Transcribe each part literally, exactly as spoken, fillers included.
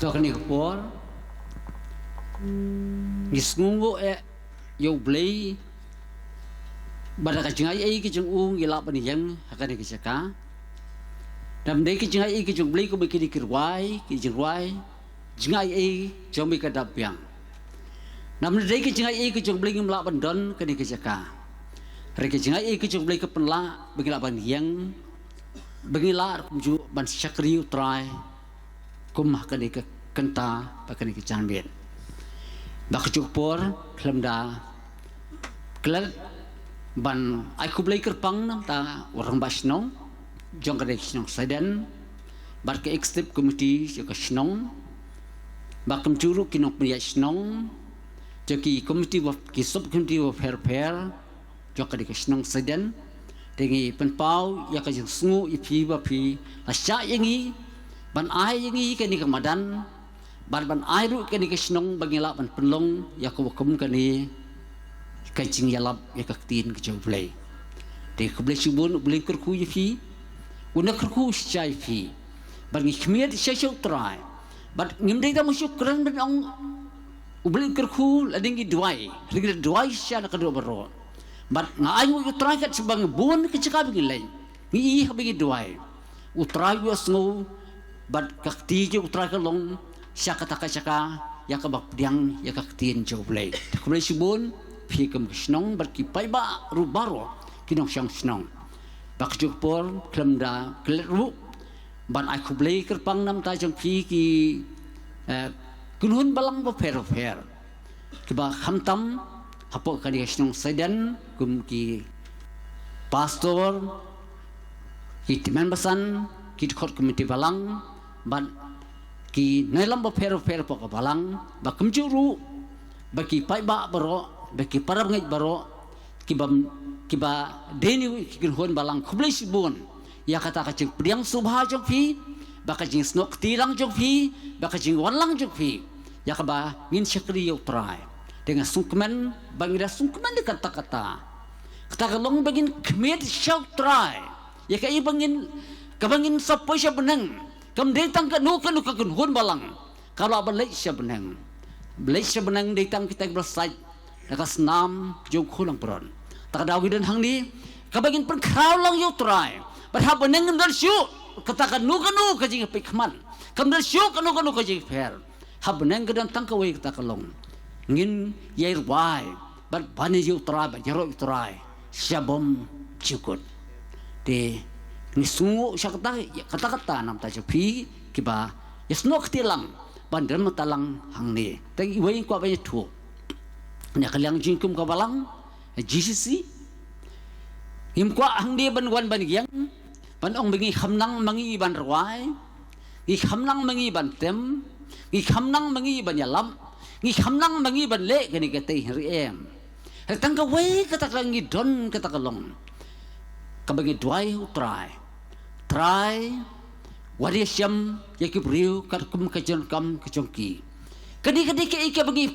To kane ka por ngi sngewnguh eh ïa U Blei ba da ka jingai ei ka jong u ngi lah ban ïeng ha kane ka jaka. Namar dei ka jingai ei ka jong U Blei kumba ki dei ki rwai, ki jingrwai, jingai ei jong me ka dap biang. Namar dei ka jingai ei ka jong U Blei ngim lah ban don kane ka jaka. Hynrei ka jingai ei ka jong U Blei ka pynlah ba ngi lah ban ïeng, ba ngi lah kumjuh ban shakri U Trai kum ha kane ka kynta bad kane ka janmiet. Ba ka juh ka por khlem da klet ban ai khublei kyrpang na ka bynta u rangbah shnong jong kane ka shnong Saiden bad ka executive committee jong ka shnong, ba kumjuh ruh ki nongpynïaid shnong jong ki committee wa, ki sub committee wa pher pher jong kane ka shnong Saiden. Te ngi pynpaw ïa ka jingsngew ïa phi ba phi la shah ïa ngi ban ai ïa ngi kane ka madan bad ban ai ruh kane ka shnong ba ngi lah ban pynlong ïa ka wa kum kane ka jingïalap ïa ka ktien ka jong U Blei. Te khublei shibun, U Blei un kyrkhu ïa phi, un kyrkhu shisha ïa phi. Bad ngi khmied shisha sha U Trai bad ngim dei tang ban shu kren ban ong U Blei un kyrkhu lada ngi duwai, hynrei ngi duwai shisha na ka doh baroh. Bad nga ai nguh ïa U Trai kat shaba ngi bun ka jaka ba ngi leit, ngi ïohi haba ngi duwai, U Trai u ïohsngew bad ka kti jong U Trai ka long sha kata ka jaka ïa kaba pdiang ïa ka ktien jong U Blei. Te khublei shibun phi kum ka shnong bad ki paidbah ruh baroh ki nongshong shnong. Ba ka juh ka por khlem da klet ruh ban ai khublei kyrpang na ka bynta jong phi ki, eh, kynhun balang bapher bapher kiba khamtam hapoh kane ka shnong Saiden kum ki pastor, ki tymmen basan, ki dkhot committee balang bad ki nongïalam bapher bapher hapoh ka balang, ba kumjuh ruh ba ki paidbah baroh, ba ki para bangeit baroh kiba, kiba dei ne ki kynhun balang. Khublei shibun ïa kata ka jingpdiang sngewbha jong phi, ba ka jingsnoh kti lang jong phi, ba ka jingwan lang jong phi ïa kaba ngin shakri ïa U Trai. Te nga sngewkmen ba ngi da sngewkmen ïa kata, kata, kata ka long ba ngin khmied sha U Trai ïa kaei ba ngin, kaba ngin sa poi sha bneng. Kam dei tang kano kano ka kynhun balang ka lah ban leit sha bneng. Leit sha bneng dei tang kita kiba la sait da ka snam jong u khun langbrot. Te ka daw ngi don hangne kaba ngin pynkhraw lang ïa U Trai. Bad ha bneng ngim don shuh kata kano kano ka jingpeit khmat, kam don shuh kano kano ka jingpher. Ha bneng ka don tang kawei kata ka long, ngin ïai rwai bad ban ïa U Trai bad ïaroh ïa U Trai sha bymjukut. Te ngi sngewnguh sha kata, kata kata na ka bynta jong phi kiba ïasnoh kti lang ban don mynta lang hangne. Te iwei ngi kwah ban ïathuh na ka liang jong ngi kum ka balang G C C. Ngim kwah hangne ban wan ban ïeng ban ong ba ngi kham nang ma ngi ban rwai, ngi kham nang ma ngi ban tem, ngi kham nang ma ngi ban ïalap, ngi kham nang ma ngi ban leh kane ka tei, hynrei em. Hynrei tang kawei kata ka ngi don, kata ka long kaba ngi duwai U Trai. Trai, wat ïashem ïa ki briew katkum ka jingdonkam ka jong ki. Kane, kane kaei kaba ngi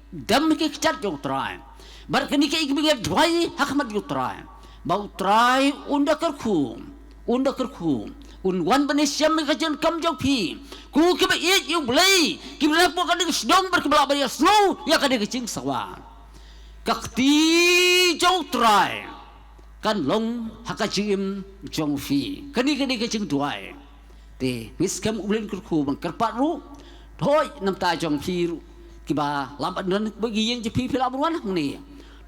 dem ha ki kjat jong U Trai. Bad kane kaei kaba ngi duwai ha khmat U Trai, ba U Trai un da kyrkhu, un da kyrkhu, un wan ban ïashem ïa ka jingdonkam jong phi. Ko kiba ïeit ïa U Blei, kiba don hapoh kane ka shnong bad kiba lah ban ïasnoh ïa kane ka jingsawa. Ka kti jong U Trai kan long ha ka jingim jong phi. Kane, kane ka jingduwai. Te ngi skhem U Blei un kyrkhu. Bad kyrpad ruh, hooid, na ka bynta jong phi ruh kiba lah ban don ba ki ïing jong phi phi lah ban wan hangne.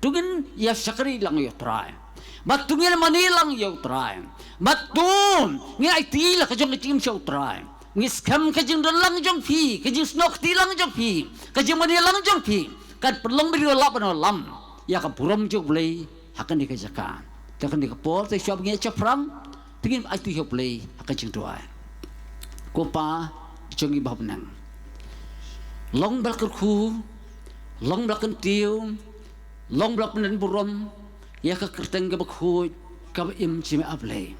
To ngin ïa shakri lang ïa U Trai. Bad to ngin mane lang ïa U Trai. Bad to ngin aiti la ka jong ka jingim sha U Trai. Ngi skhem ka jingdon lang jong phi, ka jingsnoh kti lang jong phi, ka jingmane lang jong phi kan pynlong ba phi lah ban wallam ïa ka burom jong U Blei ha kane ka jaka. Te kane ka por te shuwa ba ngi ïa shaphrang, te ngin aiti ha U Blei ha ka jingduwai. Ko Pa jong ngi ba ha bneng, long ba la kyrkhu, long ba la kyntiew, long ba la pyndon burom ïa ka kyrteng kaba khuid kaba im jong me, A Blei.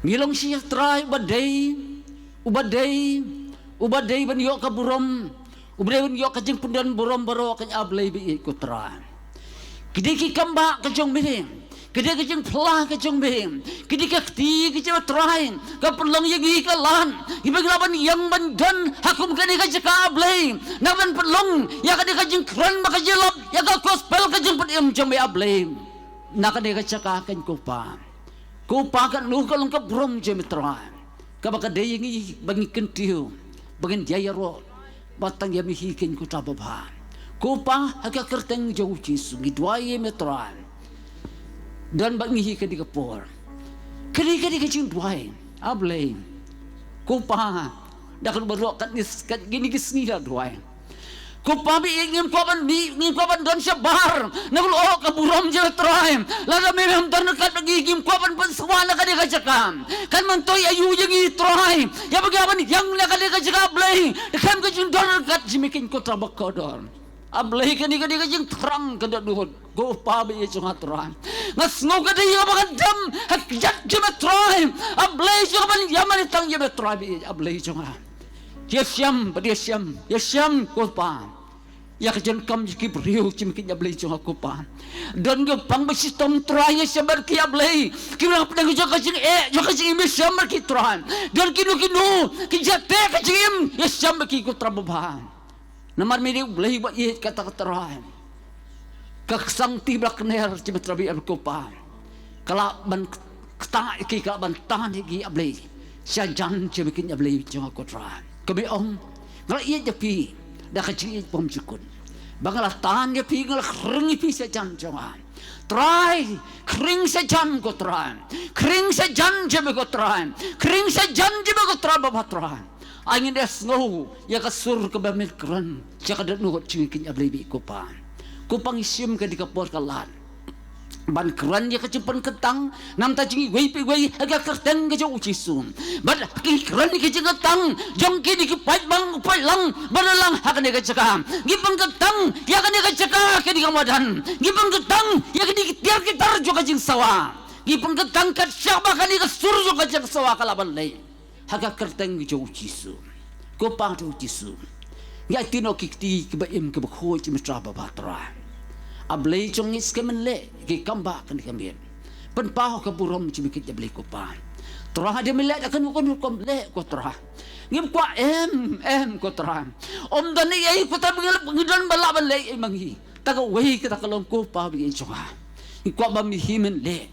Me long shisha Trai uba dei, uba dei, uba dei ban ïoh ka burom, uba dei ban ïoh ka jingpyndon burom baroh, ko A Blei ba ïeit, ko Trai. Ki dei ki kam ba ka jong me, Ka dei ka jingphla ka jong me. Ka dei ka kti ka jong me Trai, ka pynlong ïa ngi ka lad, ïa ba ngi lah ban ïeng ban don ha kum kane ka jaka, A Blei, na ban pynlong ïa kane ka jingkren bad ka jingïalap ïa ka gospel ka jingpynim jong me, A Blei, na kane ka jaka, kane ko Pa. Ko Pa, kano ka long ka burom jong me Trai, kaba ka dei ïa ngi ba ngin kyntiew, ba ngin ïaroh, ba tang ïa me hi, kane ko Trai babha. Ko Pa, ha ka kyrteng jong U Jisu ngi duwai ïa me Trai, don bad ngi hi kane ka por. Kane, kane ka jingduwai, A Blei, ko Pa, da kaba ruh katne, kat kine ki sngi la duwai. Ko Pa, ba ïeit, ngim kwah ban mih, ngim kwah ban don shabar na ka lyoh ka burom jong me Trai. Lada me mem don ryngkat bad ngi, ngim kwah ban pynsngew na kane ka jaka. Kan myntoi aïu ïa ngi Trai, ïa ba ngi lah ban ïeng na kane ka jaka, A Blei, da khlem ka jingdon ryngkat jong me, kane ko Trai bakordor. A Blei, kane ka dei ka jingthrang ka dohnud, ko Pa ba ïeit jong nga Trai. Nga sngew ka dei ïa kaba ngan dem ha ka kjat jong me Trai, A Blei jong nga, ban ïamane tang ïa me Trai ba ïeit, A Blei jong nga. Ïashem, bad ïashem, ïashem ko Pa ïa ka jingkam jong ki briew jong me, kane A Blei jong nga ko Pa. Don ki pang ba shitom Trai, ïashem bad ki A Blei. Ki nang pdeng jong ka jingeh, jong ka jingim, ïashem bad ki Trai. Don kino kino ki jia teh ka jingim, ïashem bad ki ko Trai babha. Namar me dei U Blei ba ïeit, kata ka Trai, ka ksangti ba la kner jong me Trai ba ïeit ko Pa, ka lah ban ktah ïa ki, ka lah ban tan ïa ki A Blei, sha jan jong me kane A Blei jong nga ko Trai. Kaba ong, nga la ïeit ïa phi da ka jingïeit bymjukut, ba nga la tan ïa phi, nga la khring ïa phi sha jan jong nga. Trai, khring sha jan ko Trai, khring sha jan jong me ko Trai, khring sha jan jong me ko Trai babha Trai. Ai ngin ïa sngew ïa ka sur kaba men kren sha ka dohnud jong ngi kane A Blei ba ïeit ko Pa. Ko Pa, ngi shim kane ka por ka lad ban kren ïa ka jingpynkyntang na ka bynta jong ngi iwei pa iwei ha ka kyrteng ka jong U Jisu. Bad ngi kren ïa ka jingkyntang jong kine ki paidbah paidlang ba don lang ha kane ka jaka. Ngi pynkyntang ïa kane ka jaka, kane ka madan. Ngi pynkyntang ïa kine ki tiar ki tar jong ka jingsawa. Ngi pynkyntang kat shaba kane ka sur jong ka jingsawa ka lah ban leit ha ka kyrteng jong U Jisu. Ko Pa jong U Jisu, ngi aiti noh ki kti kiba im kiba khuid jong me Trai babha Trai. A Blei jong ngi, skem men leh ki kam ba kane ka miet, pynpaw ka burom jong me kane A Blei ko Pa. Trai, da me leh da kano kano rukom leh ko Trai. Ngim kwah em em ko Trai. Ym don ei ei ko Trai ba ngi don ba lah ban leh ei ma ngi. Tang kawei kata ka long ko Pa ba ïeit jong nga, ngi kwah ba me hi men leh.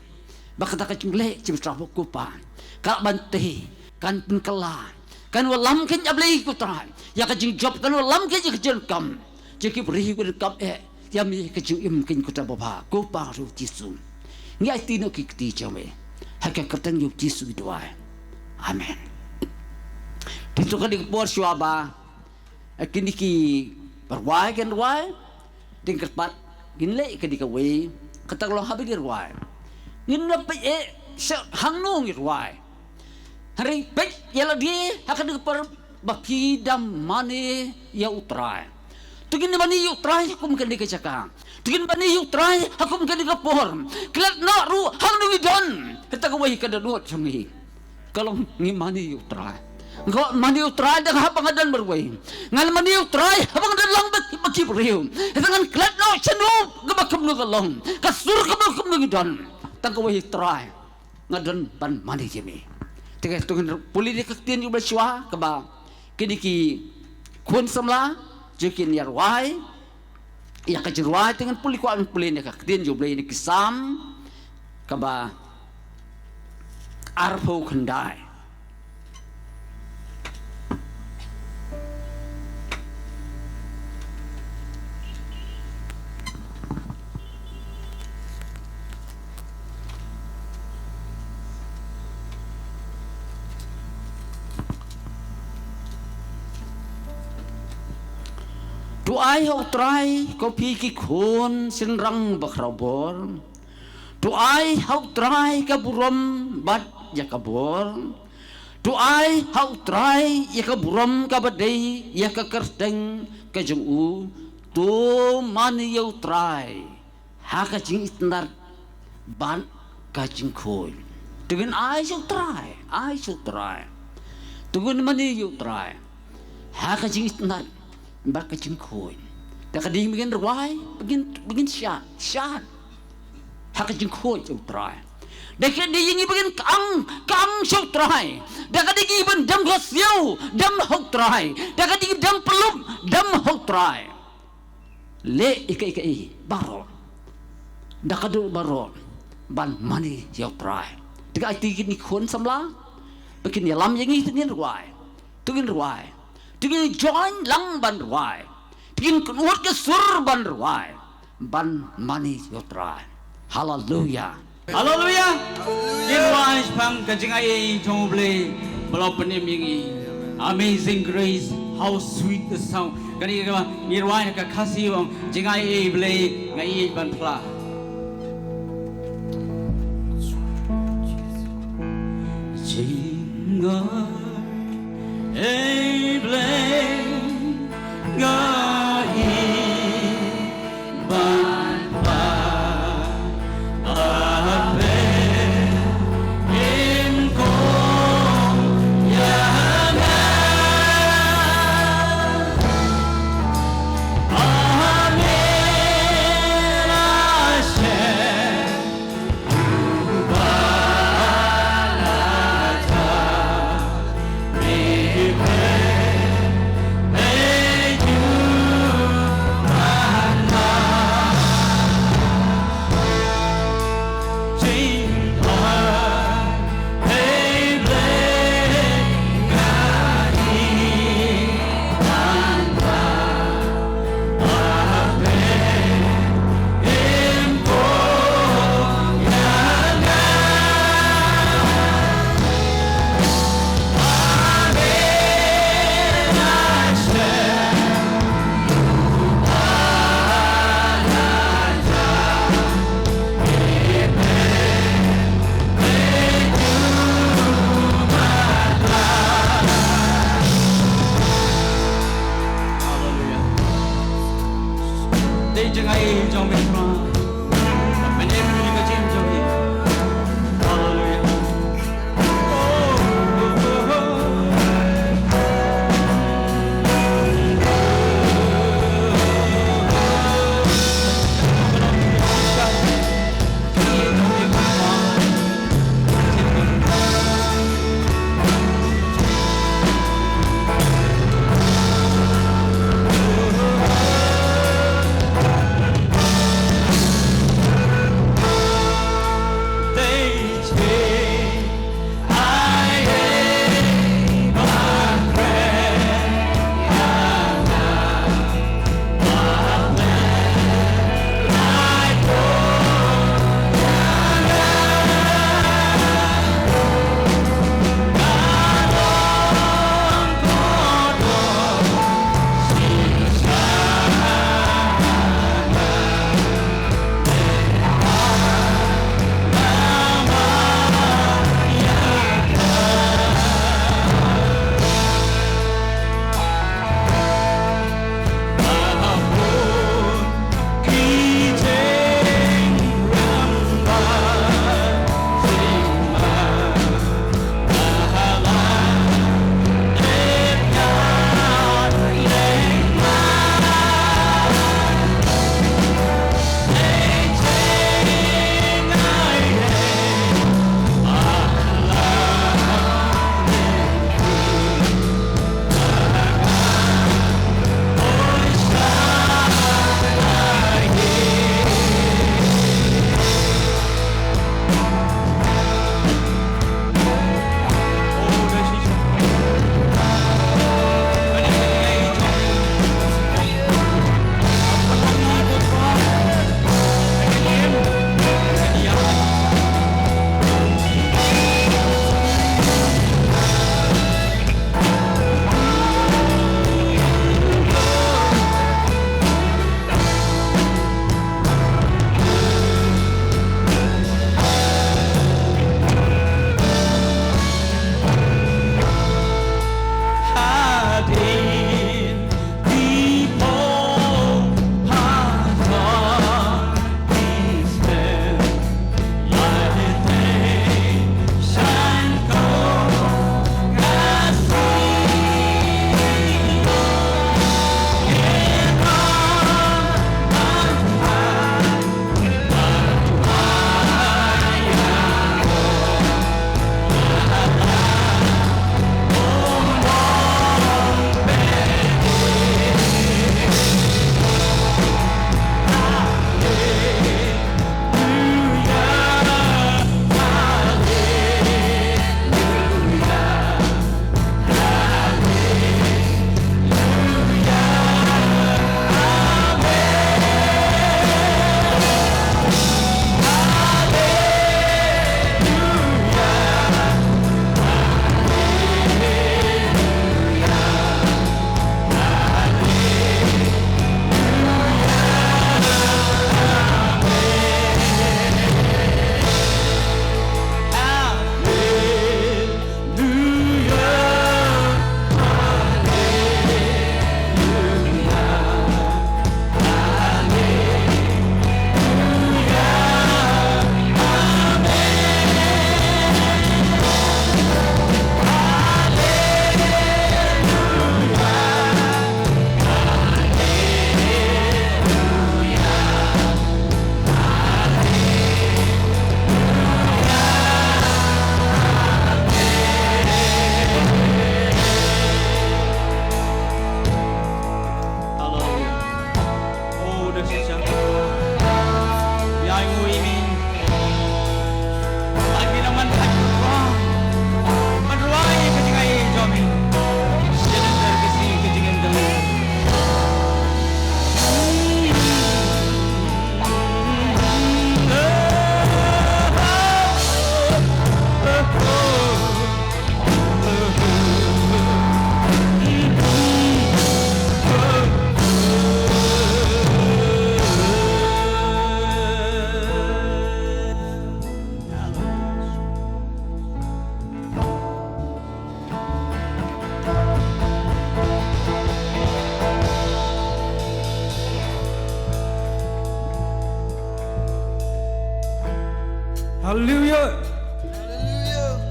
Ba kata ka jingleh jong me Trai ko Pa ka lah ban tei, kan pynkylla, kan wallam kane A Blei ko Trai ïa ka jingjop, kan wallam kane ïa ka jingkam jong ki briew kiba donkam eh ïa me ka jingim kane ko Trai babha. Ko Pa jong U Jisu, ngi aiti noh ki kti jong me ha ka kyrteng jong U Jisu ngi duwai. Amen. Te to kane ka por shuwa ba kine ki rwai kin rwai, te ngi kyrpad ngin leh kane kawei, kata ka long haba ngi rwai, ngin ym peit eh sha hangno ngi rwai. Hynrei peit ïa lade ha kane ka por ba phi da mane ïa U Trai. To ngin mane ïa U Trai ha kum kane ka jaka. To ngin mane ïa U Trai ha kum kane ka por. Klet noh ruh hangno ngi don, kata kawei ka dohnud jong ngi ka long ngi mane ïa U Trai. Nga mane ïa U Trai da haba nga don marwei. Nga mane ïa U Trai haba nga don lang bad ki briew. Hynrei ngan klet noh shano kaba kumno ka long, ka sur kaba kumno ngi don, tang kawei Trai, nga don ban mane ïa me. Te to ngin pule ïa ka ktien jong U Blei shuwa kaba kine ki khun samla jong ngi kin ïa rwai ïa ka jingrwai. Te ngin pule, kwah ngin pule ïa ka ktien jong U Blei na ki Salm kaba arphew khyndai. To ai ha U Trai ko phi ki khun shynrang bakhrawbor. To ai ha U Trai ka burom bad ïa ka bor. To ai ha U Trai ïa ka burom kaba dei ïa ka kyrteng ka jong u. To mane ïa U Trai ha ka jingitynnad bad ka jingkhuid. To ngin ai sha U Trai, ai sha U Trai. To ngin mane ïa U Trai ha ka jingitynnad bad ka jingkhuid. Te ka dei ba ngin rwai, ba ngin, ba ngin shad, shad. Ha ka jingkhuid ïa U Trai. Da ka dei ïa ngi ba ngin kang, kang sha U Trai. Da ka dei ngi ban dem ha siew, dem ha U Trai. Da ka dei ngi dem pyllup, dem ha U Trai. Leh ïa kaei kaei baroh. Da ka dur baroh ban mane ïa U Trai. Te ka ai ti kine ki khun samla ba kin ïalam ïa ngi, te ngin rwai. Te ngin rwai. Te ngin join lang ban rwai. Te ngin kynwut ka sur ban rwai. Ban mane ïa U Trai. Haleluia. Haleluia. Ngin rwai shaphang ka jingai ei jong U Blei ba la pynim ïa ngi. Amazing grace, how sweet the sound. Kane ka ba ngin rwai na ka Khasi, ong, jingai ei Blei nga ïeit ban phla. Jingai ei Blei nga ïeit ban phla. Ape im kong ïa nga. Amen, Hashem.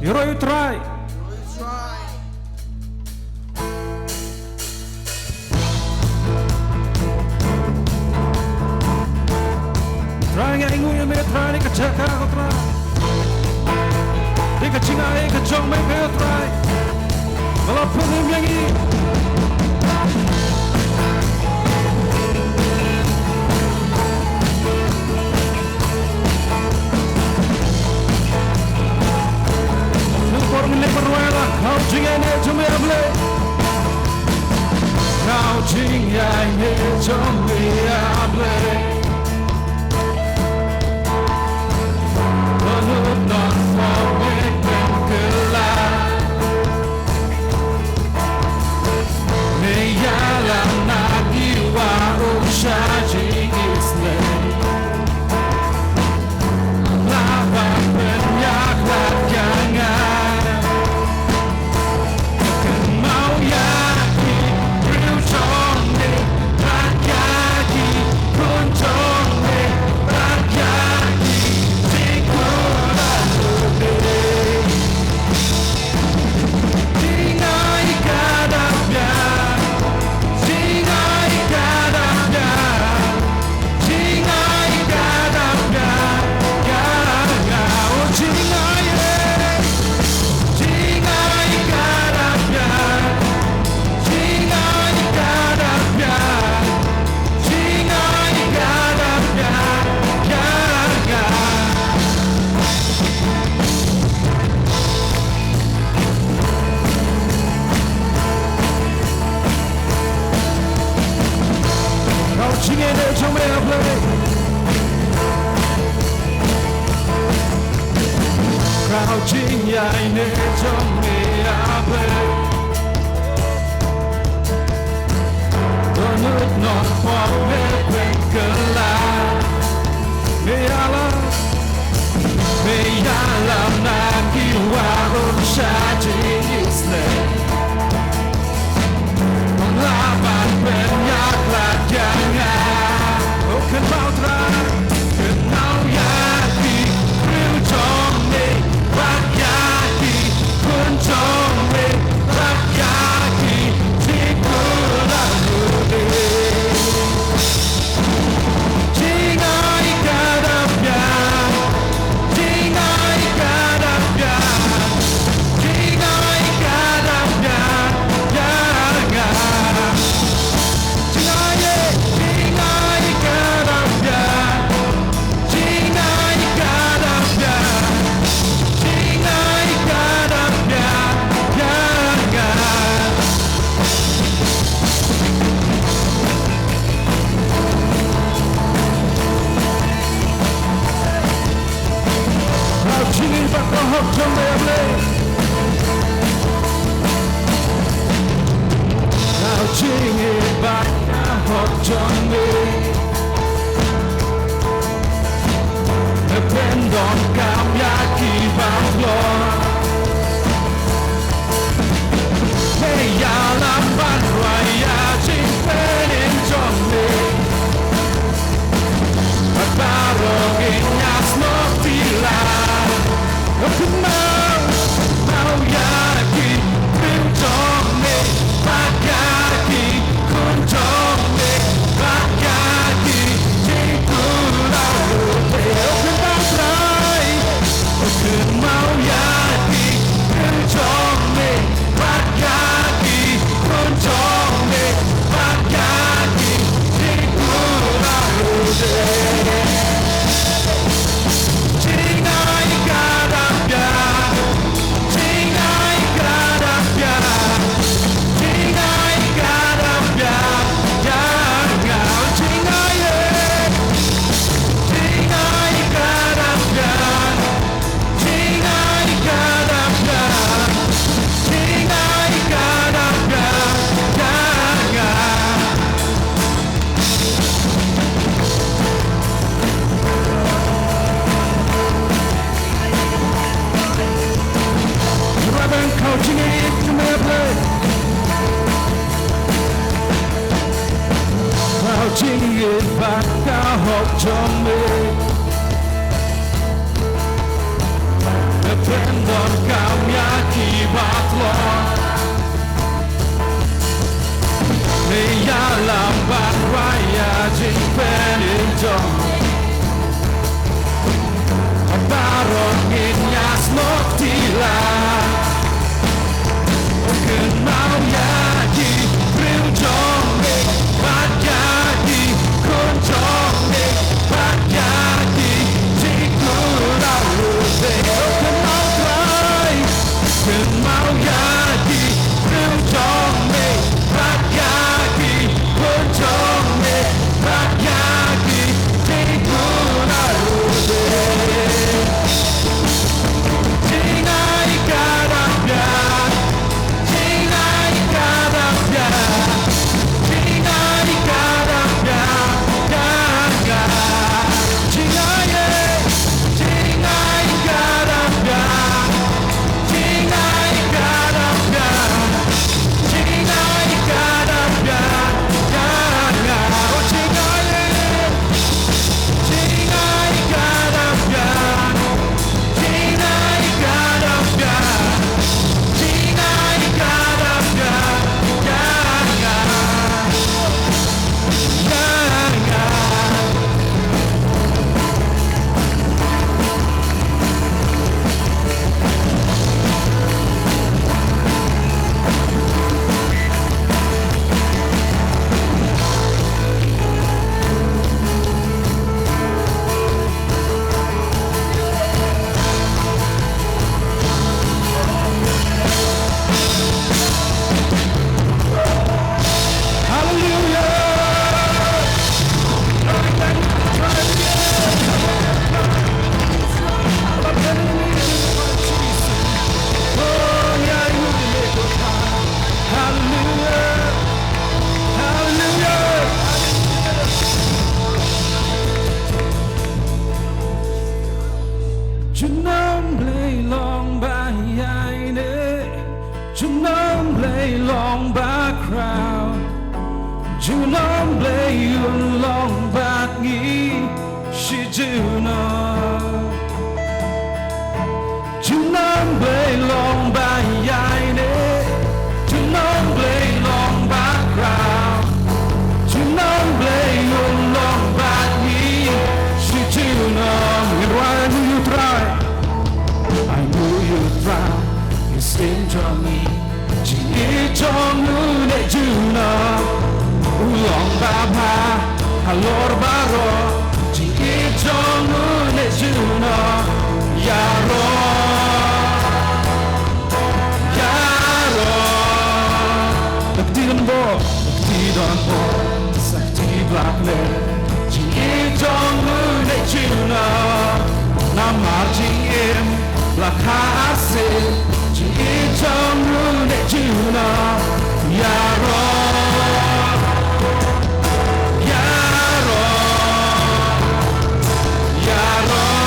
Ïaroh ïa u Trai. Trai, nga ainguh ïa me Trai, ha kane ka jaka ko Trai. Dei ka jingai ka jong me ko Trai. Nga la pynlong ïa ngi. Nang por ngin leh pyrshah la, ka jingai ne jong me A Blei. Ka jingai ne jong me A Blei. Dohnud nongpop me pynkylla. Me ïalam na ki wah u sha jingisynei. Lah ban pynïakhlad ïa nga. Kynmaw ïa ki briew jong me, bad ïa ki khun jong me, bad ïa ki jingkhuslai. Jingai ka dang biang, jingai ka dang biang, jingai ka dang biang, ïa nga, oh, jingai, eh. Jingai ka dang biang, jingai ka dang biang, jingai ka dang biang, ïa nga. Ka jingai ne jong me A Blei. Ka jingai ne jong me A Blei. Dohnud nongpop me pynkylla. Me ïalam, me ïalam na ki wah u sha jingisynei. Lah ban pynïakhlad ïa nga. Oh, kynmaw Trai, kynmaw ïa ki briew jong me, bad ïa ki khun jong me, bad ïa ki jingkhuslai. Jingai ka dang biang, jingai ka dang biang, jingai ka dang biang, ïa nga. Jingai, eh, jingai ka dang biang, jingai ka dang biang, jingai ka dang biang, ïa nga. Ka jingim bad ka hok jong me A Blei. Ka jingim bad ka hok jong me. Me pyndonkam ïa ki bym long. Me ïalam ban rwai ïa jingpynim jong me. Bad baroh ngin ïasnoh pila. Kynmaw, kynmaw ïa ki briew jong me, bad ïa ki khun jong me, bad ïa ki jingkular ruh te. Oh, kynmaw Trai. Kynmaw ïa ki briew jong me, bad ïa ki khun jong me, bad ïa ki jingkular ruh te. Jingai ka dang biang, jingai ka dang biang, jingai ka dang biang, ïa nga, jingai, eh. Jingai ka dang biang, jingai ka dang biang, jingai ka dang biang, ïa nga. Rabang, ka jingïeit jong me A Blei. Ka jingïeit bad ka hok jong me. Me pyndonkam jong me. Baroh ngin ïa snoh kti la. Kynmaw ïa ki briew jong me bad ïa ki khun jong me bad ïa ki jingkular ruh te. Kynmaw Trai. Kynmaw ïa ki briew jong me bad ïa ki khun jong me bad ïa ki jingkular ruh te. Jingai ka dang biang, jingai ka dang biang, jingai ka dang biang, biang, biang. Jingai, eh, jingai ka dang biang. Junom Blei long ba ïaineh, Junom Blei long ba khraw, Junom Blei un long bad ngi shi junom. Junom Blei long ba ïaineh, Junom Blei long ba khraw, Junom Blei un long bad ngi shi junom. Ngin rwai, I know you, Trai. I know you, Trai. Ïa stem jong ngi. Jingïeit jong une junom u long babha halor baroh. Jingïeit jong une junom. Ïaroh, ïaroh. Da kti donbok, da kti donbok, sa kti bak leh. Jingïeit jong une junom. Namar jingim la kha arsien, jingïeit jong une junom. Ïaroh, ïaroh, ïaroh.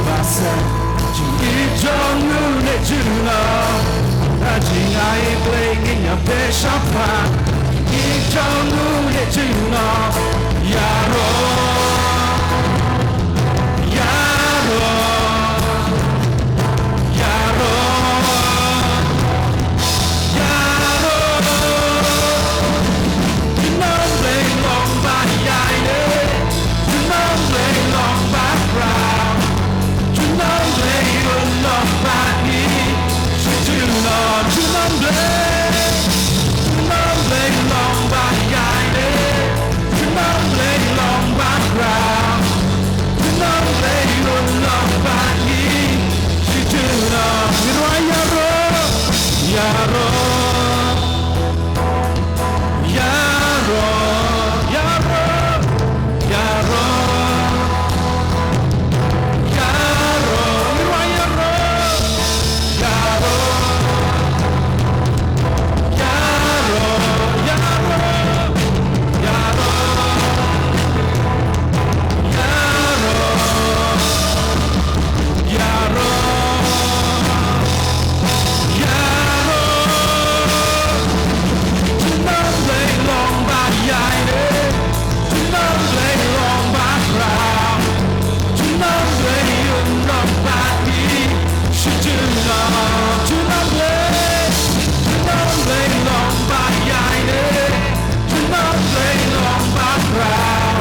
Ba sa jingim jong u ne junom, na jingai Blei ngin ïa peit shaphang. Jingim jong u ne junom, ïaroh, ïaroh, ïaroh, ïaroh. Junom Blei long ba ïaineh, junom Blei long ba khraw, junom Blei un long bad ngi. Shi junom, junom Blei, junom Blei long ba ïaineh, junom Blei long ba khraw, junom Blei un long bad ngi. Shi junom, ïaroh, ïaroh, ïaroh. Ïaroh, ïaroh, ïaroh, ïaroh, ïaroh, ïaroh, ïaroh, ïaroh, ïaroh, ïaroh. Ïaroh. Junom Blei long ba ïaineh, junom Blei long ba khraw, junom Blei un long bad ngi. Shi junom, junom Blei, junom Blei long ba ïaineh, junom Blei long ba khraw,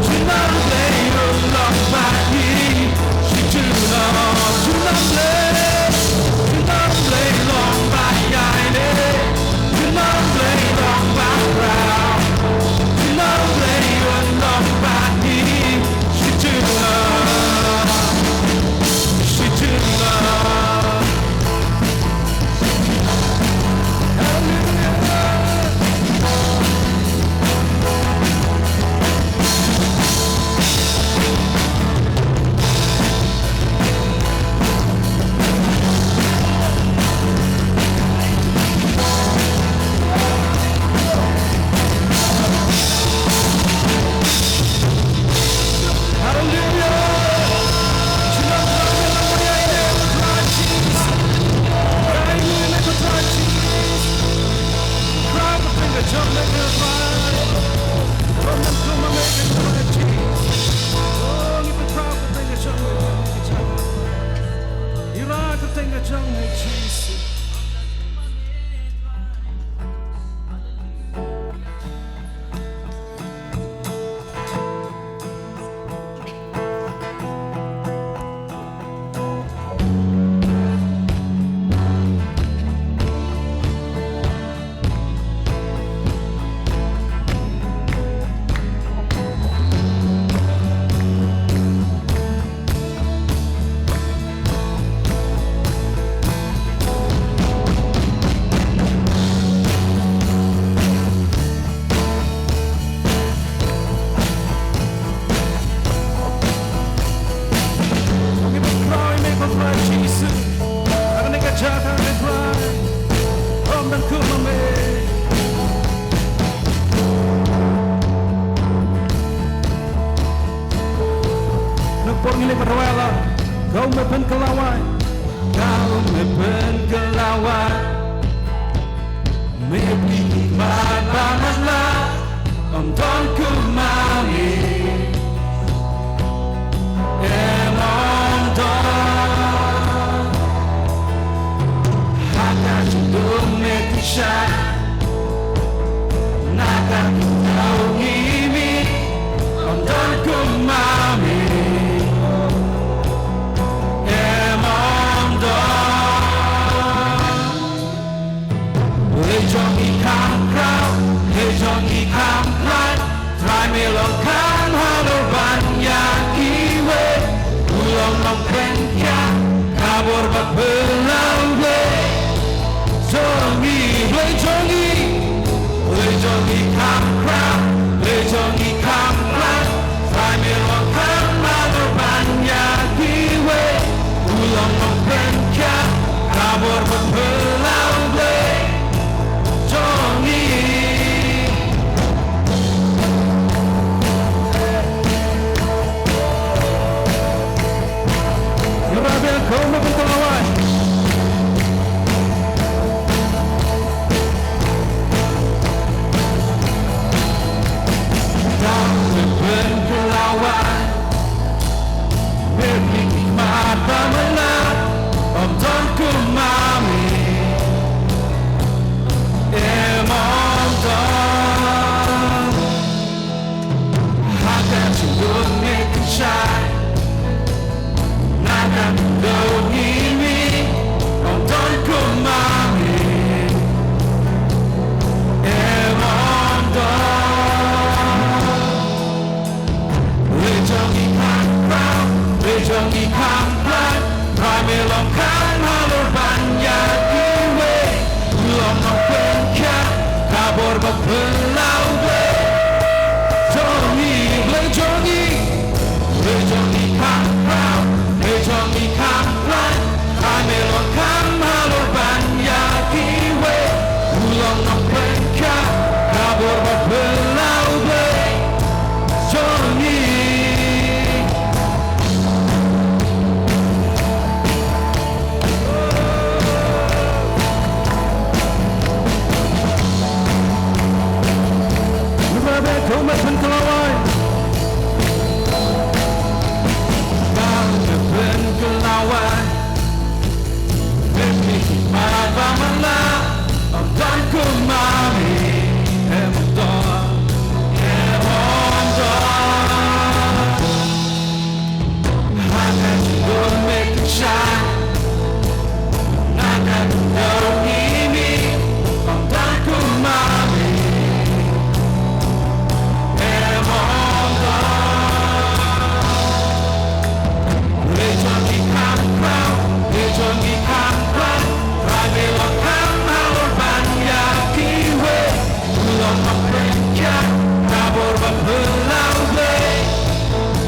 junom Blei un long bad ngi. Shi junom, junom Blei, junom Blei long ba ïaineh, junom Blei long ba khraw, junom Blei un long bad ngi. Shi junom, shi junom. Hallelujah. Hallelujah. Junom Blei long ba ïaineh, Trai Jesus. Ïaineh, Trai Jesus. Proud ka pyrthei ka jong me, Trai. Kum nang kum ma me, Trai Jesus. Oh, ngi pynproud ka pyrthei ka jong me, ka jong me. Ïa ka pyrthei ka jong me, Jesus. Ngi pynkhraw ïa me ko Trai Jisu. Ha kane ka jaka ko Trai. Ym don kum ma me. Nang por ngi leit ban rwai la. Ko me pynkylla wai. Ko me pynkylla wai. Me pynkylla wai ba nga la. Ym don kum ma me. Em ym don. Ha ka jingdum me pynshai. Na ka jingdum ngi mih. Ym don kum ma me. Em ym don. Blei jong ngi kham khraw, Blei jong ngi kham khraw. Trai me long kham halor ban ïa kiwei. U long nongpynkhia ka bor ba phylla u Blei jong ngi, Blei jong ngi. Blei jong ngi kham khraw, Blei jong ngi kham khraw. Trai me long kham halor ban ïa kiwei. U long nongpynkhia ka bor ba phylla u Blei jong ngi. Kham halor ban ïa kiwei, u long nongpynkhiah ka bor ba phylla U Blei jong ngi, Blei jong ngi, Blei jong ngi kham khraw, Blei jong ngi kham khlaiñ. Kham, me long kham halor ban ïa kiwei, u long nongpynkhiah ka bor ba phylla U Blei jong ngi. Ba beh, to me pynkylla wai. Ba me pynkylla wai. Baby, ma ba man la, ym don kum ma me, em don, em don.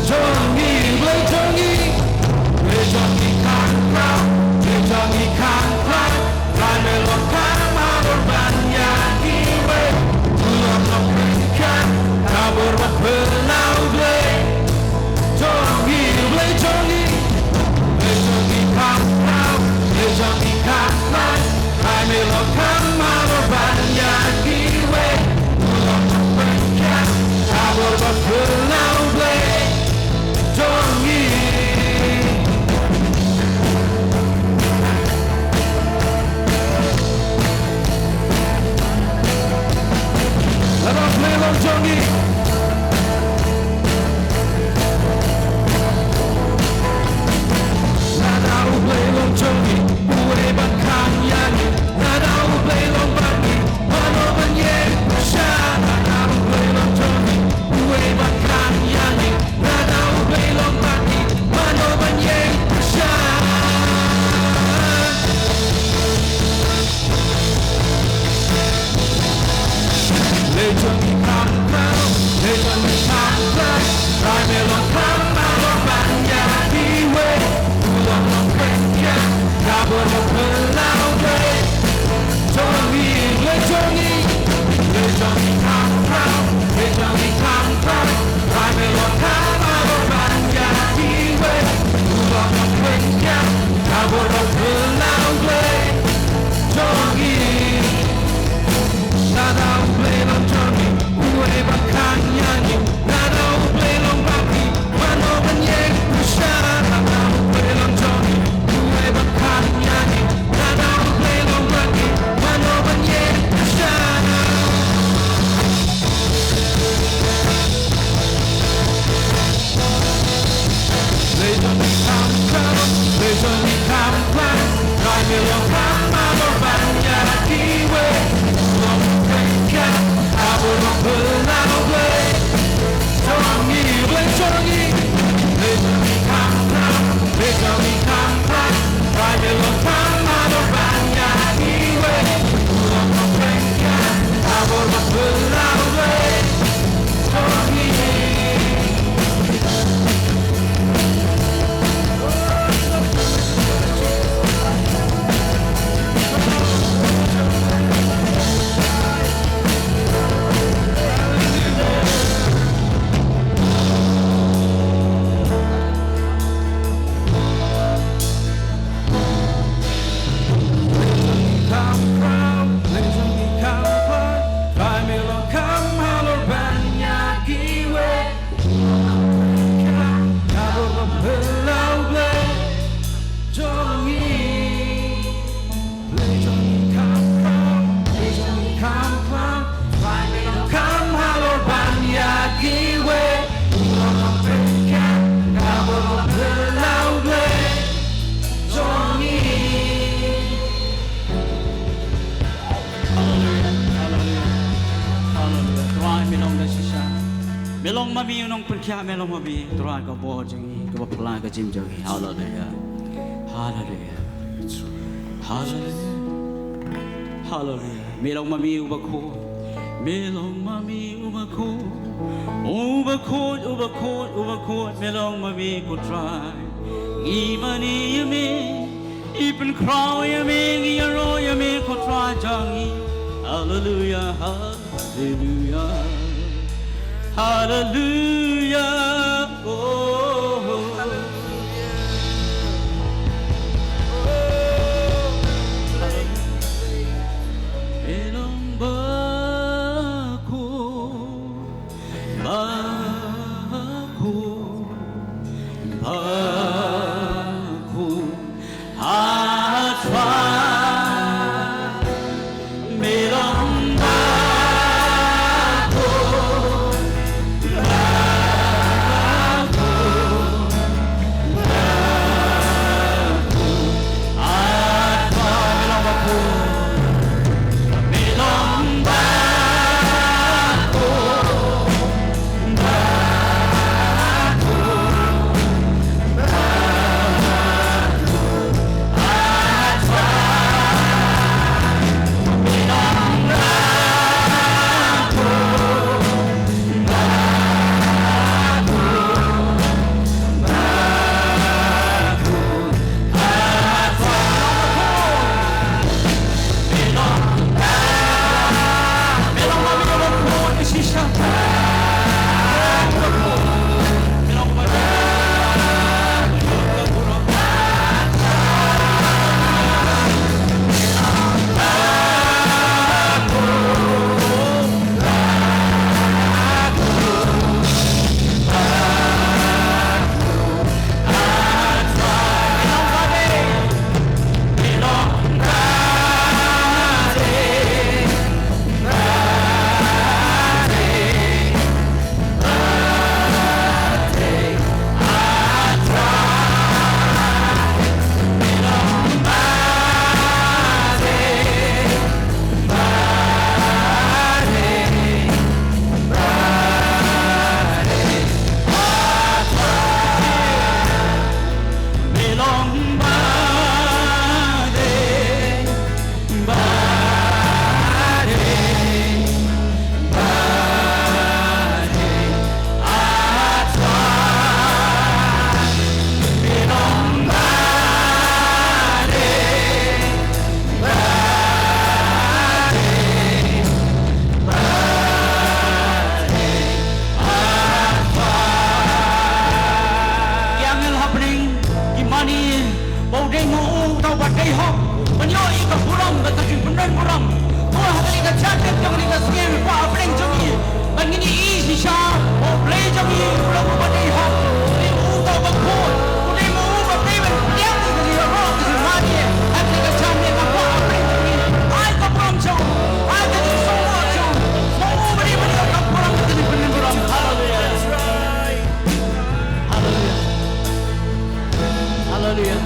Jong ngi, Blei jong ngi, Blei jong ngi kham khraw, Blei jong ngi kham khlaiñ. Trai me long kham halor ban ïa kiwei, u long nongpynkhiah ka bor ba phylla U Blei jong ngi, Blei jong ngi, Blei jong ngi kham khraw, Blei jong ngi kham khlaiñ. Trai me long kham halor ban ïa kiwei, u long nongpynkhiah ka bor ba phylla U Blei jong ngi. Lada U Blei long jong ngi, lada U Blei long jong ngi, uei ban khang ïa ngi? Lada U Blei long bad ngi, mano ban ïeng pyrshah? Lada U Blei long jong ngi, uei ban khang ïa ngi? Lada U Blei long bad ngi, mano ban ïeng pyrshah? Blei jong ngi kham khraw, Blei jong ngi kham khlaiñ. Trai me long kham halor ban ïa kiwei, u long nongpynkhiah ka bor ba phylla U Blei jong ngi, Blei jong ngi, Blei jong ngi kham khraw, Blei jong ngi kham khlaiñ. Trai me long kham halor ban ïa kiwei, u long nongpynkhiah ka bor ba phylla U Blei jong ngi. Lada U Blei long jong ngi, uei ban khang ïa ngi? Lada U Blei long bad ngi, mano ban ïeng pyrshah? Lada U Blei long jong ngi, uei ban khang ïa ngi? Lada U Blei long bad ngi, mano ban ïeng pyrshah? Blei jong ngi kham khraw, Blei jong ngi kham khlaiñ. Trai me long kham halor ban ïa kiwei, u long nongpynkhiah ka bor ba phylla U Blei jong ngi, Blei jong ngi, Blei jong ngi kham khraw, Blei jong ngi kham khlaiñ. Trai me long kham halor ban ïa kiwei, u long nongpynkhiah ka bor ba phylla U Blei jong ngi. Blei jong ngi kham khraw, Blei jong ngi kham khlaiñ. Trai me long kham halor ban ïa kiwei, u long nongpynkhiah ka bor ba phylla U Blei jong ngi. Haleluia, haleluia, haleluia. Trai me long da shisha. Me long ma me u nongpynkhiah, me long ma me. Trai ka bor jong ngi kaba phylla ka jingim jong ngi. Haleluia. Haleluia. Hallelujah. Hallelujah. Me long ma me u bakhuid. Me long ma me u bakhuid. U bakhuid, u bakhuid, u bakhuid. Me long ma me ko Trai. Ngi mane ïa me. Ngi pynkhraw ïa me, ngi ïaroh ïa me ko Trai jong ngi. Hallelujah. Hallelujah. Hallelujah. Oh. Me long bakhuid, bakhuid, bakhuid. Ki angel ha bneng ki mane ba u dei ma u uta uba dei hok ban ïoh ïa ka burom bad ka jingpyndonkam burom. To ha kane ka janmiet jong kane ka sngi ngi kwah ha bneng jong ngi ba ngin ïohi shisha ba U Blei jong ngi u long uba dei hok. U dei ma u uta uba khuid. U dei ma u uba dei ban pdiang ïa ka jingïaroh ka jingmane. Ha kane ka janmiet nga kwah ha bneng jong ngi, ai ka burom jong u, ai ka jingsngewbha jong u. Ma u uba dei ban ïoh ka burom ka jingpyndonkam burom. Haleluya. Haleluya. Haleluya.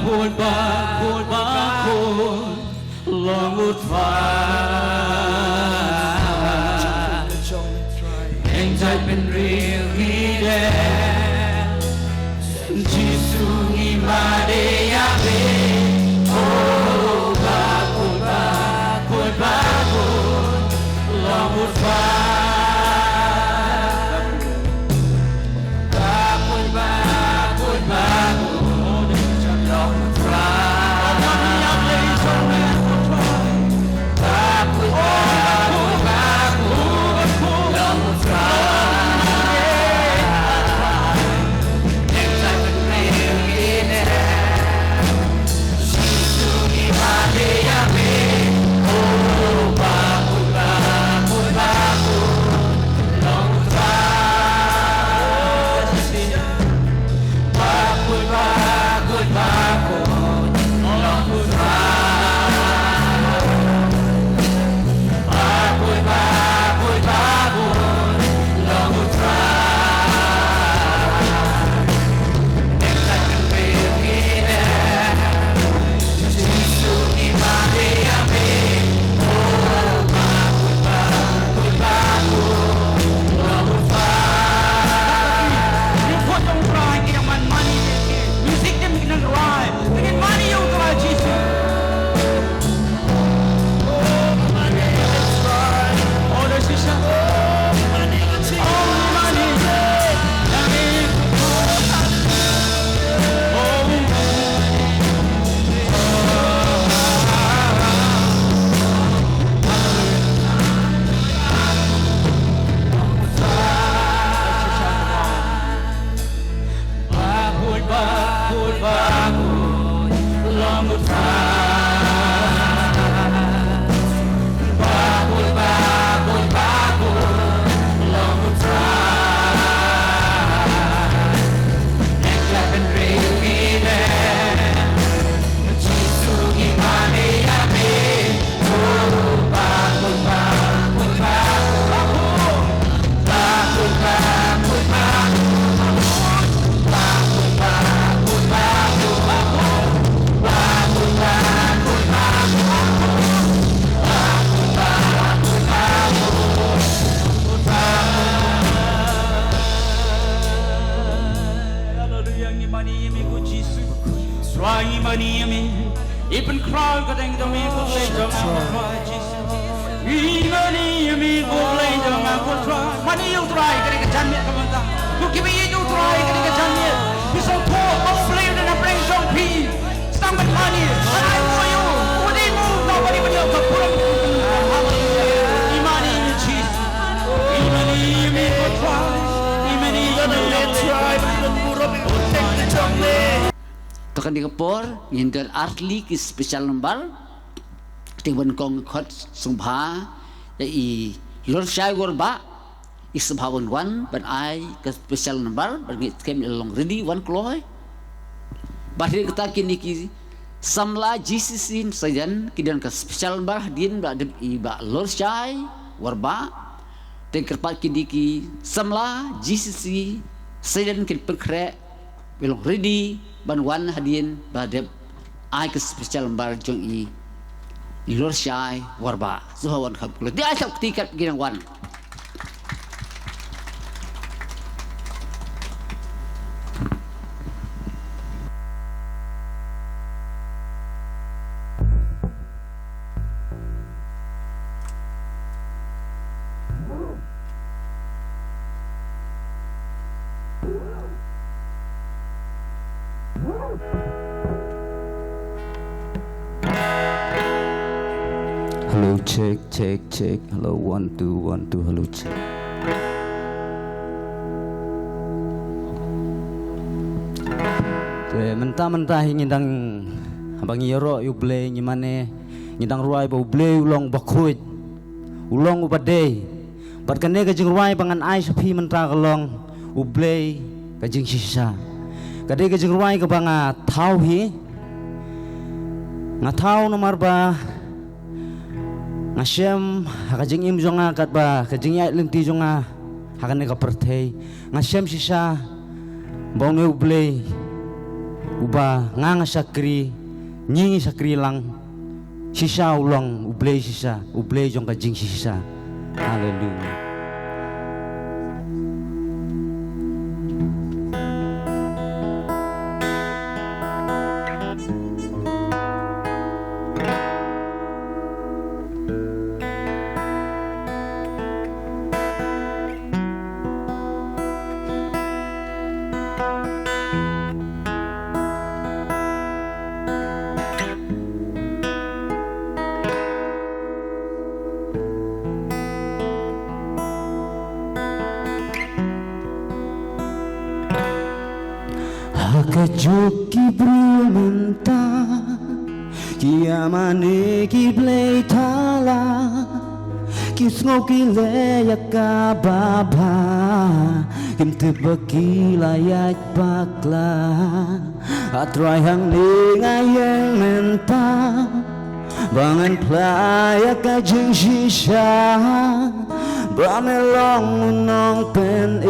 Put back, put back, put long ut far. Eng jai pynriew ngi de. Jisu ngi mane ïa me. Oh, back, put back, put back, put long ut far. Haleluya, ngi mane ïa me ko Jisu. Trai ngi mane ïa me. I pynkhraw ïa ka kyrteng jong me ko Trai jong nga ko Trai Jisu. Ngi mane ïa me ko Blei jong nga ko Trai. Mane ïa u Trai ka dei ka janmiet ka mynta. Ko kiba ïeit ïa u Trai ka dei ka janmiet. Phi sngewthuh ba u Blei u don hapdeng jong phi. Sdang ban mane, ban ai nguh ïa u. U dei u Trai ba dei ban ïoh ka burom. Haleluya. Ngi mane ïa me Jisu. Ngi mane ïa me ko Trai. Ngi mane ïa me Trai. Ban burom ïa u kyrteng jong me. To kane ka por ngin don ar tylli ki special number. Te ban kong khot sngewbha ïa i Lorshai Warbah, i sngewbha ban wan ban ai ka special number, ban ngeit skhem ïa long ready wan kloi. Bad hi kata kine ki samla G C C Saidan ki don ka special number hadien ba dep i Bah Lorshai Warbah. Te kyrpad kine ki samla G C C Saidan kin pynkhreh, ba long ready ban wan hadien ba dep ai ka special number jong i Lorshai Warbah. Sngewbha wan kham kloi. Te ai sap kti kat ki nang wan. Hello, check, check, check. Hello, one, two, one, two. Hello, check. Te mynta, mynta hi ngi dang, haba ngi ïaroh ïa u Blei, ngi mane, ngi dang rwai ba u Blei u long bakhuid, u long uba dei. Bad kane ka jingrwai ba ngan ai sha phi mynta ka long U Blei ka jingshisha. Ka dei ka jingrwai kaba nga thaw hi. Nga thaw namar ba nga shem ha ka jingim jong nga katba ka jingïaid lynti jong nga ha kane ka pyrthei. Nga shem shisha ba une U Blei Uba nga nga shakri, ngi ngi shakri lang, shisha u long U Blei shisha, U Blei jong ka jingshisha. Haleluya. Ha kajuh ki briew mynta ki ïa mane ki blei thala, ki sngew ki leh ïa kaba bha, kim tip ba ki la ïaid bakla. A Trai, hangne nga ïeng mynta ba ngan phla ïa ka jingshisha, ba me long u nongpynim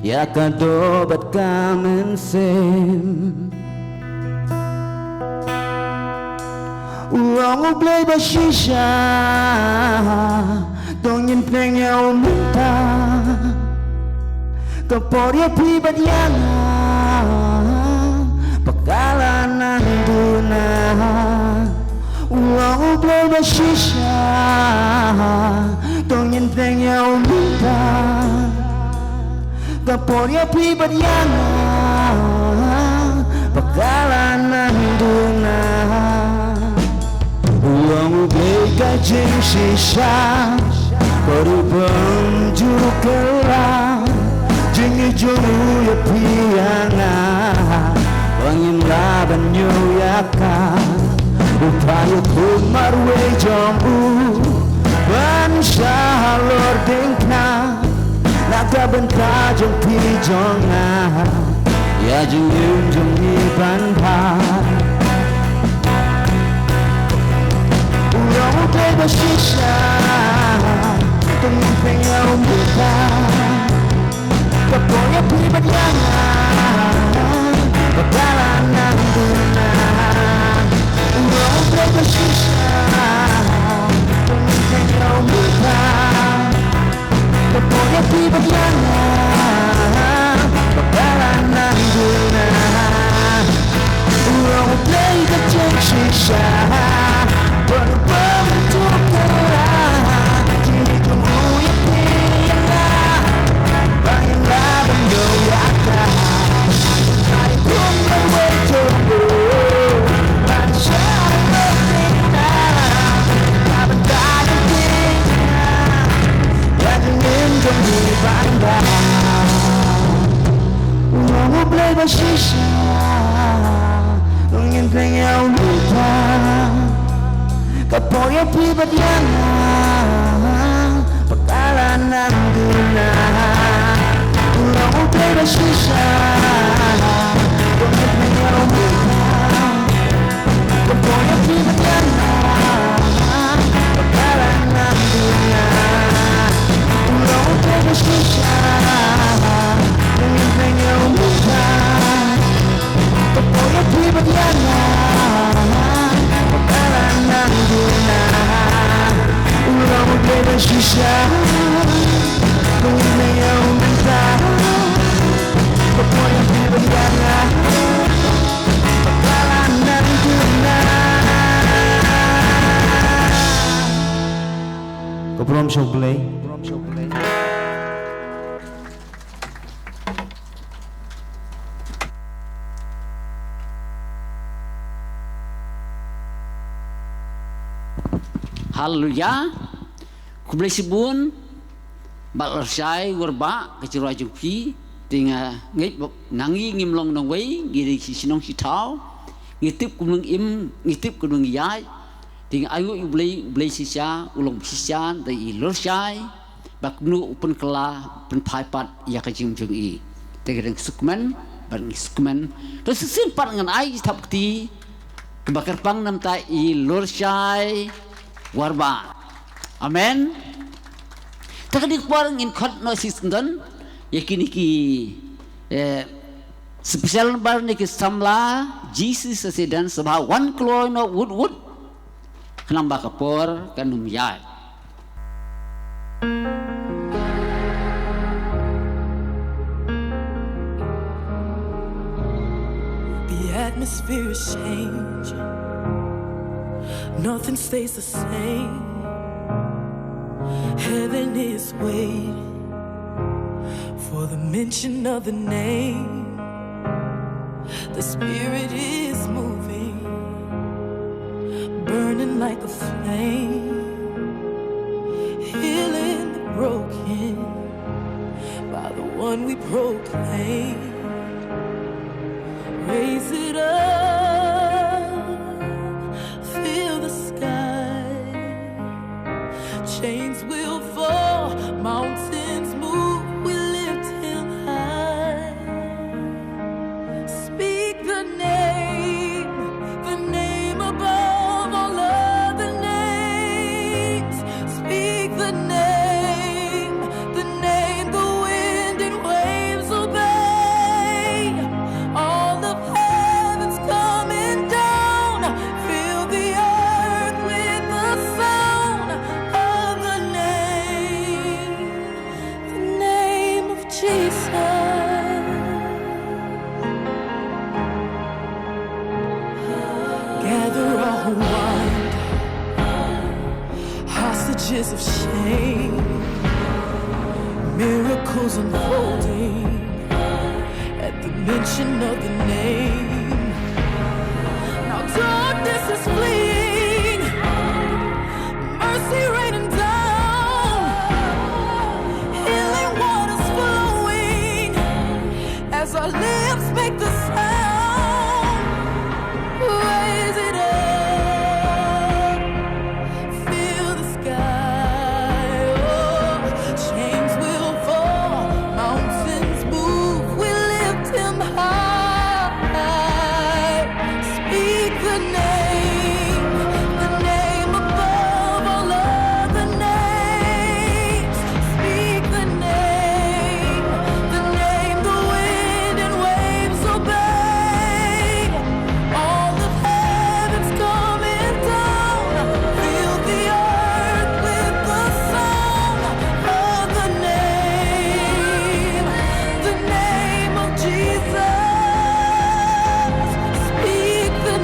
ïa ka doh bad ka mynsiem. U long U Blei ba shisha, to ngin pdiang ïa u mynta. Ka por ïa phi bad ïa nga ba ka la nang duna. U long U Blei ba shisha, to ngin pdiang ïa u mynta. Ka por ïa phi bad ïa nga ba ka la nang duna. U long U Blei ka jingshisha, ka ruh bym ju kylla. Jingïeit jong u ïa phi ïa nga, ba ngim lah ban ñiew ïa ka. U phah ïa u khun marwei jong u ban shah halor diengphna. Na ka bynta jong phi jong nga, ïa jingim jong ngi ban bha. U long U Blei ba shisha, to ngin pdiang ïa u mynta. Ka por ïa phi bad ïa nga ba ka la nang duna. U long U Blei ba shisha, to ngin pdiang ïa u mynta. Ka por ïa phi bad ïa nga ba ka la nang duna. U long U Blei ka jingshisha, bad u bym ju kylla. Jingïeit jong u ïa phi ïa nga, ba ngim lah ban ñiew ïa ka. Ai kum marwei jong u ban shah halor diengphna. Ka bynta jong phi ïa nga, ïa jingim jong ngi ban bha. U long U Blei ba shisha, to ngin pdiang ïa u mynta. Ka por ïa phi bad ïa nga ba ka la nang duna. U long U Blei ba shisha, to ngin pdiang ïa u mynta. Ka por ïa phi bad ïa nga ba ka la nang duna. U long U Blei ba shisha, to ngin pdiang ïa u mynta. Ka por ïa phi bad ïa nga ba ka la nang duna. U long U Blei ba shisha, to ngin pdiang ïa u mynta. Ka por ïa phi bad ïa nga ba ka la nang duna. Ka burom sha U Blei. Haleluya. Khublei shibun. Bah Lorshai Warbah, ka jingrwai jong phi. Te nga ngeit ba na ngi ngim long nongwei, ngi dei shi shnong shi thaw. Ngi tip kumno ngi im, ngi tip kumno ngi ïaid. Te nga aïu ïa U Blei, U Blei shisha u long shisha da i Lorshai. Ba kumno u pynkylla, pynphai pat ïa ka jingim jong i. Te ka dang sukmen, bad ngi sukmen. To shisien pat ngan ai i thap kti kaba kyrpang na bynta i Lorshai Warbah. Amen. Te ka dei ka por ngin khot noh shisyndon ïa kine ki, eh, Special number na ki samla, G C C C dance, sngewbha wan kloi noh wut wut. Khnang ba ka por kan ym ïaid. The atmosphere is changing. Nothing stays the same. Heaven is waiting for the mention of the name. The spirit is moving, burning like a flame, healing the broken by the one we proclaim. Raise it up, fill the sky. Chains will fall, mountains move, we lift him high. Speak the name, the name above all other names. Speak the name, the name the wind and waves obey. All of heaven's coming down, fill the earth with the sound of the name, the name of Jesus. Gather all who wander, hostages of shame, miracles unfolding at the mention of the name. Now darkness is fleeing, mercy raining down, healing waters flowing as our lips make the sound. Raise it up, fill the sky. Oh, chains will fall, mountains move. We lift him high. Speak the name, the name above all other names. Speak the name, the name the wind and waves obey. All of heaven's coming down, fill the earth with the sound of the name, the name of Jesus. Speak the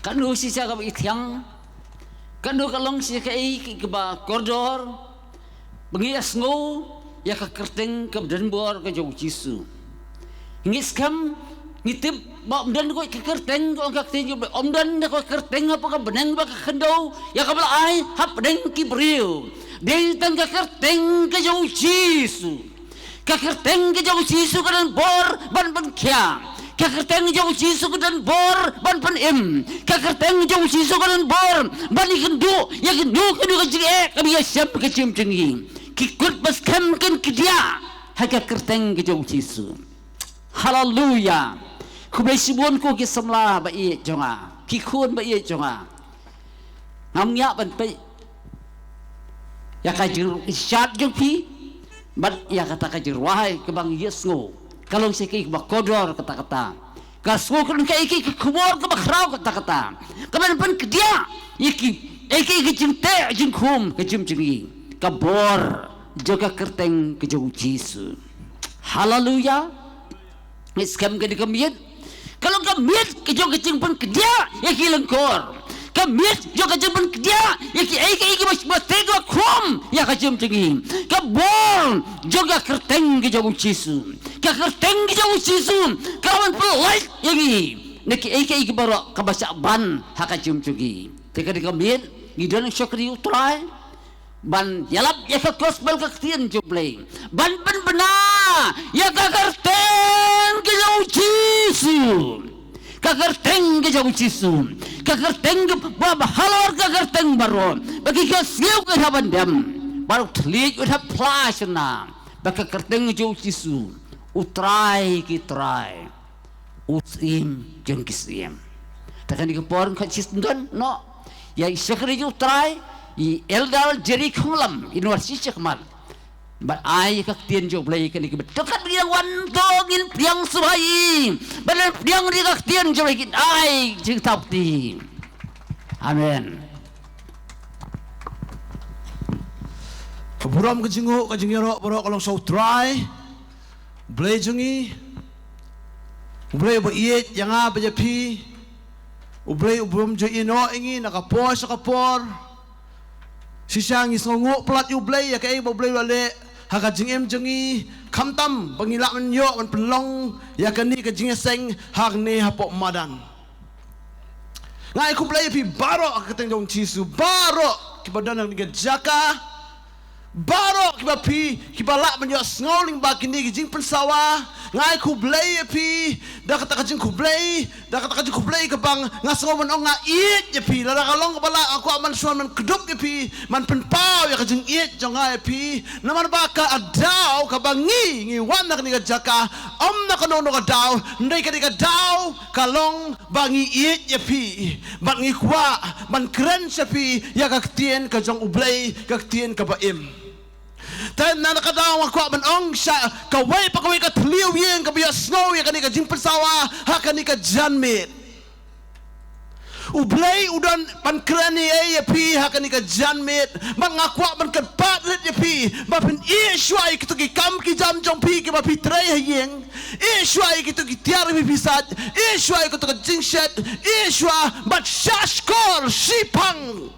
Katno shisha kaba i thiang, katno ka long shisha kaei kaba kordor ba ngi ïa sngew ïa ka kyrteng kaba donbor ka jong u Jisu. Ngi skhem, ngi tip ba ym don ko ka kyrteng, ko ka kyrteng, ym don ko ka kyrteng hapoh ka bneng bad ka khyndew ïa kaba la ai hapdeng ki briew. Dei tang ka kyrteng ka jong u Jisu. Ka kyrteng ka jong u Jisu ka donbor ban pynkhia. Ka kyrteng ka jong u Jisu ka donbor ban pynim. Ka kyrteng ka jong u Jisu ka donbor ban ïakynduh ïa kano kano ka jingeh kaba ïashem ka jingim jong ngi. Ki kut ba skhem kin kdiah ha ka kyrteng ka jong u Jisu. Haleluya. Khublei shibun ko ki samla ba ïeit jong nga, ki khun ba ïeit jong nga. Ngam ngiah ban peit ïa ka jingshad jong phi bad ïa kata ka jingrwai kaba ngi ïa sngew. Ka long shisha kaei kaba kordor katta katta. Ka sngew ka long kaei kaei ka khubor kaba khraw katta katta. Kaba nang pynkdiah ïa ki, ïa ki, ïa ki jingteh jingkhum ka jingim jong ngi. Ka bor jong ka kyrteng ka jong u Jisu. Haleluya. Ngi skhem kane ka miet ka long ka miet ka jong ka jingpynkdiah ïa ki lyngkor. Ka miet jong ka jingpynkdiah ïa kiei kiei kiba, ba teh kiba khum ïa ka jingim jong ngi. Ka bor jong ka kyrteng ka jong u Jisu. Ka kyrteng ka jong u Jisu ka wan pynlait ïa ngi na kiei kiei kiba baroh kaba shah ban ha ka jingim jong ngi. Te kane ka miet ngi don shakri U Trai ban ïalap ïa ka gospel, ka ktien jong U Blei, ban pynbna ïa ka kyrteng ka jong u Jisu. Ka kyrteng ka jong u Jisu, ka kyrteng kaba halor ka kyrteng baroh, ba ki khot siew ki hap ban dem, ba u thylliej u hap phla shynna, ba ka kyrteng ka jong u Jisu, U Trai ki trai, U Syiem jong ki syiem. Te kane ka por ngi khot shisyndon noh ïa i shakri U Trai, i Elder Jerry Khonglam, in wan sha khmat bad ai ka ktien jong U Blei kane kaba to kat ngi wan to ngin pdiang sngewbha ïa i, bad ngin pdiang ïa ka ktien jong U Blei, kin ai jingthaw kti. Amen. Ka burom, ka jingnguh, ka jingïaroh baroh ka long sha U Trai, U Blei jong ngi, U Blei uba ïeit ïa nga bad ïa phi, U Blei uba ym ju ïehnoh ïa ngi na ka por sha ka por. Shisha ngi sngewnguh palat ïa U Blei ïa kaei ba U Blei u la leh ha ka jingim jong ngi, khamtam ba ngi lah ban ïoh ban pynlong ïa kane ka jingïaseng hangne hapoh madan. Nga ai khublei ïa phi baroh ha ka kyrteng jong u Jisu, baroh kiba don ha kane ka jaka, baroh kiba phi, kiba lah ban ïohsngew lyngba kine ki jingpynsawa. Nga ai khublei ïa phi da kata ka jingkhublei, da kata ka jingkhublei kaba nga sngew ban ong nga ïeit ïa phi. Lada ka long kaba lah, nga kwah ban shu wan ban kdup ïa phi, ban pynpaw ïa ka jingïeit jong nga ïa phi. Namar ba ka daw kaba ngi, ngi wan ha kane ka jaka, ym na kano kano ka daw, hynrei kane ka daw ka long ba ngi ïeit ïa phi bad ngi kwah ban kren sha phi ïa ka ktien ka jong U Blei, ka ktien kaba im. Te na ka daw nga kwah ban ong sha kawei pa kawei ka thliew ïing kaba ïohsngew ïa kane ka jingpynsawa ha kane ka janmiet. U Blei u don ban kren ïa, ïa phi ha kane ka janmiet. Bad nga kwah ban kyrpad rit ïa phi ba phin ïeh shuwa ïa kito ki kam ki jam jong phi kiba phi trei ha ïing. Ïeh shuwa ïa kito ki tiar ba phi sait. Ïeh shuwa ïa kito ka jingshet. Ïeh shuwa bad shah shkor shipang.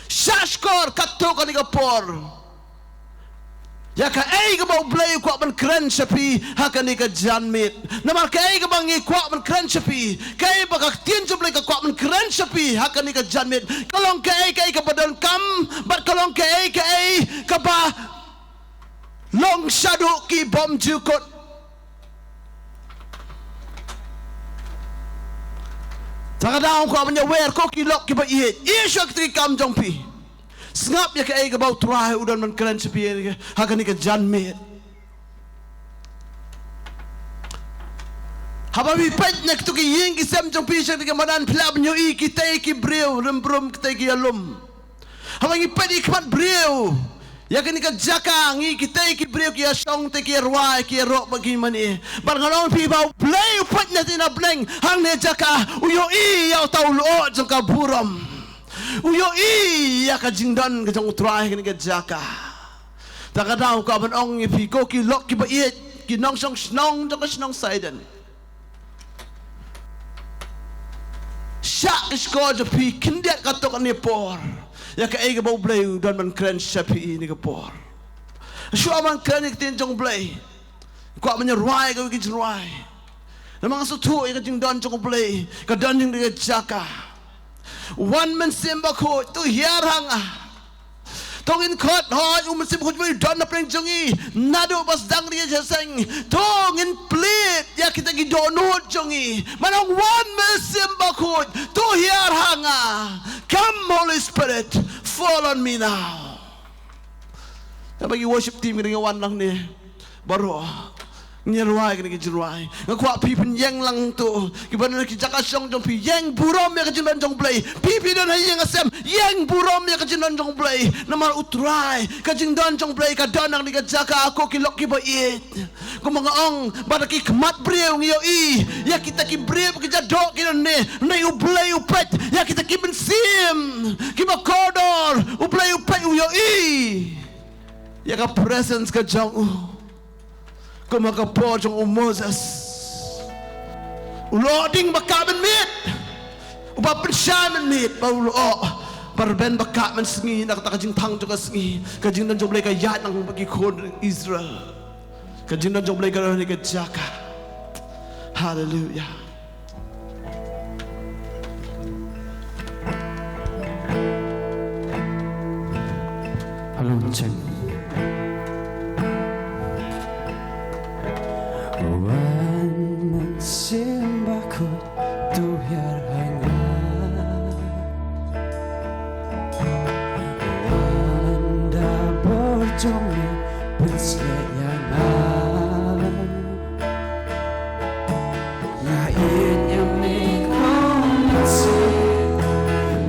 Shah shkor katto katne ka por ïa kaei kaba U Blei u kwah ban kren sha phi ha kane ka janmiet. Namar kaei kaba ngi kwah ban kren sha phi, kaei ba ka ktien jong U Blei ka kwah ban kren sha phi ha kane ka janmiet, ka long kaei kaei kaba donkam bad ka long kaei kaei kaba long shaduh ki bym ju kut. Te ka daw nga kwah ban ïawer, ko ki lok kiba ïeit, ïeh shuwa ïa kito ki kam jong phi. Sngap ïa kaei kaba U Trai u don ban kren sha phi ha kane ka janmiet. Haba phi peit na kito ki ïing ki sem jong phi sha kane ka madan, phi lah ban ïohi kitei ki briew rymbrum, kitei ki ïalum. Haba ngi peit ïa ki khmat briew ïa kane ka jaka, ngi, kitei ki briew ki ïashong, kitei ki ïarwai, ki ïaroh bad ki mane. Bad nga ong ïa phi ba U Blei u peit na tei na bneng hangne jaka, u ïohi ïa uta u lyoh jong ka burom. U ïohi ïa ka jingdon ka jong U Trai ha kane ka jaka. Te ka daw nga kwah ban ong ïa phi, ko ki lok kiba ïeit, ki nongshong shnong jong ka shnong Saiden, Ïa ka shkor jong phi khyndiat katto katne por ïa kaei kaba U Blei u don ban kren sha phi ïa kane ka por. Shuwa ban kren ïa ka ktien jong U Blei, kwah ban ïa rwai kawei ka jingrwai. Namar nga sngewthuh ïa ka jingdon jong U Blei ka don ha kane ka jaka. Wan Mynsiem Bakhuid, to hiar ha nga. To ngin khot hoi U Mynsiem Bakhuid ba u don hapdeng jong ngi naduh ba sdang ïa ka jingïaseng. To ngin plie ïa kita ki dohnud jong ngi. Ban ong Wan Mynsiem Bakhuid, to hiar ha nga. Come Holy Spirit, fall on me now. Ïa ba ki worship team ki dang ïa wan lang ne. Baroh ngin rwai kane ka jingrwai. Nga kwah phi phin ïeng lang to. Kiba don ha ki jaka shong jong phi, ïeng burom ïa ka jingdon jong U Blei. Phi phi don ha ïing ha sem, ïeng burom ïa ka jingdon jong U Blei. Namar U Trai, ka jingdon jong U Blei ka don ha kane ka jaka, ko ki lok kiba ïeit. Kumba nga ong, bad da ki khmat briew ngi ïohi ïa kita ki briew ki jadok ki don ne, ne U Blei u peit ïa kita ki mynsiem kiba kordor, U Blei u peit, u ïohi ïa ka presence ka jong u. Kumba ka por jong u Moses, u la ding ba kah mynmiet, uba pynshai mynmiet ba u la, ba rben ba kah mynsngi na kata ka jingthang jong ka sngi. Ka jingdon jong U Blei ka ïaid lang bad ki khun Israel. Ka jingdon jong U Blei ka don ha kane ka jaka. Haleluia. Hello, check. Wan Mynsiem Bakhuid, to hiar ha nga. Wan da bor jong me, pynsleh ïa nga. Nga ïeit ïa me, ko Mynsiem,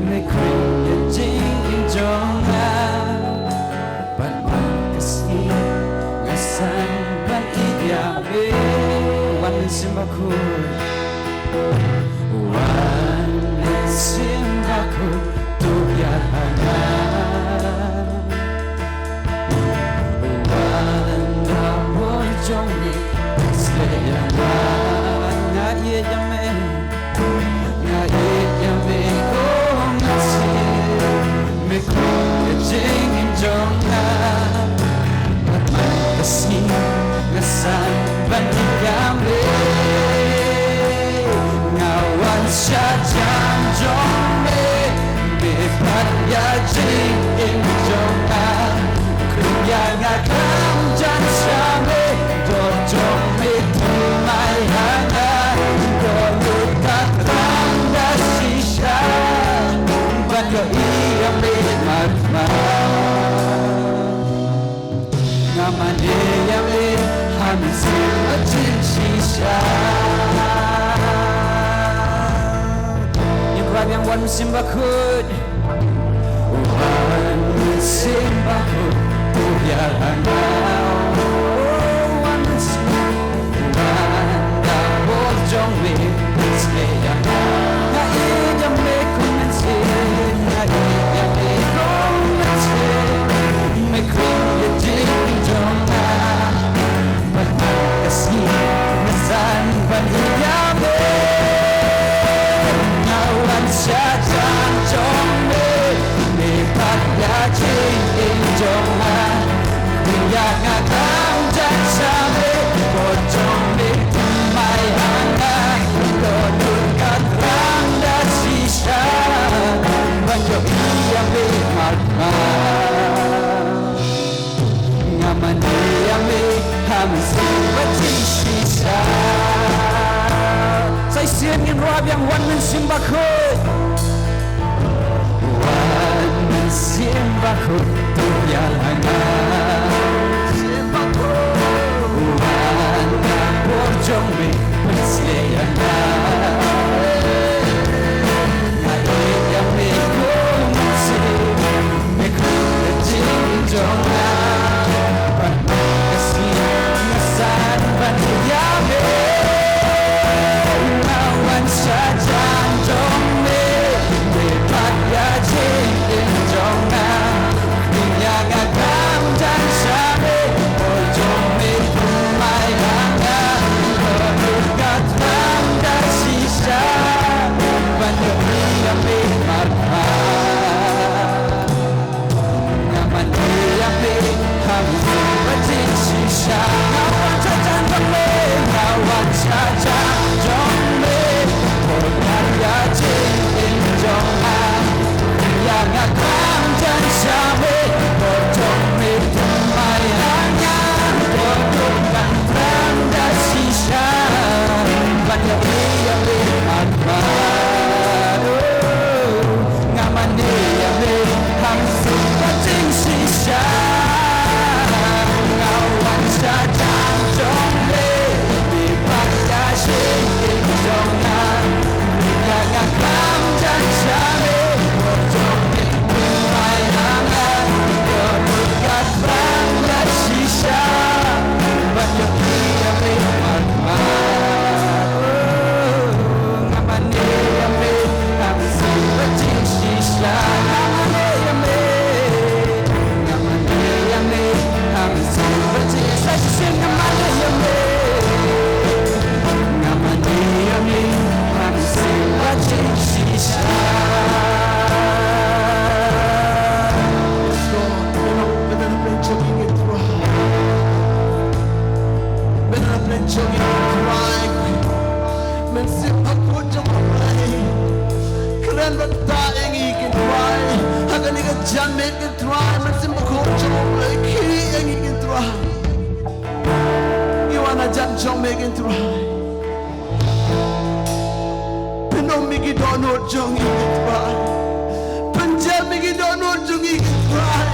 me khwïn ïa ka jingim jong nga. Bad man ka sngi nga sdang ban ïeit ïa me. Wan Mynsiem Bakhuid. Wan Mynsiem Bakhuid, to hiar ha nga. Wan da bor jong me, pynsleh ïa nga. Nga ïeit ïa me, nga ïeit ïa me, ko Mynsiem, me khwïn ïa ka jingim jong nga. Bad man ka sngi nga sdang ban ïeit ïa me. Nga wan sha jan jong me, me pat ïa ka jingim jong nga. Khwïn ïa nga khlem jan sha me, dohnud jong me thymmai ha nga. Dohnud ka thrang da shisha, ban ïohi ïa me markhmat. Nga mane ïa me ha mynsiem bad jingshisha. Ngin rwai biang, Wan Mynsiem Bakhuid. Wan Mynsiem Bakhuid, to hiar ha nga. Wan Mynsiem, wan da bor jong me, pynsleh ïa nga. Nga ïeit ïa me, ko Mynsiem, nga ïeit ïa me, ko Mynsiem, me khwïn ïa ka jingim jong nga. Bad man ka sngi nga sdang ban ïeit ïa me. Nga wan sha jan jong me, me pat ïa ka jingim jong nga. Khwïn ïa nga khlem jan sha me, bor jong me thymmai ha nga. Dohnud ka thrang da shisha, ban ïohi ïa me markhmat. Nga mane ïa me ha mynsiem bad jingshisha. Sa shisien ngin rwai biang, Wan Mynsiem Bakhuid. Wan Mynsiem Bakhuid, to hiar ha nga. Wan da bor jong me, pynsleh ïa nga. Nga ïeit ïa me, ko Mynsiem, me khwïn ïa ka jingim jong nga. Bad man ka sngi nga sdang ban ïeit ïa me. Nga wan sha jan jong me, me pat ïa ka jingim jong nga. Khwïn ïa nga khlem jan sha me, bor jong me thymmai ha nga. Dohnud ka thrang Mynsiem Bakhuid jong U Blei, kren bynta ïa ngi, ko Trai. Ha kane ka janmiet, ko Trai, Mynsiem Bakhuid jong U Blei, khie ïa ngi, ko Trai. Ngi wan hajan jong me, ko Trai. Pynum ïa ki dohnud jong ngi, ko Trai. Pynjem ïa ki dohnud jong ngi, ko Trai.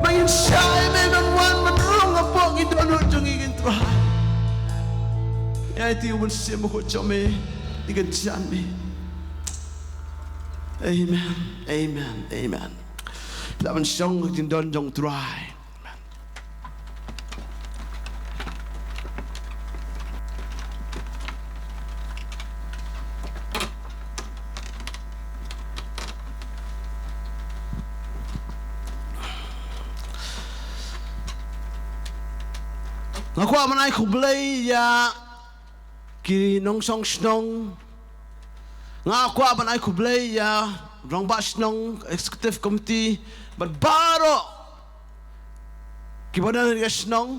Ba ngin shah ïa me ban wan ban rung hapoh ki dohnud jong ngi, ko Trai. Ïa ïa u Mynsiem Bakhuid jong me ïa ka janmiet. Amen. Amen. Amen. Lah ban shong ha ka jingdon jong U Trai. Amen. Nga kwah ban ai khublei ïa ki nongshong shnong. Nga kwah ban ai khublei ïa rangbah shnong, executive committee, bad baroh kiba don ha kane ka shnong.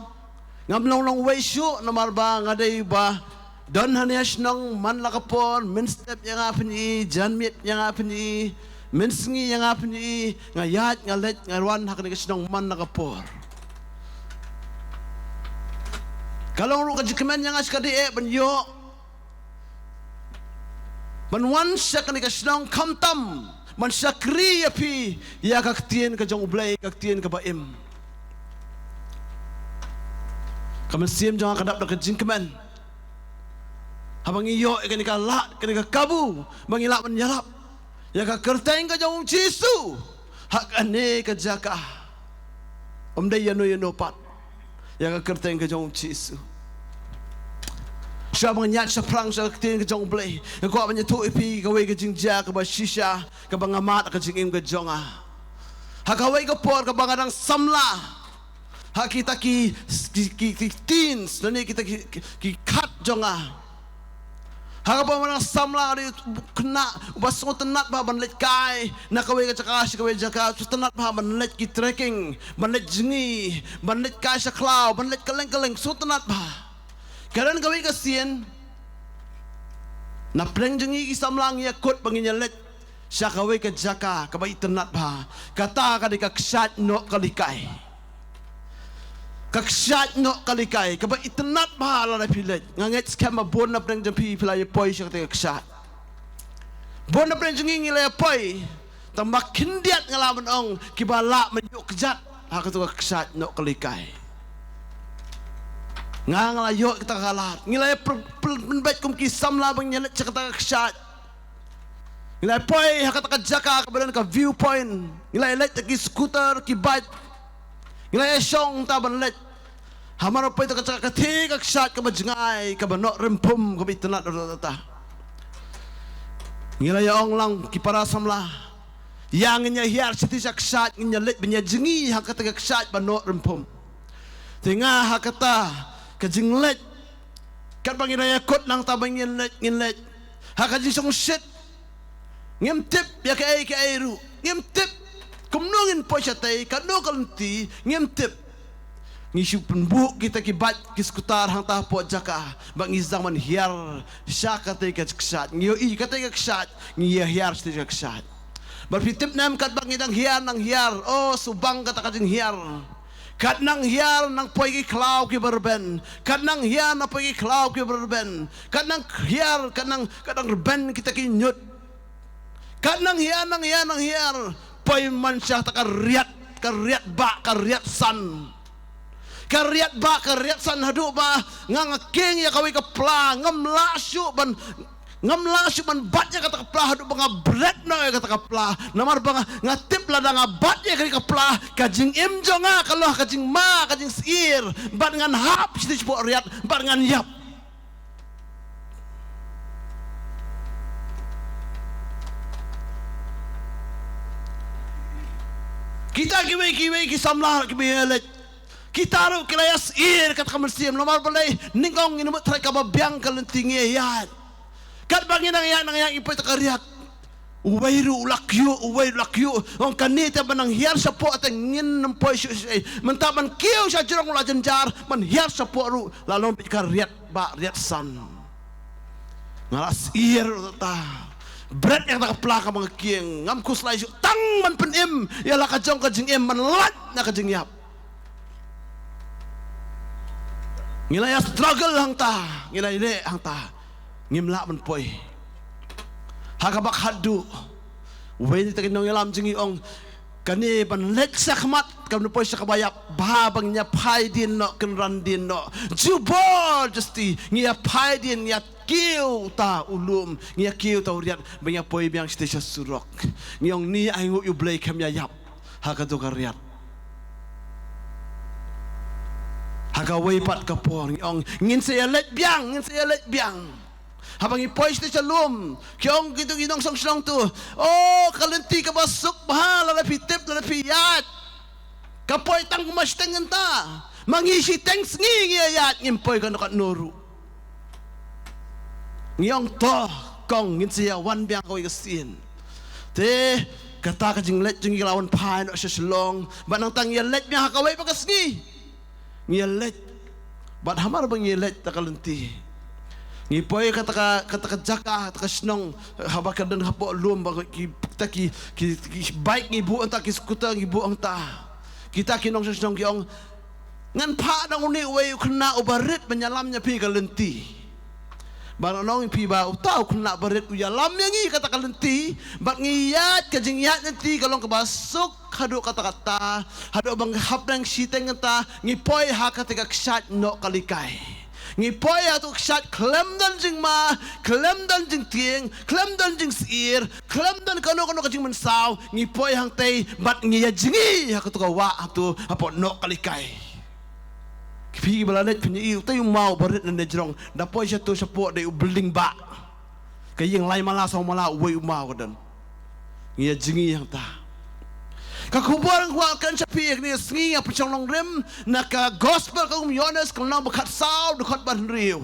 Ngam long longwei shuh namar ba nga dei ba don ha kane ka shnong man la ka por, mynstep ïa nga pyni, janmiet ïa nga pyni, mynsngi ïa nga pyni, nga ïaid nga leit nga wan ha kane ka shnong man la ka por. Ka long ruh ka jingkmen ïa nga shikatdei eh ban ïoh ban wan sha kane ka shnong khamtam ban shakri ïa phi ïa ka ktien ka jong U Blei, ka ktien kaba im. Ka mynsiem jong nga ka dap da ka jingkmen haba ngi ïoh ïa kane ka lad, kane ka kabu ba ngi lah ban ïalap ïa ka kyrteng ka jong U Jisu ha kane ka jaka. Ym dei ïano ïano pat, ïa ka kyrteng ka jong U Jisu. Shuwa ba ngan ïaid shaphrang sha ka ktien ka jong U Blei, nga kwah ban ïathuh ïa phi kawei ka jingjia kaba shisha kaba nga mad ha ka jingim ka jong nga. Ha kawei ka por kaba nga dang samla ha kita ki, ki, ki, ki teens, lane kita ki, ki, ki khad jong nga. Ha kaba nga dang samla, nga dei u khynnah uba sngewtynnat bha ban leit kai na kawei ka jaka sha kawei ka jaka, sngewtynnat bha ban leit ki trekking, ban leit jngi, ban leit kai sha khlaw, ban leit kylleng kylleng, sngewtynnat bha. Ka don kawei ka sien, na pdeng jong ngi ki samla ngi ïakut ba ngin ïaleit sha kawei ka jaka kaba itynnat bha. Kata ka dei ka kshaid Nohkalikai. Ka kshaid Nohkalikai kaba itynnat bha lada phi leit. Nga ngeit skhem ba bun na pdeng jong phi phi la ïa poi sha kata ka kshaid. Bun na pdeng jong ngi ngi la ïa poi. Tang ba khyndiat nga lah ban ong kiba lah ban ïoh kjat ha kata ka kshaid Nohkalikai. Nga nga la ïoh kata ka lad. Ngi la ïa pynbeit kum ki samla ba ngin ïaleit sha kata ka kshaid. Ngi la poi ha kata ka jaka kaba don ka viewpoint. Ngi la leit da ki scooter, ki bike. Ngi la shong ta ban leit. Hamar poi ta ka jaka, ka thik ka kshaid kaba jngai, kaba noh rymphum, kaba itynnat rata. Ngi la ïa ong lang ki para samla, ïa ngin ïa hiar sha kata ka kshaid, ngin ïa leit ban ïa jngi ha kata ka kshaid ba noh rymphum. Te nga ha kata ka jingleit, katba ngi la ïa kut nangta ba ngin leit, ngin leit ha ka jingsngewsih. Ngim tip ïa kaei kaei ruh. Ngim tip kumno ngin poi shatei, katno ka lynti, ngim tip. Ngi shu pynbuh kita ki bike, ki scooter hangta hapoh jaka ba ngi sdang ban hiar sha katei ka kshaid. Ngi ïohi katei ka kshaid, ngi ïa hiar shatei ka kshaid. Bad phi tip ne em, katba ngi dang hiar, nang hiar, oh, shu bang kata ka jinghiar. Kat nang hiar nang poi ki khlaw kiba rben. Kat nang hiar nang poi ki khlaw kiba rben. Kat nang hiar, kat nang, kat nang rben kita ki ñiut. Kat nang hiar, nang hiar, nang hiar. Poi man sha ta ka riat, ka riat bah, ka riat san. Ka riat bah, ka riat san haduh ba nga nga kieng ïa kawei ka pla, ngam lah shuh ban Ngam lah shuh ban bat ïa kata ka pla haduh ba nga bret noh ïa kata ka pla. Namar ba nga, nga tip lada nga bat ïa kata ka pla, ka jingim jong nga ka long ka jingma, ka jingsyier. Bad ngan hap shatei shapoh riat, bad ngan ïap. Kita kiwei kiwei ki samla kiba ïaleit, kita ruh ki la ïasyier kata ka mynsiem. Namar balei? Nyngkong ngin mut trai kaba biang ka lynti ngi ïaid. Katba ngi nang ïaid, nang ïaid ngi poi ta ka riat. Uwei ruh u la kyiuh, uwei ruh u la kyiuh. Ong kane te ban nang hiar shapoh te ngin ym poi shuh shuh. Mynta ban kiew sha jrong la jynjar, ban hiar shapoh ruh la long beit ka riat bah riat san. Nga la syier ta. Bret ïa kata ka pla kaba nga kieng. Ngam khuslai shuh tang ban pynim ïa la ka jong ka jingim, ban lait na ka jingïap. Ngi la ïa struggle hangta, ngi la ïaleh hangta. Ngim lah ban poi. Ha kaba khatduh, uwei na kita ki nongïalam jong ngi u ong, kane ban leit shakhmat, kaba poi sha kaba ïap, bha ba ngin ïa phai dien noh, kynran dien noh. Jubor justi, ngin ïa phai dien, ngin ïa kiew ta u lum, ngin ïa kiew ta u riat, ba ngin ïa poi biang shatei sha surok. Ngi ong, ni ainguh ïa U Blei, khlem ïa ïap ha kato ka riat. Ha kawei pat ka por ngi ong, ngin sa ïa leit biang, ngin sa ïa leit biang. Haba ngi poi shatei sha lum, ki ong kito ki nongshong shnong to, "Oh, ka lynti kaba suk bha, lada phi tip, lada phi ïaid. Ka poi tang kumba shiteng kynta. Ma ngi shiteng sngi ngi ïaid, ngim poi kano kano ruh." Ngi ong, "To, kong, ngin sa ïa wan biang kawei ka sien." Te kata ka jingleit jong ngi ka la wan phai noh sha Shillong. Bad nangta ngi ïa leit biang ha kawei pat ka sngi. Ngi ïa leit. Bad hamar ba ngi ïa leit ta ka lynti, ngi poi kata ka, kata ka jaka, kata ka shnong, haba ka don hapoh lum, ba ki, kita ki, ki, ki bike ngi buh hangta, ki scooter ngi buh hangta. Kita ki nongshong shnong ki ong, "Ngan phah da une uwei u khynnah uba rit ban ïalam ïa phi ka lynti." Bad ngan ong ïa phi ba uta u khynnah barit u ïalam ïa ngi kata ka lynti, bad ngi ïaid, ka jingïaid lynti ka long kaba suk haduh katta katta, haduh ba hapdeng shiteng kynta ngi poi ha kata ka kshaid Nohkalikai. Ngi poi ha kata ka kshaid khlem don jingma, khlem don jingtieng, khlem don jingsyier, khlem don kano kano ka jingmynsaw, ngi poi hangtei bad ngi ïa jngi ha kata ka wah hato hapoh Nohkalikai. Phi ba la leit phin ïohi, utai u maw barit na ne jrong, da poi shato shapoh dei u building bah. Ka ïing lai mala saw mala, uwei u maw ka don. Ngi ïa jngi hangta. Ka khubor nga kwah kren sha phi ha kane ka sngi, nga pynshong nongrim na ka Gospel ka um Ïoannis, ka lynnong ba khatsaw, dkhot ba hynriew.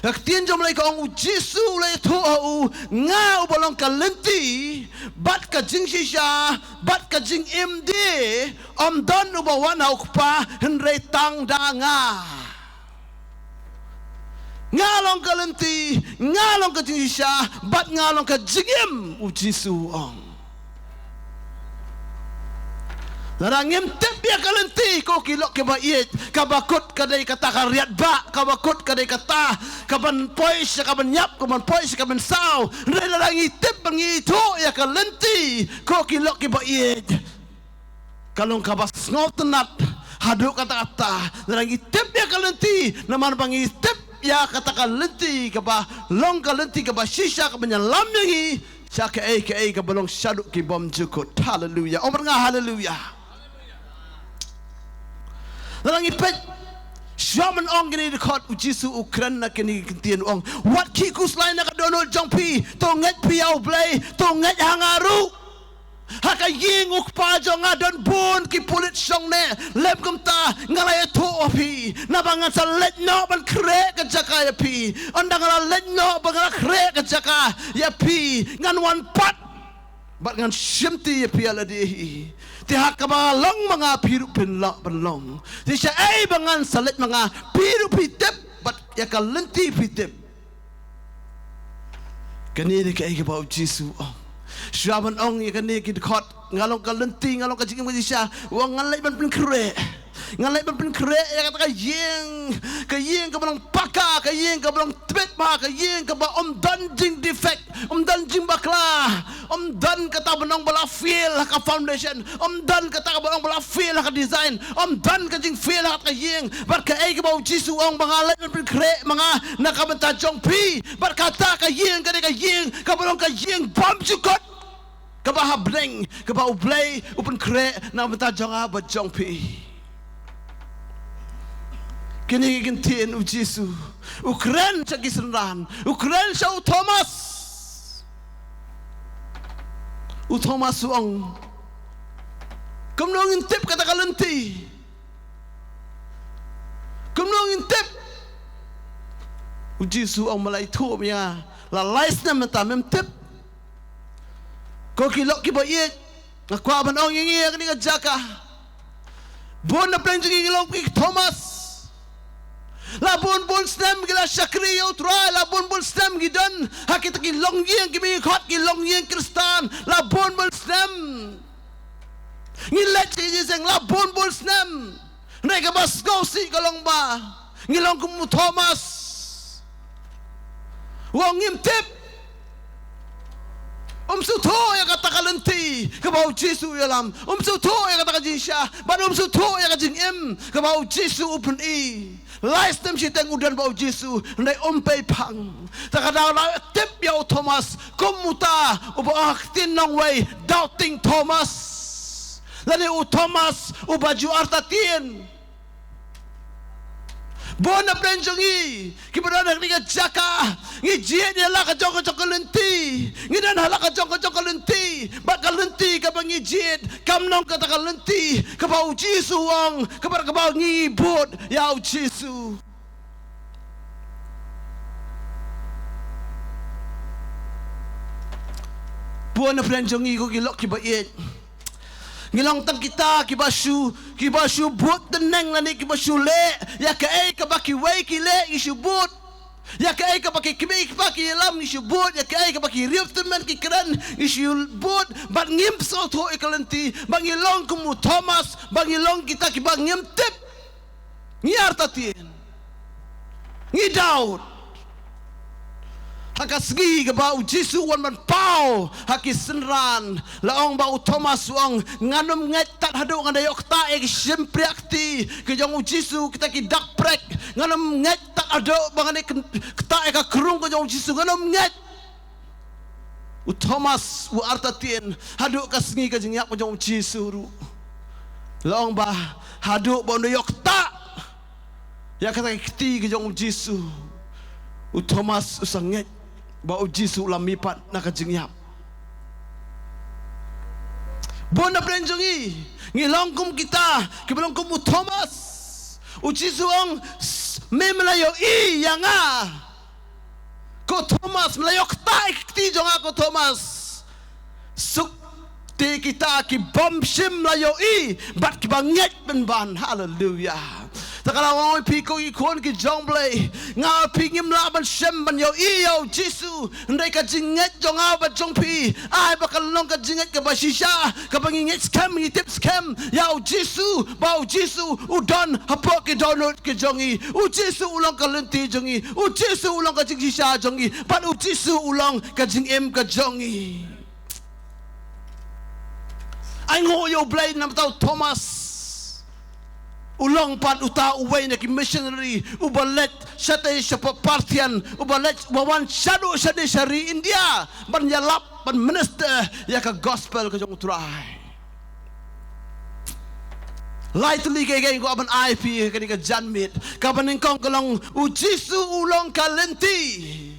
Ka ktien jong U Blei ka ong, U Jisu u la ïathuh ha u, nga uba long ka lynti, bad ka jingshisha, bad ka jingim de, ym don uba wan ha u Kpa hynrei tang da nga. Nga long ka lynti, nga long ka jingshisha, bad nga long ka jingim, U Jisu u ong. Lada ngim tip ïa ka lynti, ko ki lok kiba ïeit, kaba kut ka dei kata ka riat bah, kaba kut ka dei kata kaban poi sha kaban ïap, kaban poi sha kaban saw. Hynrei lada ngi tip bad ngi ithuh ïa ka lynti, ko ki lok kiba ïeit, ka long kaba sngewtynnat haduh katta katta. Lada ngi tip ïa ka lynti, namar ba ngi tip ïa kata ka lynti kaba long ka lynti kaba shisha, kaban ïalam ïa ngi sha kaei kaei kaba long shaduh ki bymjukut. Haleluia. Ong bad nga haleluia. Lada ngi peit, shuwa ban ong kine ki dkhot, U Jisu u kren na kine ki ktien, u ong, wat khih khuslai na ka dohnud jong phi, to ngeit phi ïa U Blei, to ngeit ha nga ruh. Ha ka ïing U Kpa jong nga don bun ki pulit shongneh, lem kumta nga la ïathuh ha phi, naba ngan sa leit noh ban khreh ka jaka ïa phi. Ynda nga la leit noh ba nga la khreh ka jaka ïa phi, ngan wan pat bad ngan shimti ïa phi ïa lade hi. Te ha kaba long ma nga phi ruh phin lah ban long. Te shaei ba ngan sa leit ma nga phi ruh phi tip, bad ïa ka lynti phi tip. Kane dei kaei kaba U Jisu u ong. Shuwa ban ong ïa kane ki dkhot, nga long ka lynti, nga long ka jingim ka jingshisha, u ong ngan leit ban pynkhreh. Ngan leit ban pynkhreh ïa kata ka ïing, ka ïing kaba long paka, ka ïing kaba long tbit bha, ka ïing kaba ym don jingdefect, ym don jingbakla, ym don kata ba ong ba la fail ha ka foundation, ym don kata ba ong ba la fail ha ka design, ym don ka jingfail ha kata ka ïing. Bad kaei kaba U Jisu u ong, ba nga leit ban pynkhreh ma nga na ka bynta jong phi. Bad kata ka ïing ka dei ka ïing kaba long ka ïing bymjukut, kaba ha bneng, kaba U Blei u pynkhreh na ka bynta jong nga bad jong phi. Kine ki ktien U Jisu u kren sha ki synran, u kren sha u Thomas. U Thomas u ong, kumno ngin tip kata ka lynti? Kumno ngin tip? U Jisu u ong, ma la ïathuh ïa me, la lai snem mynta mem tip? Ko ki lok kiba ïeit, nga kwah ban ong ïa ngi ha kane ka jaka, bun na pdeng jong ngi ngi long ki Thomas. La bun bun snem ngi la shakri ïa U Trai, la bun bun snem ngi don ki longïing kiba ngi khot ki longïing Khristan la bun bun snem. Ngi leit sha ki jingïaseng la bun bun snem. Hynrei kaba sngewsih ka long ba ngi long kum u Thomas. U ong ngim tip. Um sngewthuh ïa kata ka lynti kaba u Jisu u ïalam. Um sngewthuh ïa kata ka jingshisha bad um sngewthuh ïa ka jingim kaba u Jisu u pyni. Lai snem shiteng u don bad u Jisu, hynrei um pei phang. Te ka daw la tip ïa u Thomas kum uta uba ong ha ka ktien nongwei, doubting Thomas. Lane u Thomas uba ju artatien. Bun na pdeng jong ngi kiba don ha kane ka jaka, ngi jied ïa la ka jong ka jong ka lynti. Ngi don ha la ka jong ka jong ka lynti. Bad ka lynti kaba ngi jied kam long kata ka lynti kaba u Jisu u ong, kaba, kaba ngi bud ïa u Jisu. Bun na pdeng jong ngi ko ki lok kiba ïeit, ngi long tang kita kiba shu, kiba shu bud tneng lane kiba shu leh ïa kaei kaba kiwei ki leh, ngi shu bud. Ïa kaei kaba ki kmie ki kpa ki ïalam ngi shu bud, ïa kaei kaba ki riewtymmen ki kren ngi shu bud, bad ngim sngewthuh ïa ka lynti, ba ngi long kum u Thomas, ba ngi long kita kiba ngim tip. Ngi artatien. Ngi doubt. Ha ka sngi kaba u Jisu u wan ban paw ha ki synran, la ong ba u Thomas u ong, ngan ym ngeit tad haduh ngan da ïoh ktah ïa ki shympriahkti ki jong u Jisu, kita ki dak prek. Ngan ym ngeit tad haduh ba ngan da ktah ïa ka krung ka jong u Jisu, ngan ym ngeit. U Thomas u artatien haduh ka sngi ka jingïap ka jong u Jisu ruh. La ong ba haduh ba un da ïoh ktah ïa kata ka kti ka jong u Jisu, u Thomas u sa ngeit ba u Jisu u la mih pat na ka jingïap. Bun na pdeng jong ngi, ngi long kum kita kiba long kum u Thomas. U Jisu u ong, "Me, me la ïohi ïa nga, ko Thomas? Me la ïoh ktah ïa ki kti jong nga, ko Thomas?" Suk te kita ki bym shym la ïohi bad kiba ngeit pynban. Haleluya. Te ka la ong ïa phi ko ki khun ki jong u Blei, nga ong ïa phi ngim lah ban shem ban ïohi ïa u Jisu. Hynrei ka jingngeit jong nga bad jong phi, ai ba kan long ka jingngeit kaba shisha, kaba ngi ngeit skhem, ngi tip skhem ïa u Jisu, ba u Jisu u don hapoh ki dohnud ki jong ngi. U Jisu u long ka lynti jong ngi. U Jisu u long ka jingshisha jong ngi. Bad u Jisu u long ka jingim ka jong ngi. Ai nguh ïa u Blei namar uta u Thomas u long pat uta uwei na ki missionary uba leit shatei shapoh Parthian, uba leit, uba wan shaduh shane sha ri India ban ïalap, ban minister ïa ka gospel ka jong u Trai. Lai tylli kiei kiei nga kwah ban ai ïa phi ha kane ka janmiet. Kaba nyngkong ka long, u Jisu u long ka lynti.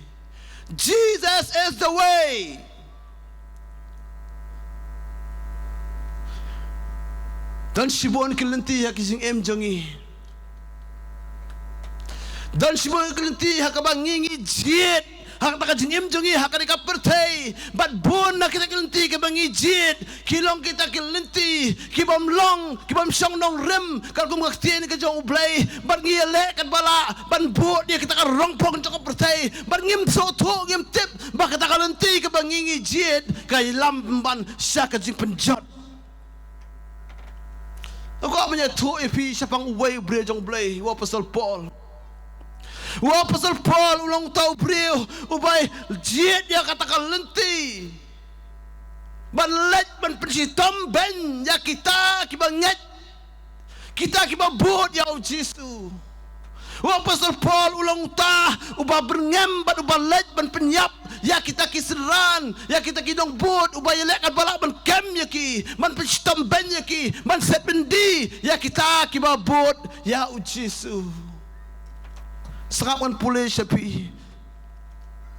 Jesus is the way. Don shibun ki lynti ha ki jingim jong ngi. Don shibun ki lynti ha kaba ngi, ngi jied ha kata ka jingim jong ngi ha kane ka pyrthei. Bad bun na kita ki lynti kiba ngi jied ki long kita ki lynti ki bym long, ki bym shong nongrim katkum ka ktien ka jong u Blei. Bad ngi ïaleh katba lah ban bud ïa kita ka rongphong jong ka pyrthei. Bad ngim sngewthuh, ngim tip ba kata ka lynti kaba ngi, ngi jied ka ïalam pynban sha ka jingpynjot. Nga kwah ban ïathuh ïa phi shaphang uwei u briew jong u Blei, u Apostol Paul. U Apostol Paul u long uta u briew uba jied ïa kata ka lynti ban leit ban pynshitom beiñ ïa kita kiba ngeit, kita kiba bud ïa u Jisu. U Apostol Paul u long uta uba byrngem bad uba leit ban pynïap ïa kita ki synran, ïa kita ki nongbud, uba ïaleh katba lah ban kem ïa ki, ban pynshitom beiñ ïa ki, ban set byndi ïa kita kiba bud ïa u Jisu. Sngap ngan pule sha phi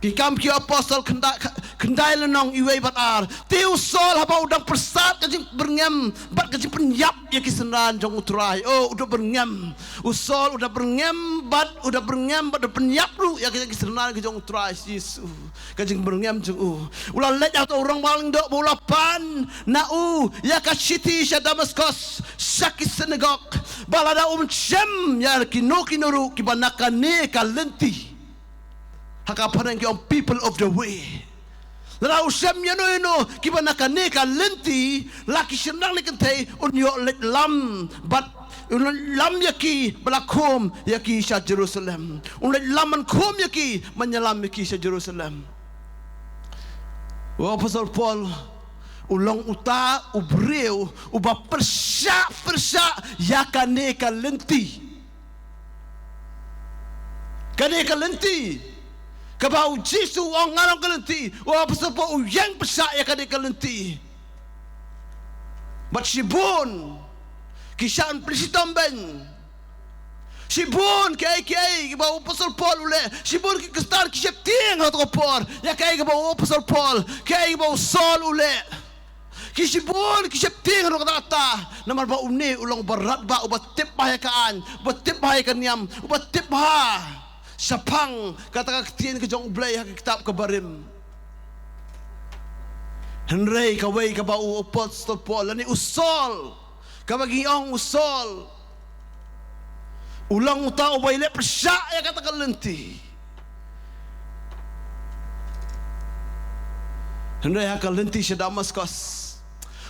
Ki Kam ki Apostol khyndai, khyndai lynnong, wei bad ar. Te u Saul haba u dang pyrsad ka jingbyrngem bad ka jingpynïap ïa ki synran jong u Trai. Oh, u da byrngem. U Saul u da byrngem bad, u da byrngem bad u da pynïap ruh ïa ki, ïa ki synran ki jong u Trai Jisu. Ka jingbyrngem jong u. U la leit ha uta u rangbah lyngdoh bad u la pan na u ïa ka shithi sha Damaskos, sha ki synagog. Bad lada um shem ïa kino kino ruh kiba na kane ka lynti. Ha ka phareng ki ong people of the way. Lada u shem ïano ïano kiba na kane ka lynti, la ki shynrang ne kynthei, un ïoh leit lam, bad un leit lam ïa ki, ba la khum ïa ki sha Jerusalem. Un leit lam ban khum ïa ki, ban ïalam ïa ki sha Jerusalem. U Apostol Paul u long uta u briew uba pyrshah, pyrshah ïa kane ka lynti. Kane ka lynti kaba u Jisu u ong nga long ka lynti, u Apostol Paul u ïeng pyrshah ïa kane ka lynti. Bad shibun ki shah ban pynshitom beiñ. Shibun kiei kiei kiba u Apostol Paul u leh, shibun ki Khristan ki sheptieng ha kata ka por ïa kiei kiba u Apostol Paul, kiei kiba u Saul u leh. Ki shibun ki sheptieng ruh kata kata. Namar ba une u long uba radbah, uba tip bha ïa ka aiñ, uba tip bha ïa ka niam, uba tip bha shaphang kata ka ktien ka jong U Blei ha ka kitab ka barim. Hynrei kawei kaba u Apostol Paul lane u Saul, kaba ngi ong u Saul, u long uta uba ïaleh pyrshah ïa kata ka lynti. Hynrei ha ka lynti sha Damaskos,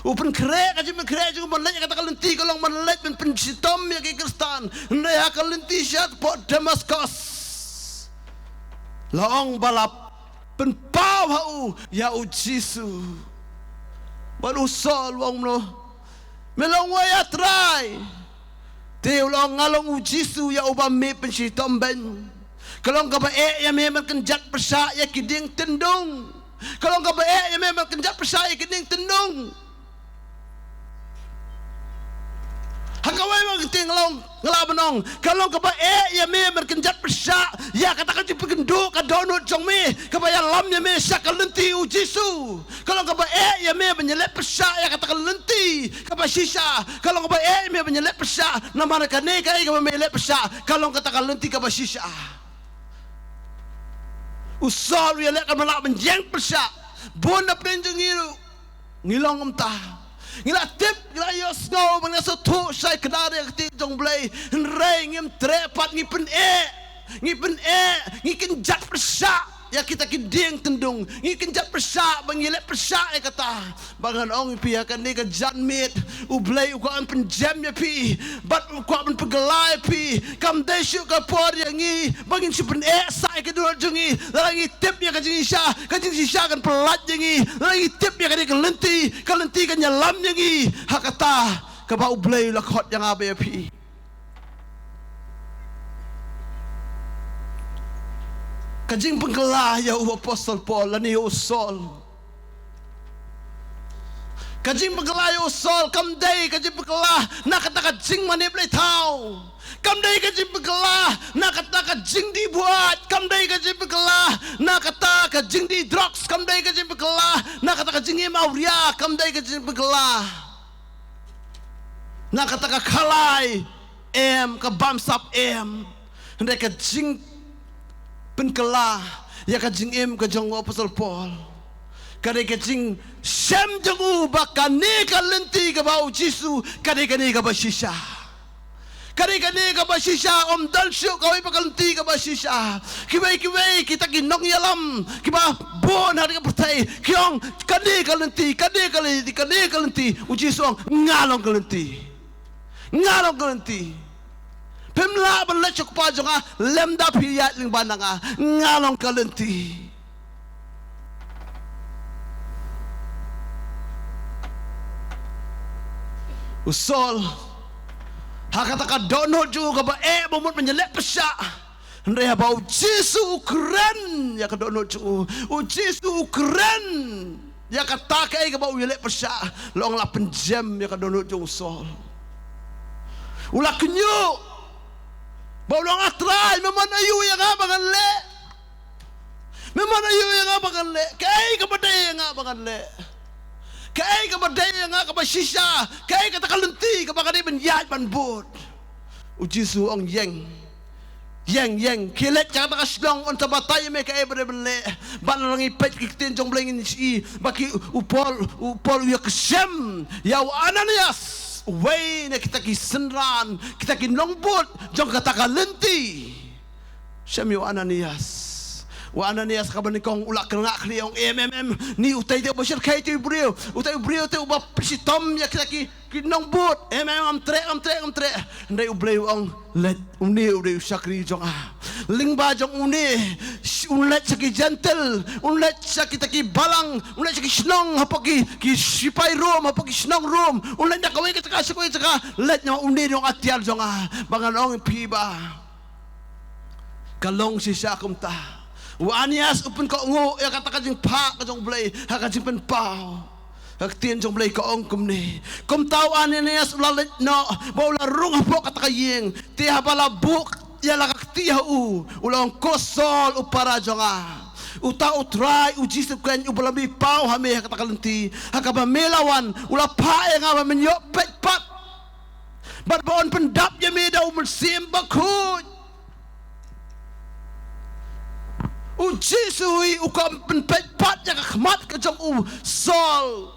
u pynkhreh, ka jingpynkhreh jong u ban leit ïa kata ka lynti ka long ban leit ban pynshitom ïa ki Khristan. Hynrei ha ka lynti shapoh Damaskos, la ong ba la pynpaw ha u ïa u Jisu. Bad u Saul u ong kumno? Me la ong, wei ah Trai. Te u la ong, nga long u Jisu ïa uba me pynshitom beiñ. Ka long kaba eh ïa me ban kynjat pyrshah ïa ki dieng tyndung. Ka long kaba eh ïa me ban kynjat pyrshah ïa ki dieng tyndung. Ha kawei ka ktien ka long, nga lah ban ong, ka long kaba eh ïa me ban kynjat pyrshah ïa kata ka jingpynkynduh ka dohnud jong me, kaba ïalam ïa me sha ka lynti u Jisu. Ka long kaba eh ïa me ban ïaleh pyrshah ïa kata ka lynti kaba shisha. Ka long kaba eh ïa me ban ïaleh pyrshah, namar kane kaei kaba me ïaleh pyrshah ka long kata ka lynti kaba shisha. U Saul u ïaleh kaba lah ban ïeng pyrshah. Bun na pdeng jong ngi ruh ngi long kumta. Ngi la tip, ngi la ïohsngew, ba ngi la sngewthuh shai kdar ïa ka ktien jong U Blei. Hynrei ngim treh pat, ngi pyneh, ngi pyneh, ngi kynjat pyrshah ïa kita ki dieng tyndung. Ngi kynjat pyrshah, ba ngi leh pyrshah ïa kata. Ba ngan ong ïa phi ha kane ka janmiet, U Blei u kwah ban pynjem ïa phi. Bad u kwah ban pynkylla ïa phi. Kam dei shuh ka por ïa ngi ba ngin shu pyneh sah ïa ka dohnud jong ngi. Lada ngi tip ïa ka jingshisha, ka jingshisha kan pyllait ïa ngi. Lada ngi tip ïa kane ka lynti, ka lynti kan ïalam ïa ngi ha kata kaba U Blei u la khot ïa nga bad ïa phi. Ka jingpynkylla ïa u Apostol Paul lane ïa u Saul. Ka jingpynkylla ïa u Saul kam dei ka jingpynkylla na kata ka jingmane blei thaw. Kam dei ka jingpynkylla na kata ka jingdih buaid. Kam dei ka jingpynkylla na kata ka jingdih drugs. Kam dei ka jingpynkylla na kata ka jingim awria. Kam dei ka jingpynkylla na kata ka khalai, em, ka bamsap, em. Hynrei ka jingpynkylla ïa ka jingim ka jong u Apostol Paul, ka dei ka jingshem jong u ba kane ka lynti kaba u Jisu ka dei kane kaba shisha. Ka dei kane kaba shisha, ym don shuh kawei pat ka lynti kaba shisha. Kiwei kiwei kita ki nongïalam kiba bun ha ka pyrthei ki ong, kane ka lynti, kane ka lynti, kane ka lynti. U Jisu u ong, nga long ka lynti. Nga long ka lynti. Phim lah ban leit sha u Kpa jong nga lymda phi ïaid lyngba na nga. Nga long ka lynti. U Saul, ha kata ka dohnud jong u kaba eh ba mut ban ïaleh pyrshah. Hynrei haba u Jisu u kren ïa ka dohnud jong u, u Jisu u kren ïa kata kaei kaba u ïaleh pyrshah, la ong la pynjem ïa ka dohnud jong u Saul. U la kynnoh ba u la ong, ah Trai, me mon aïu ïa nga ba ngan leh? Me mon aïu ïa nga ba ngan leh? Kaei kaba dei ïa nga ba ngan leh? Kaei kaba dei ïa nga kaba shisha? Kaei kata ka lynti kaba nga dei ban ïaid ban bud? U Jisu u ong, ïeng. Ïeng, ïeng. Khie leit sha kata ka shnong, un sa batai ïa me kaei ba dei ban leh. Bad lada ngi peit ki ktien jong U Blei ngin ïohi ba ki, u Paul, u Paul u ïa kyrshem ïa u Ananias, uwei na kita ki synran, kita ki nongbud jong kata ka lynti. Shem ïa u Ananias. U Ananias kaba nyngkong u la kyrngah khlieh, ong, em, em, em, ni utai te uba shyrkhei te u briew, utai u briew te uba pynshitom ïa kita ki, ki nongbud. Em, em, ngam treh, ngam treh, ngam treh. Hynrei U Blei u ong, leit, une u dei u shakri jong nga. Lyngba jong une, sh-, un leit sha ki Jentil, un leit sha kita ki balang, un leit sha ki shnong hapoh ki, ki sipai Rom, hapoh ki shnong Rom, un leit na kawei ka jaka sha kawei ka jaka, leit namar une u dei u atiar jong nga. Ba ngan ong ïa phi ba ka long shisha kumta. U Ananias u pynkohnguh ïa kata ka jingphah ka jong U Blei ha ka jingpynpaw. Ka ktien jong U Blei ka ong kumne. Kumta u Ananias u la leit noh, bad u la rung hapoh kata ka ïing. Te haba la buh ïa la ka kti ha u, u la ong, ko Saul u para jong nga, uta U Trai U Jisu keiñ uba la mih paw ha me ha kata ka lynti, ha kaba me la wan, u la phah ïa nga ba men ïoh peit pat, bad ba un pyndap ïa me da U Mynsiem Bakhuid. U Jisu hi u kwah pynpeit pat ïa ka khmat ka jong u Saul.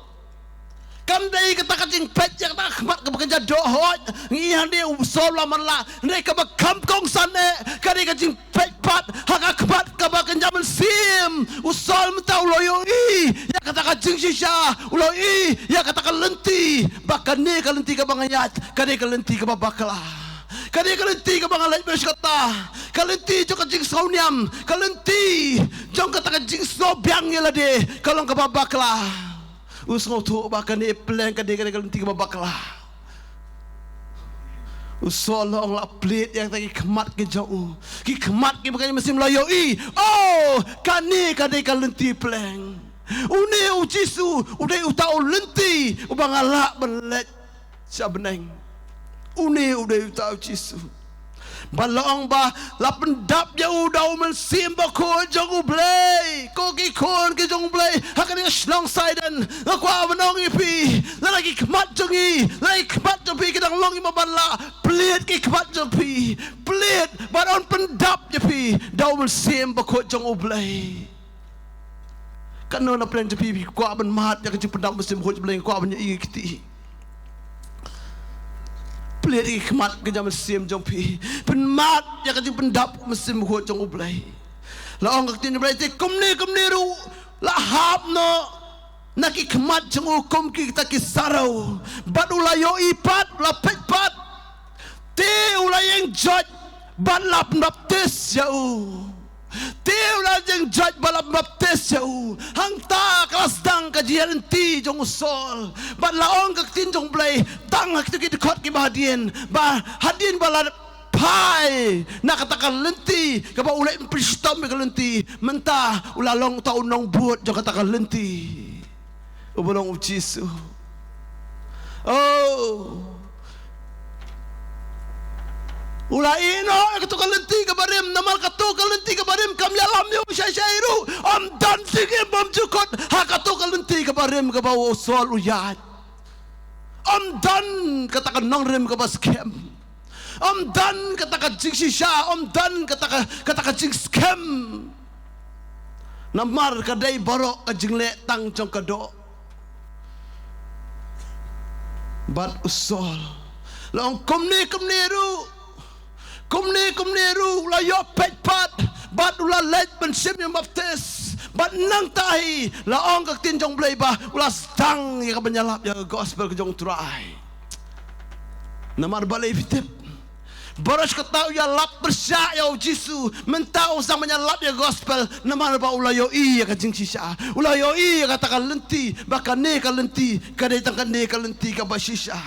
Kam dei kata ka jingpeit ïa kata ka khmat kaba kynja dohnud. Ngi hangne u Saul la man la, hynrei kaba kham kongsan eh ka dei ka jingpeit pat ha ka khmat kaba kynja mynsiem. U Saul mynta u la ïohi ïa kata ka jingshisha, u la ïohi ïa kata ka lynti, ba kane ka lynti kaba nga ïaid ka dei ka lynti kaba bakla. Ka dei ka lynti kaba nga leit bad kata ka lynti jong ka jingsngewniam, ka lynti jong kata ka jingsngewbiang ïa lade, ka long kaba bakla. U sngewthuh ba kane pleng ka dei, ka dei ka lynti kaba bakla. U Saul u la plied ïa kita ki khmat ki jong u, ki khmat kiba kynja mynsiem, la ïohi, oh, kane ka dei ka lynti pleng. Une U Jisu u dei uta u lynti uba nga lah ban leit sha bneng. Une u dei uta U Jisu. Bad la ong ba la pyndap ïa u da U Mynsiem Bakhuid jong U Blei. Ko ki khun ki jong U Blei ha kane ka shnong Saiden, nga kwah ban ong ïa phi, lada ki khmat jong ngi, lada ki khmat jong phi ki dang long kiba ban lah, plied ki khmat jong phi, plied bad un pyndap ïa phi da U Mynsiem Bakhuid jong U Blei. Katno na pdeng jong phi phi kwah ban mad ïa ka jingpyndap Mynsiem Bakhuid jong U Blei, kwah ban ïohi ïa ki kti? Plied ïa ki khmat ka jong mynsiem jong phi, pynmad ïa ka jingpyndap Mynsiem Bakhuid jong U Blei. La ong ka ktien U Blei te, kumne kumne ruh la hap noh na ki khmat jong u kum kita ki sarew, bad u la ïohi pat, u la peit pat. Te u la ïeng joit bad la pynbaptis ïa u. Te u la ïeng joit bad la pynbaptis ïa u. Hangta ka la sdang ka jingïaid lynti jong u Saul. Bad la ong ka ktien jong U Blei tang ha kito ki dkhot kiba hadien, ba hadien ba la phai na kata ka lynti kaba u leit pynshitom ïa ka lynti, mynta u la long uta u nongbud jong kata ka lynti. Uba long U Jisu. Oh. U la ïehnoh ïa kato ka lynti kaba rim, namar kato ka lynti kaba rim kam ïalam ïa u shai shai ruh. Ym don jingim bymjukut ha kato ka lynti kaba rim kaba u Saul u ïaid. Ym don kata ka nongrim kaba skhem. Ym don kata ka jingshisha, ym don kata ka, kata ka jingskhem. Namar ka dei baroh ka jingleh tang jong ka doh. Bad u Saul la ong kumne kumne ruh, kumne kumne ruh u la ïoh peit pat, bad u la leit ban shim ïa u baptis. Bad nangta hi la ong ka ktien jong U Blei ba u la sdang ïa ka ban ïalap ïa ka gospel ka jong U Trai. Namar balei phi tip? Baroh shi katta u ïalap pyrshah ïa U Jisu, mynta u sdang ban ïalap ïa ka gospel, namar ba u la ïohi ïa ka jingshisha. U la ïohi ïa kata ka lynti, ba kane ka lynti ka dei tang kane ka lynti kaba shisha.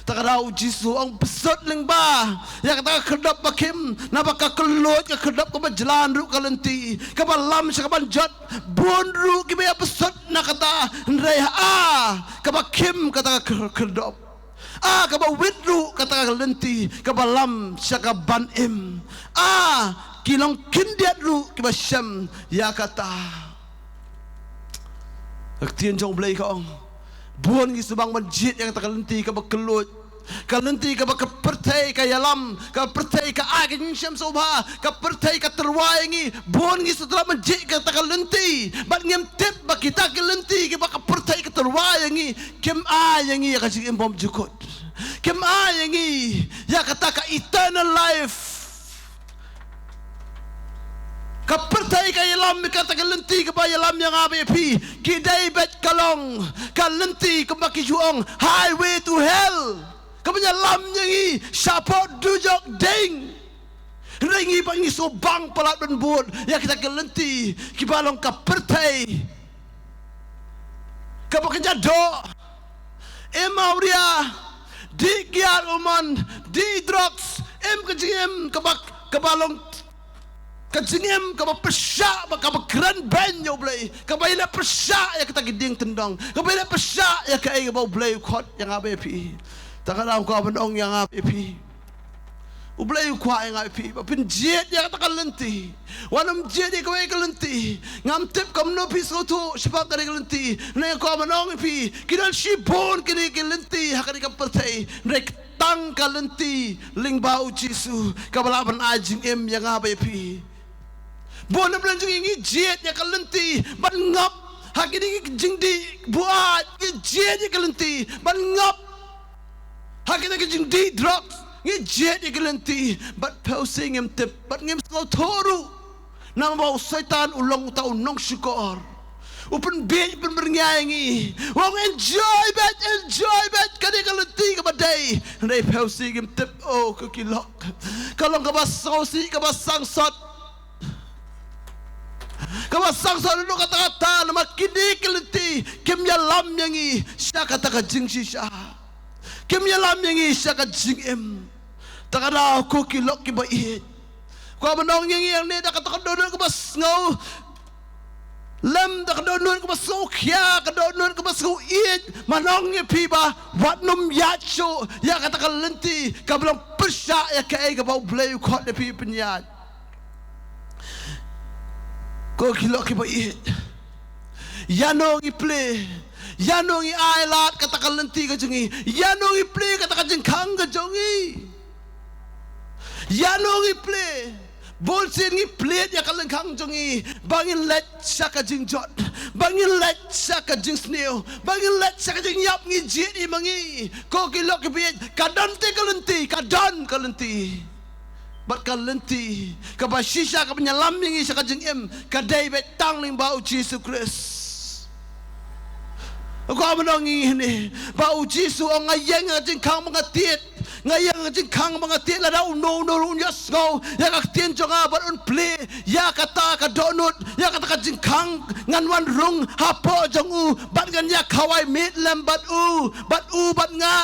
Ta ka daw U Jisu u ong pysut lyngba ïa kata ka khyrdop ba khim, naba ka kylluid ka khyrdop kaba jlan ruh ka lynti, kaba lam sha ka ban jot. Bun ruh kiba ïa pysut na kata, hynrei ha kaba khim kata ka khyr-, khyrdop, ha kaba wit ruh kata ka lynti, kaba lam sha ka ban im, ha ki long khyndiat ruh kiba shem ïa kata. Ka ktien jong U Blei ka ong, bun ngi shu sdang ban jied ïa kata ka lynti kaba kylluid, ka lynti kaba ka pyrthei ka ïalam, ka pyrthei ka ai ka jingshem sngewbha, ka pyrthei ka tyrwa ïa ngi. Bun ngi shu sdang ban jied ïa kata ka lynti, bad ngim tip ba kita ki lynti kiba ka pyrthei ka tyrwa ïa ngi kim ai ïa ngi ïa ka jingim bymjukut, kim ai ïa ngi ïa kata ka eternal life. Ka pyrthei ka ïalam ïa kata ka lynti kaba ïalam ïa nga bad ïa phi. Ki dei beit ka long ka lynti kaba ki ju ong highway to hell. Kaba ïalam ïa ngi shapoh dujok ding. Hynrei ngi ba ngi sngewbang palat ban bud ïa kita ki lynti kiba long ka pyrthei kaba kynja doh. Em awria, dih kiar umon, dih drugs, em ka jingim kaba, kaba long ka jingim kaba pyrshah, ba kaba kren beiñ ïa U Blei, kaba ïaleh pyrshah ïa kita ki dieng tyndong, kaba ïaleh pyrshah ïa kaei kaba U Blei u khot ïa nga bad ïa phi. Ta ka daw ka ban ong ïa nga bad ïa phi. U Blei u kwah ïa nga bad ïa phi ba phin jied ïa kata ka lynti. Wat nym jied ïa kawei ka lynti. Ngam tip kumno phi sngewthuh shaphang kane ka lynti. Hynrei nga kwah ban ong ïa phi, ki don shibun kine ki lynti ha kane ka pyrthei. Hynrei tang ka lynti lyngba U Jisu kaba lah ban ai jingim ïa nga bad ïa phi. Bun na pdeng jong ngi ngi jied ïa ka lynti ban ngop ha kine ki jingdih buaid, ngi jied ïa ka lynti ban ngop ha kine ki jingdih drugs, ngi jied ïa ka lynti bad phi u sngewtip bad ngim sngewthuh ruh. Namar ba u Soitan u long uta u nongshukor. U pynbieit, u pynbyrngia ïa ngi. U ong enjoy beit, enjoy beit kane ka lynti kaba dei. Hynrei phi u sngewtip, oh, ko ki lok, ka long kaba sngewsih, kaba sangsot. Kaba sangsot naduh katta katta, namar kine ki lynti kim ïalam ïa ngi sha kata ka jingshisha. Kim ïalam ïa ngi sha ka jingim. Ta ka daw ko ki lok kiba ïeit, kwah ban ong ïa ngi hangne da kata ka dohnud kaba sngewlem, da ka dohnud kaba sngewkhia, ka dohnud kaba sngewïeit, ban ong ïa phi ba wat nym ïaid shuh ïa kata ka lynti kaba long pyrshah ïa kaei kaba U Blei u khot ïa phi pynïaid. Ko ki lok kiba ïeit, ïano ngi plie? Ïano ngi ai lad kata ka lynti ka jong ngi? Ïano ngi plie kata ka jingkhang ka jong ngi? Ïano ngi plie? Bun sien ngi plie ïa ka lyngkhang jong ngi ba ngin leit sha ka jingjot, ba ngin leit sha ka jingsniew, ba ngin leit sha ka jingïap, ngi jied ïa ma ngi. Ko ki lok kiba ïeit, ka don te ka lynti, ka don ka lynti. Bad ka lynti kaba shisha kaba ïalam ïa ngi sha ka jingim ka dei beit tang lyngba U Jisu Khrist. Ko ba nong ïa ngi hangne ba U Jisu u ong, nga ïeng ha ka jingkhang ba nga tied, nga ïeng ha ka jingkhang ba nga tied, lada uno uno ruh un ïohsngew ïa ka ktien jong nga bad un plie ïa kata ka dohnud, ïa kata ka jingkhang, ngan wan rung hapoh jong u bad ngan ïa khawai miet lem bad u, bad u bad nga.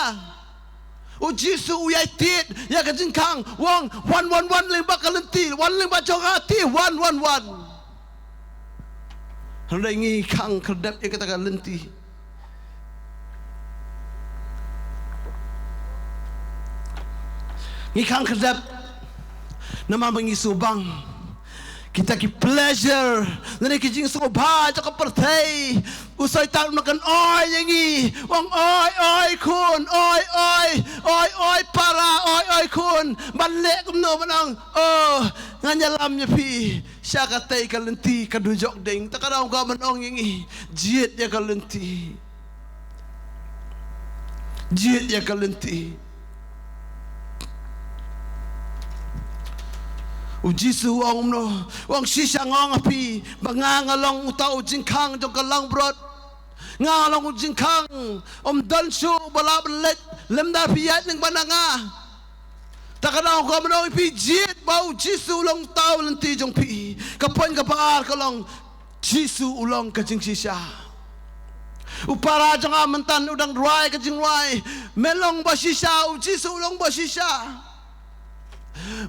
U Jisu u ïai tied ïa ka jingkhang, u ong, wan, wan, wan lyngba ka lynti, wan lyngba jong nga te, wan, wan, wan. Hynrei ngi khang khyrdep ïa kata ka lynti. Ngi khang khyrdep namar ba ngi sngewbang kita ki pleasure lane ki jingsngewbha jong ka pyrthei. U Soitan u kynoi ïa ngi, u ong, oi, oi khun, oi, oi, oi, oi para, oi, oi khun, ban leh kumno, ban ong, oh, ngan ïalam ïa phi sha katei ka lynti ka dujok ding. Ta ka daw ka ban ong ïa ngi, jied ïa ka lynti. Jied ïa ka lynti. U Jisu u ong kumno? U ong, shisha nga ong ha phi ba nga, nga long uta u jingkhang jong ka langbrot. Nga, nga long u jingkhang, ym don shuh ba lah ban leit lymda phi ïaid lyngba na nga. Ta ka daw ka ban ong ïa phi, jied ba U Jisu u long uta u lynti jong phi. Ka point kaba ar ka long, Jisu u long ka jingshisha. U para jong nga mynta u dang rwai ka jingrwai. Me long ba shisha, U Jisu u long ba shisha.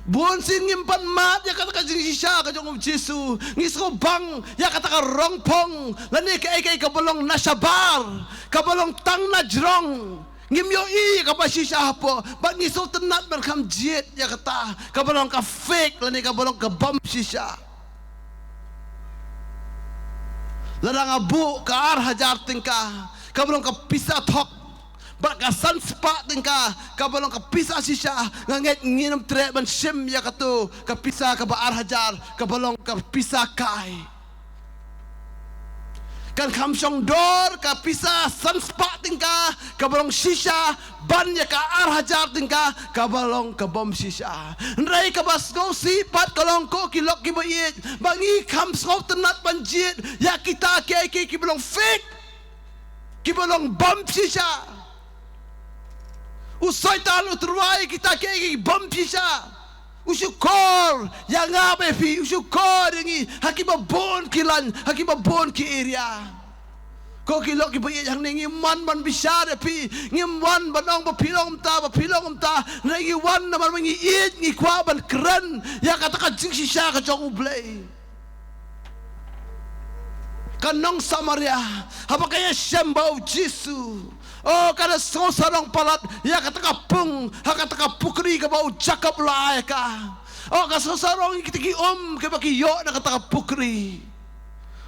Bun sien ngim pat mad ïa kata ka jingshisha ka jong U Jisu. Ngi sngewbang ïa kata ka rongphong lane kaei kaei kaba long nasha bar, kaba long tang na jrong. Ngim ïohi ïa kaba shisha hapoh bad ngi sngewtynnat ban kham jied ïa kata kaba long ka fake lane kaba long ka bym shisha. Lada nga buh ka ar hajar tyngka kaba long ka pisa thok bad ka san spah tyngka kaba long ka pisa shisha, nga ngeit ngin ym treh ban shim ïa kato ka pisa kaba ar hajar kaba long ka pisa kai. Kan kham shong dor ka pisa san spah tyngka kaba long shisha ban ïa ka ar hajar tyngka kaba long ka bym shisha. Hynrei kaba sngewsih pat ka long, ko ki lok kiba ïeit, ba ngi kham sngewtynnat ban jied ïa kita kiei kiei kiba long fake, kiba long bym shisha. U Soitan u tyrwa ïa kita kiei kiei bym shisha. U shukor ïa nga bad ïa phi, u shukor ïa ngi ha kiba bun ki lain, ha kiba bun ki area. Ko ki lok kiba ïeit, hangne ngim wan ban bishar ïa phi, ngim wan ban ong ba phi long kumta, ba phi long kumta. Hynrei ngi wan namar ba ngi ïeit, ngi kwah ban kren ïa kata ka jingshisha ka jong U Blei. Ka nong Samaria, haba ka ïashem bad U Jisu, oh, ka da sngewsarong palat ïa kata ka pung ha kata ka pukri kaba u Jakob u la ai ïa ka. Oh, ka sngewsarong ïa kita ki um kiba ki ïoh na kata ka pukri.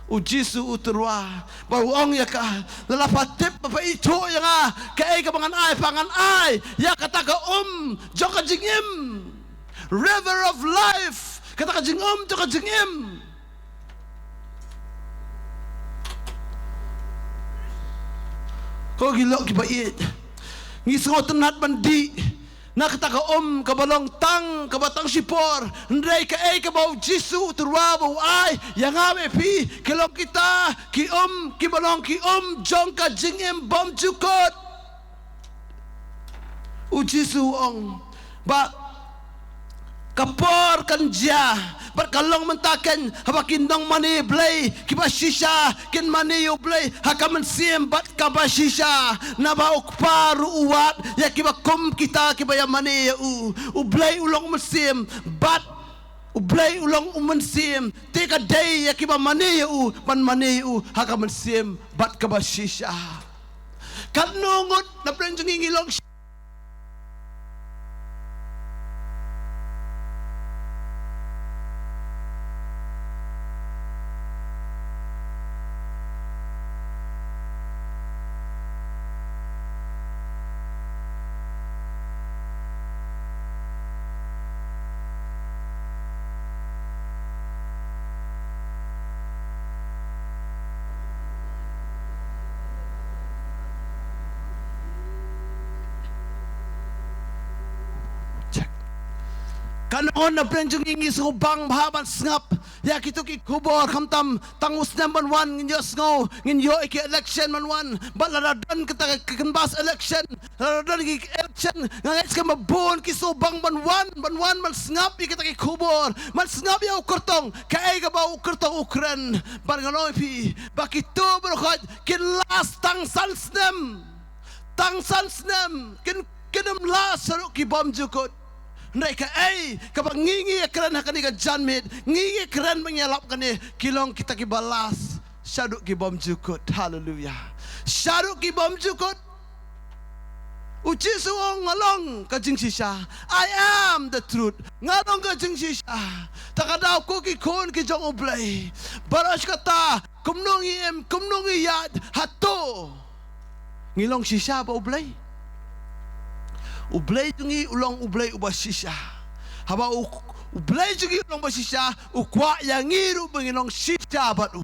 U Jisu u tyrwa bad u ong ïa ka, lada pha tip bad pha ithuh ïa nga, kaei kaba ngan ai, pha ngan ai ïa kata ka um jong ka jingim. River of life, kata ka jingum jong ka jingim. Ko ki lok kiba ïeit, ngi sngewtynnat ban dih na kata ka um kaba long tang, kaba tang shipor. Hynrei kaei kaba U Jisu u tyrwa bad u ai ïa nga bad ïa phi, ki long kita ki um kiba long ki um jong ka jingim bymjukut. U Jisu u ong ba ka por kan jia bad ka long mynta keiñ, haba ki nongmane Blei kiba shisha kin mane ïa U Blei ha ka mynsiem bad kaba shisha. Naba U Kpa ruh u wad ïa kiba kum kita kiba ïamane ïa u. U Blei u long u mynsiem bad U Blei u long u mynsiem, te ka dei ïa kiba mane ïa u ban mane ïa u ha ka mynsiem bad kaba shisha. Katno ngut na pdeng jong ngi ngi long Check. Katno na pdeng jong ngi ngi sngewbang bha ban sngap ïa kito ki khubor, khamtam tang u snem ban wan ngin ïohsngew, ngin ïoh ïa ki election ban wan. Bad lada don kata ka canvass election, lada don ki election, nga ngeit skhem ba bun ki sngewbang ban wan, ban wan ban sngap ïa kita ki khubor, ban sngap ïa u kyrtong, kaei kaba u kyrtong u kren. Bad ngan ong ïa phi ba kito baroh khoit kin last tang san snem. Tang san snem kin, kin ym last shaduh ki bymjukut. Hynrei kaei kaba ngi ngi ïakren ha kane ka janmiet, ngi ngi ïakren ba ngi ïalap kane, ki long kita kiba last shaduh ki bymjukut. Haleluya. Shaduh ki bymjukut. U Jisu u ong, nga long ka jingshisha. I am the truth. Nga long ka jingshisha. Ta ka daw ko ki khun ki jong U Blei, baroh shi katta, kumno ngi im, kumno ngi ïaid, hato ngi long shisha bad U Blei? U Blei jong ngi u long U Blei uba shisha. Haba u, U Blei jong ngi u long ba shisha, u kwah ïa ngi ruh ba ngin long shisha bad u.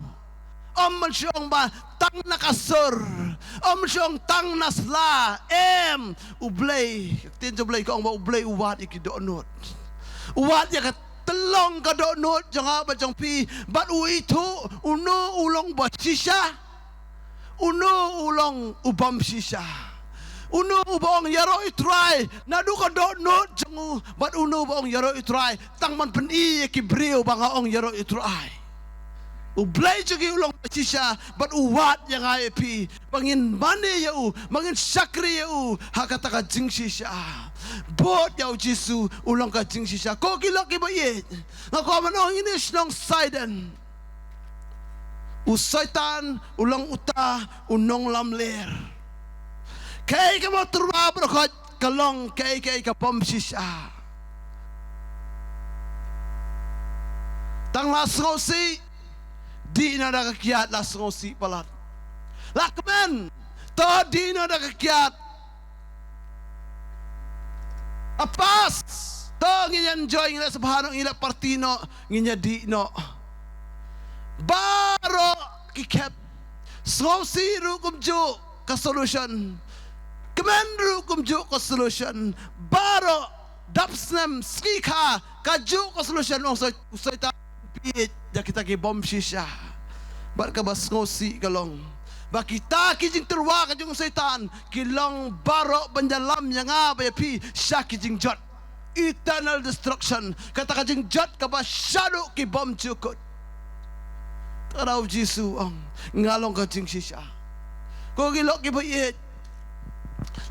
Ym ban shu ong ba tang na ka sur, ym shu ong tang na sla, em, U Blei, ka ktien jong U Blei ka ong ba U Blei u wad ïa ki dohnud. U wad ïa ka tyllong ka dohnud jong nga bad jong phi, bad u ithuh uno u long ba shisha, uno u long u bym shisha. Uno uba ong ïaroh ïa U Trai naduh ka dohnud jong u, bad uno uba ong ïaroh ïa U Trai tang ban pyni ïa ki briew ba nga ong ïaroh ïa U Trai. U Blei jong ngi u long ba shisha, bad u wad ïa nga ïa phi ba ngin mane ïa u, ba ngin shakri ïa u ha kata ka jingshisha. Bud ïa U Jisu, u long ka jingshisha. Ko ki lok kiba ïeit, nga kwah ban ong ïa ngi shnong Saiden, u Soitan u long uta u nonglamler. Kaei kaba u tyrwa baroh khoit ka long kaei kaei ka bym shisha. Tang la sngewsih, dih noh da ka kiad, la sngewsih palat. La kmen, to dih noh da ka kiad. A pass, to ngin ïa enjoy, ngin ïa sngewbha noh, ngin ïa party noh, ngin ïa dih noh. Baroh ki khep. Sngewsih ruh kumjuh ka solution. Kmen ruh kumjuh ka solution. Baroh dap snem sngi kha kajuh ka solution, ong Soitan. Bieit ïa kita ki bym shisha. Bad kaba sngewsih ka long ba kita ki jingtyrwa ka jong u Soitan ki long baroh ban ïalam ïa nga bad ïa phi sha ki jingjot. Eternal destruction. Kata ka jingjot kaba shaduh ki bym jukut. Te u Jisu u ong, nga long ka jingshisha. Ko ki lok kiba ïeit,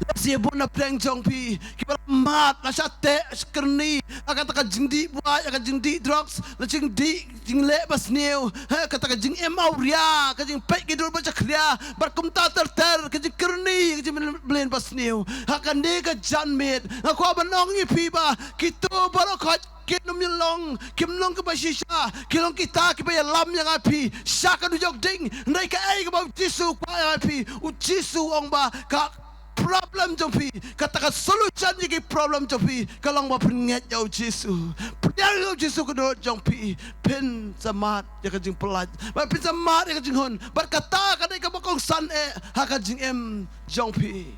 la shu bun na pdeng jong phi kiba la mad, la shah teh shah kyrni ha kata ka jingdih buaid, ha ka jingdih drugs, la jingdih jingleh basniew, ha kata ka jingim awria, ka jingpeit ki dur ba jakhlia bad kumta ter ter, ka jingkyrni, ka jingmlien basniew. Ha kane ka janmiet nga kwah ban ong ïa phi ba kito baroh khoit kim long, kim long kiba shisha, ki long kita kiba ïalam ïa nga phi sha ka dujok ding. Hynrei kaei kaba u Jisu u kwah ïa nga phi? U Jisu u ong ba ka problem jong phi, kata ka solution ïa ki problem jong phi ka long ba pynngeit ïa u Jisu. Pdiang ïa u Jisu ka dohnud jong phi, phin sa mad ïa ka jingpyllait bad phin sa mad ïa ka jinghun. Bad kata ka dei kaba kongsan eh ha ka jingim jong phi.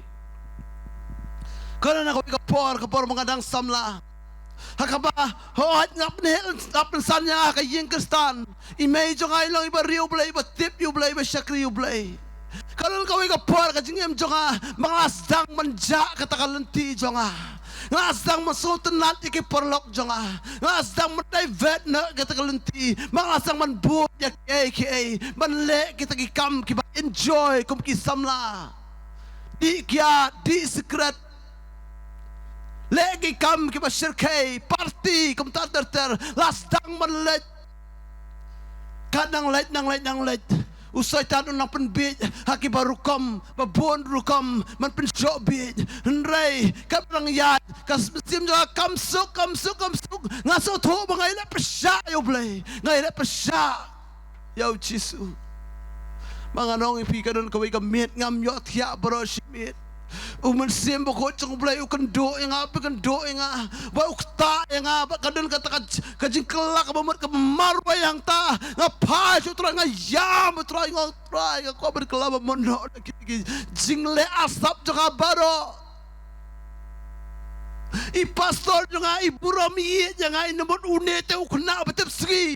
Ka don ha kawei ka por, ka por ba nga dang samla. Ha kaba hooid nga pynheh, nga pynsan ïa nga ha ka ïing Khristan. I mei jong nga i long iba riewblei, iba tip ïa u Blei, iba shakri ïa u Blei. Ka don kawei ka por ka jingim jong nga ba nga la sdang ban jah kata ka lynti jong nga. Nga la sdang ban sngewtynnat ïa ki paralok jong nga. Nga la sdang ban divert na kata ka lynti. Ba nga la sdang ban bud ïa kiei kiei, ban leh kita ki kam kiba enjoy kum ki samla. Dih kiad, dih sikret, leh ki kam kiba shyrkhei, party, kumta ter ter. La sdang ban leit. Ka nang leit, nang leit, nang leit, u Soitan u nang pynbiej ha kiba rukom, ba bun rukom, ban pynshoh biej. Hynrei kaba nang ïaid, ka mynsiem jong nga kam suk, kam suk, kam suk. Nga sngewthuh ba nga ïa leh pyrshah ïa u Blei, nga ïa leh pyrshah ïa u Jisu. Ma nga ong ïa phi, ka don kawei ka miet ngam ïohthiah baroh shi miet. U Mynsiem Bakhuid jong u Blei u kynduh ïa nga, u kynduh ïa nga, ba u ktah ïa nga, ba ka don kata ka, ka jingkylla kaba mut kaba marwei hangta. Nga phai sha u Trai, nga ïam, u Trai, nga, Trai, nga kwah ban kylla ba mut noh na ki, ki jingleh asap jong nga baroh. I pastor jong nga i burom ïeit ïa nga, i na mut une te u khynnah ba tip sngi.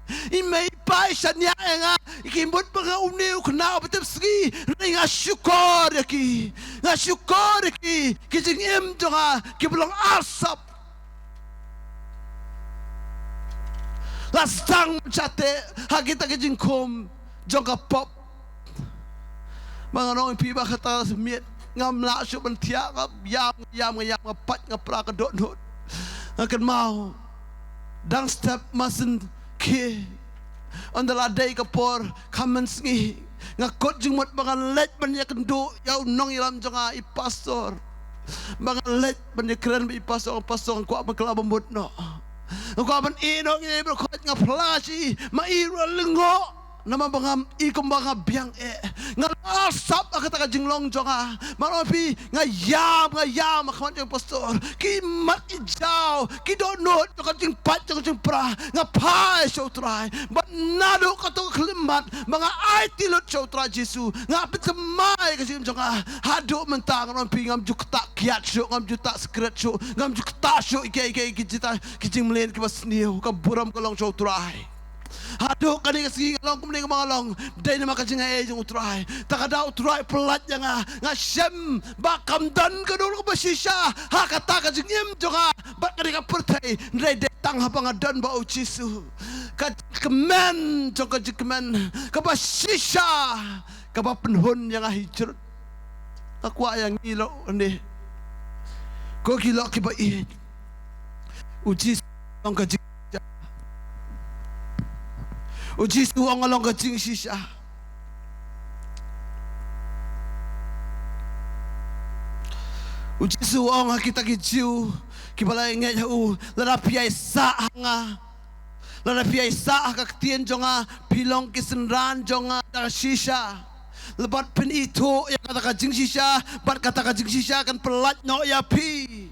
I mei i pa i shaniah ïa nga, i ki mut ba nga une u khynnah ba tip sngi. Hynrei nga shukor ïa ki, nga shukor ïa ki, ki jingim jong nga kiba long asap. La sdang ban shah teh ha kita ki jingkhum jong ka pop. Ma nga ong ïa phi ba kata ka miet ngam lah shuh ban thiah, nga ïam, nga ïam, nga ïam, nga pait, nga pra ka dohnud. Nga kynmaw dang step ma syn khie. Ynda la dei ka por khamen sngi, nga kut jingmut ba ngan leit ban ïakynduh ïa u nongïalam jong nga i pastor. Ba ngan leit ban ïakren bad i pastor, nga, pastor, nga kwah ban kylla ba mut noh. Nga kwah ban ïeh noh ïa i baroh khoit, nga phla sha i, ma i ruh lyngngoh. Namar ba ngam i kumba nga biang eh. Nga long asap ha kata ka jinglong jong nga. Ma nga ong ïa phi, nga ïam, nga ïam ha khmat jong i pastor. Ki mat ki jaw, ki dohnud jong ka jingpait jong ka jingpra. Nga phai sha u Trai. Bad naduh kato ka khyllipmat ba nga aiti lut sha u Trai Jisu, nga pynthymmai ka jingim jong nga. Haduh mynta nga ong ïa phi, ngam ju ktah kiad shuh, ngam ju ktah sikret shuh, ngam ju ktah shuh ïa ki, ïa ki, ïa ki jita, ki jingmlien kiba sniew. Ka burom ka long sha u Trai. Haduh kane ka sngi nga long kumne kumba nga long, dei namar ka jingai jong u Trai. Te ka daw u Trai pyllait ïa nga, nga shem ba kam don kano kano kaba shisha ha kata ka jingim jong nga bad kane ka pyrthei. Hynrei dei tang haba nga don bad u Jisu. Ka jingkmen jong ka jingkmen kaba shisha kaba pynhun ïa nga hi jrut. Nga kwah ïa ngi lok ne, ko ki lok kiba ïeit. U Jisu u ong ka jingshisha. U Jisu u ong, nga long ka jingshisha. U Jisu u ong ha kita ki Jiw kiba la ïaid ha u, lada phi ïaisah ha nga, lada phi ïaisah ha ka ktien jong nga, phi long ki synran jong nga da ka shisha. Bad phin ithuh ïa kata ka jingshisha, bad kata ka jingshisha kan pyllait noh ïa phi.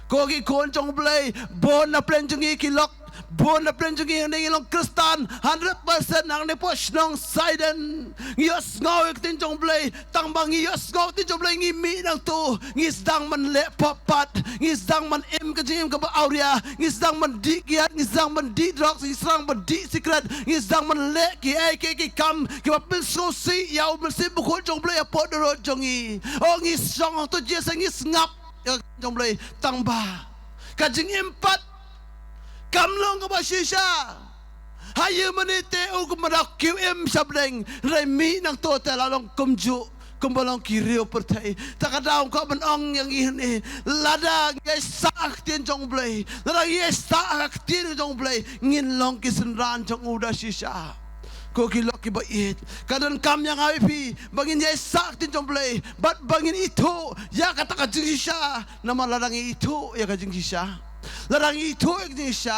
Ko ki khun jong u Blei, bun na pdeng jong ngi ki lok Bun na pdeng jong ngi hangne ngi long Khristan hundred percent hangne hapoh shnong Sidon. Ngi ïohsngew ïa ka ktien jong U Blei, tang ba ngi ïohsngew ïa ka ktien jong U Blei ngi mih nangto, ngi sdang ban leh pop pat, ngi sdang ban im ka jingim kaba awria, ngi sdang ban dih kiad, ngi sdang ban dih drugs, ngi sdang ban dih sikret, ngi sdang ban leh kiei kiei ki kam kiba pynsngewsih ïa U Mynsiem Bakhuid jong U Blei hapoh dewrud jong ngi. Oh, ngi shong hangto, jia sa ngi sngap ïa ka ktien jong U Blei, tang ba ka jingim pat kam long kaba shisha. Ha ïing mane te u kumba da kiew im sha bneng, hynrei mih nangto te la long kumjuh kumba long ki riew pyrthei. Ta ka daw nga kwah ban ong ïa ngi hangne, lada ngi ïaisah ha ka ktien jong U Blei, lada ngi ïaisah ha ka ktien jong U Blei, ngin long ki synran jong u da shisha. Ko ki lok kiba ïeit, ka donkam ïa nga bad ïa phi ba ngin ïaisah ha ka ktien jong U Blei bad ba ngin ithuh ïa kata ka jingshisha. Namar lada ngi ithuh ïa ka jingshisha, lada ngi ithuh ïa ka jingshisha,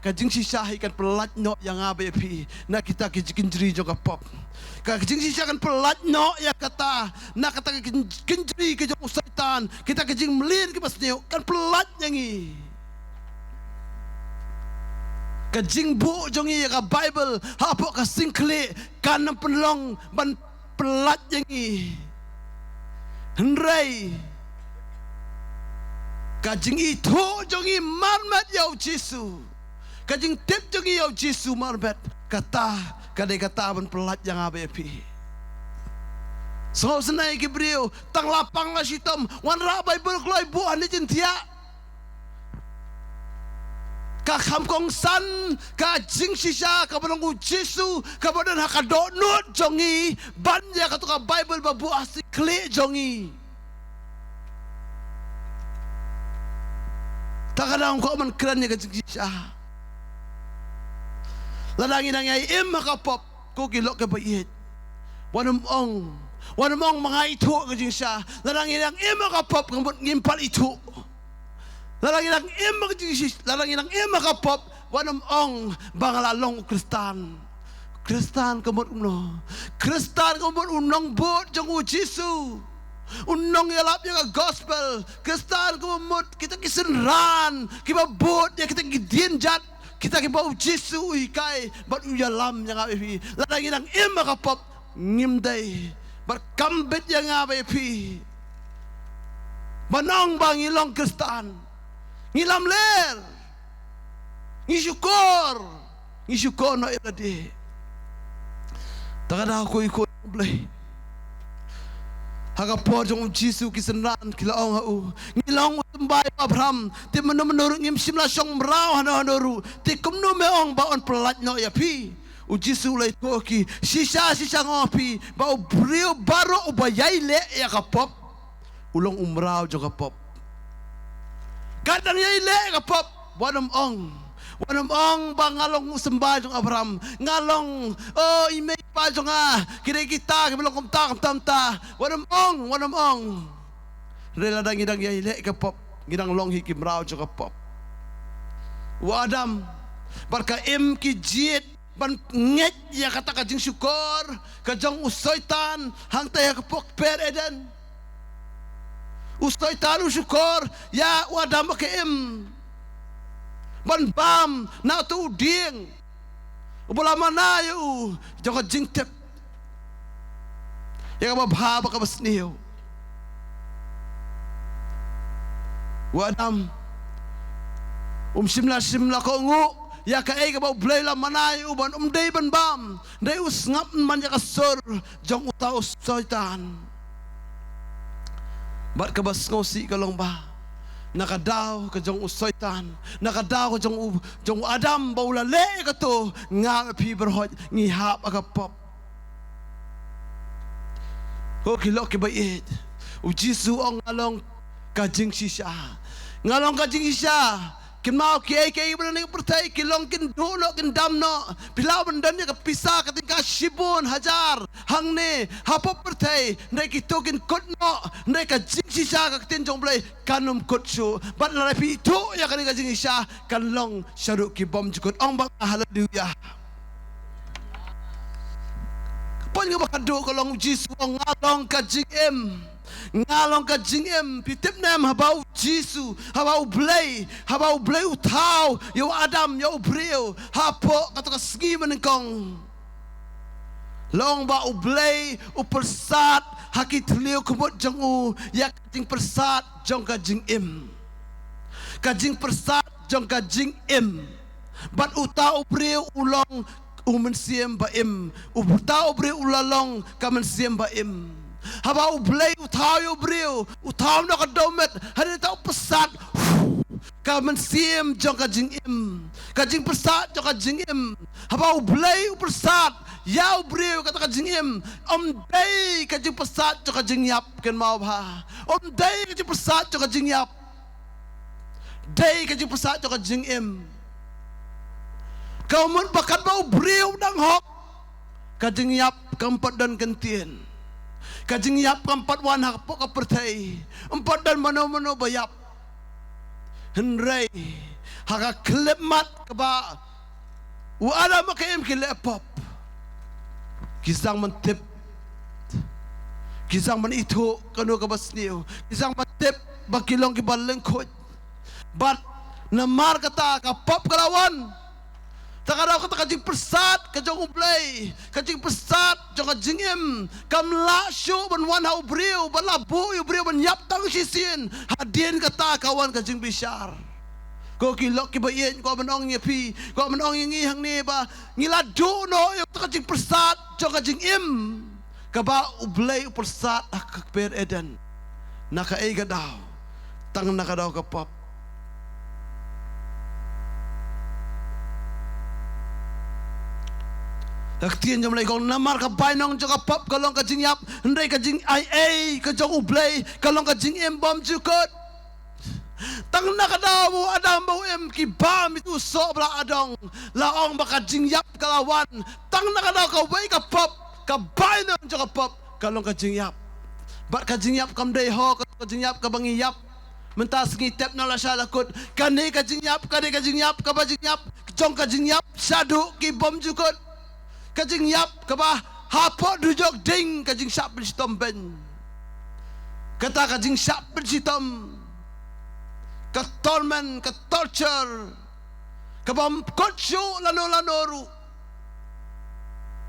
ka jingshisha hi kan pyllait noh ïa nga bad ïa phi na kita ki jingkynjri jong ka pop. Ka jingshisha kan pyllait noh ïa kata na kata ka kyn-, kynjri ka jong u Soitan, kita ki jingmlien kiba sniew kan pyllait ïa ngi. Ka jingbuh jong ngi ïa ka Baibl hapoh ka sing khlieh kan ym pynlong ban pyllait ïa ngi. Hynrei ka jingithuh jong ngi marmet ïa U Jisu, ka jingtip jong ngi ïa U Jisu marmet, kata ka dei kata ban pyllait ïa nga bad ïa phi. Sngewsynei ki briew, tang la pang la shitom, wanrah Baibl kloi buh ha ne jingthiah. Ka kham kongsan ka jingshisha kaba long U Jisu, kaba don ha ka dohnud jong ngi, ban ïa kato ka Baibl ba buh ha sing khlieh jong ngi. Ta ka dang kwah ban kren ïa ka jingshisha. Lada ngi dang ïai im ha ka pop, ko ki lok kiba ïeit, wat nym ong, wat nym ong ba nga ithuh ka jingshisha. Lada ngi dang im ha ka pop, ka mut ngim pat ithuh. Lada ngi dang im ha ka jingshisha, lada ngi dang im ha ka pop, wat nym ong ba nga la long u Khristan. Khristan ka mut kumno? Khristan ka mut u nongbud jong U Jisu, u nongïalap ïa ka gospel. Khristan ka mut kita ki synran kiba bud ïa kita ki dienjat, kita kiba U Jisu u hikai bad u ïalam ïa nga bad ïa phi. Lada ngi dang im ha ka pop, ngim dei bad kam bit ïa nga bad ïa phi ban ong ba ngi long Khristan. Ngi lamler, ngi shukor, ngi shukor noh ïa lade. Ta ka daw ko i ko Blei, ha ka por jong U Jisu ki synran ki la ong ha u, ngi long u symbai u Abraham, te mynno mynno ruh ngim shym la shong mraw hano hano ruh, te kumno me ong ba yn pyllait noh ïa phi? U Jisu u la ïathuh ha ki, shisha shisha nga ong ha phi ba u briew baroh uba ïai leh ïa ka pop u long u mraw jong ka pop. Kat dang ïai leh ïa ka pop, wat nym ong, wat nym ong ba nga long u symbai jong Abraham, nga long, oh, i mei i pa jong nga ki dei kita kiba long kumta kumta kumta. Wat nym ong, wat nym ong. Hynrei lada ngi dang ïai leh ïa ka pop, ngi dang long hi ki mraw jong ka pop. U Adam, bad ka im ki jied ban ngeit ïa kata ka jingshukor ka jong u Soitan hangta ha ka pok per Eden. U Soitan u shukor ïa u Adam ba ka im ban bam na uto u dieng uba la mana ïa u jong ka jingtip ïa kaba bha bad kaba sniew. U Adam um shym la, shym la kohnguh ïa kaei kaba U Blei u la mana ïa u ban um dei ban bam. Dei u sngap man ïa ka sur jong uta u Soitan. Bad kaba sngewsih ka long ba na ka daw ka jong u Soitan, na ka daw ka jong u, jong u Adam ba u la leh ïa kato, nga bad phi baroh ngi hap ha ka pop. Ko ki lok kiba ïeit, U Jisu u ong, nga long ka jingshisha. Nga long ka jingshisha. Kynmaw, kiei kiei ba don ha ka pyrthei ki long kin duh noh, kin dam noh. Phi lah ban don ïa ka pisa ka tyngka shibun hajar hangne hapoh pyrthei, hynrei kito kin kut noh. Hynrei ka jingshisha, ka ktien jong U Blei, kan ym kut shuh. Bad lada phi ithuh ïa kane ka jingshisha, kan long shaduh ki bymjukut. Ong bad nga haleluya. Ka point kaba khatduh ka long, U Jisu u ong, nga long ka jingim. Nga long ka jingim. Phi tip ne em, haba u Jisu, haba U Blei, haba U Blei u thaw ïa u Adam, ïa u briew, hapoh kata ka sngi banyngkong, la ong ba U Blei u pyrsad ha ki thliew khmut jong u ïa ka jingpyrsad jong ka jingim. Ka jingpyrsad jong ka jingim. Bad uta u briew u long u mynsiem ba im. Uta u briew u la long ka mynsiem ba im. Haba U Blei u thaw ïa u briew, u thaw noh ka dewmet, hadien ta u pyrsad ka mynsiem jong ka jingim, ka jingpyrsad jong ka jingim. Haba U Blei u pyrsad ïa u briew kata ka jingim, ym dei ka jingpyrsad jong ka jingïap, kynmaw bha. Ym dei ka jingpyrsad jong ka jingïap. Dei ka jingpyrsad jong ka jingim. Ka mut ba katba u briew u dang hok, ka jingïap kam pat don kyntien. Ka jingïap kam pat wan hapoh ka pyrthei. Ym pat don mano mano ba ïap. Hynrei ha ka khyllipmat kaba u Adam bad ka Im ki leh pop, ki sdang ban tip, ki sdang ban ithuh kano kaba sniew, ki sdang ban tip ba ki long kiba lyngkhuid. Bad namar kata ka pop ka la wan. Ta ka daw kata ka jingpyrsad ka jong U Blei, ka jingpyrsad jong ka jingim, kam lah shuh ban wan ha u briew, ba la buh ïa u briew ban ïap tang shisien. Hadien kata ka wan ka jingbishar. Ko ki lok kiba ïeit, ko ban ong ïa phi, ko ban ong ïa ngi hangne ba ngi la duh noh ïa kata ka jingpyrsad jong ka jingim kaba U Blei u pyrsad ha ka kper Eden. Na kaei ka daw? Tang na ka daw ka pop. Ka ktien jong U Blei ka ong, namar ka bainong jong ka pop ka long ka jingïap, hynrei ka jingaiei ka jong U Blei ka long ka jingim bymjukut. Tang na ka daw ba u Adam bad u Im ki bam ïa u soh ba la adong, la ong ba ka jingïap ka la wan. Tang na ka daw kawei ka pop, ka bainong jong ka pop ka long ka jingïap. Bad ka jingïap kam dei ho ka, ka jingïap kaba ngi ïap mynta sngi tep na la sha la kut. Kane ka jingïap ka dei ka jingïap kaba jingïap jong ka jingïap shaduh ki bymjukut. Ka jingïap kaba hapoh dujok ding ka jingshah pynshitom beiñ. Kata ka jingshah pynshitom, ka torment, ka torture, kabym kut shuh lano lano ruh.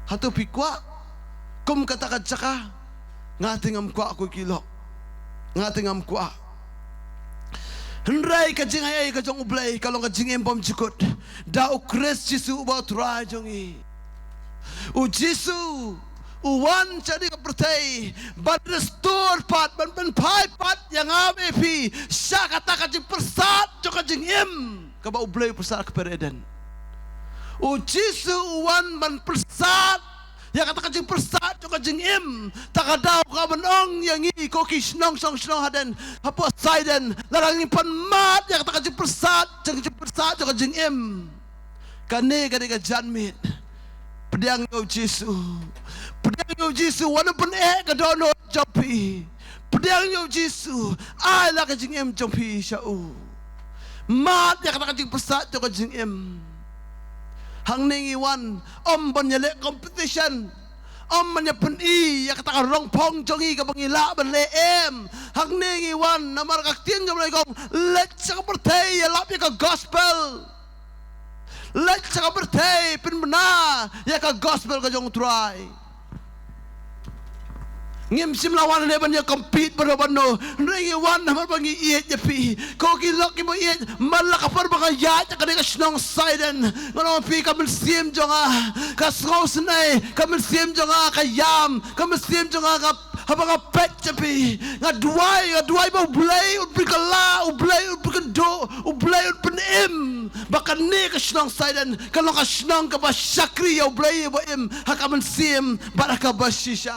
Hato phi kwah kum kata ka jaka? Nga te ngam kwah, ko ki lok. Nga te ngam kwah. Hynrei ka jingaiei ka jong U Blei ka long ka jingim bymjukut da U Khrist Jisu uba U Trai jong ngi. U Jisu u wan sha kane ka pyrthei ban restore pat, ban pynphai pat ïa nga bad ïa phi sha kata ka jingpyrsad jong ka jingim kaba U Blei u pyrsad ha ka kper Eden. U Jisu u wan ban pyrsad ïa kata ka jingpyrsad jong ka jingim. Ta ka daw ka ban ong ïa ngi, ko ki shnong shnong shnong hadien hapoh Saiden, lada ngim pan mad ïa kata ka jingpyrsad, jong ka jingpyrsad jong ka jingim, kane ka dei ka janmiet. Pdiang ïa U Jisu. Pdiang ïa U Jisu, wat nym pyneh ka dohnud jong phi. Pdiang ïa U Jisu, ai la ka jingim jong phi sha u. Mad ïa kata ka jingpyrsad jong ka jingim. Hangne ngi wan ym ban ïa leh competition, ym ban ïa pyni ïa kata ka rongphong jong ngi kaba ngi lah ban leh, em. Hangne ngi wan namar ka ktien jong U Blei ka ong, leit sha ka pyrthei ïalap ïa ka gospel. Leit sha ka pyrthei pynbna ïa ka gospel ka jong U Trai. Ngim shym la wan hangne ban ïa compete bad uno bad uno. Hynrei ngi wan namar ba ngi ïeit ïa phi. Ko ki lok kiba ïeit, man la ka por ba nga ïaid ha kane ka shnong Saiden, ngan ong ïa phi, ka mynsiem jong nga ka sngewsynei, ka mynsiem jong nga ka ïam, ka mynsiem jong nga ka, haba nga peit ïa phi, nga duwai, nga duwai ba U Blei un pynkylla, U Blei un pynkynduh, U Blei un pynim ba kane ka shnong Saiden kan long ka shnong kaba shakri ïa U Blei uba im ha ka mynsiem bad ha kaba shisha.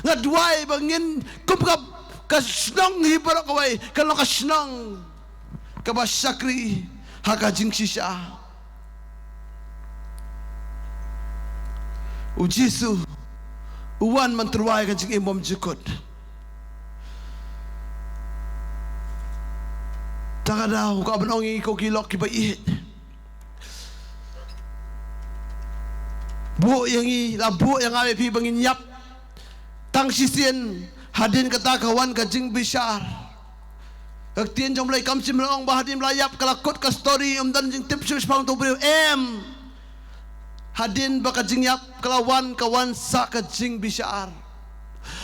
Nga duwai ba ngin kum ka, ka shnong hi baroh kawei kan long ka shnong kaba shakri ha ka jingshisha. U Jisu u wan ban tyrwa ïa ka jingim bymjukut. Ta ka daw ka ban ong ïa ngi, ko ki lok kiba ïeit, buh ïa ngi, la buh ïa nga bad ïa phi ba ngin ïap tang shisien Hadien kata ka wan ka jingbishar. Ka ktien jong U Blei kam shym la ong ba hadien ba la ïap ka la kut ka story, ym don jingtip shuh shaphang uto u briew, em. Hadien ba ka jingïap ka la wan, ka wan sa ka jingbishar.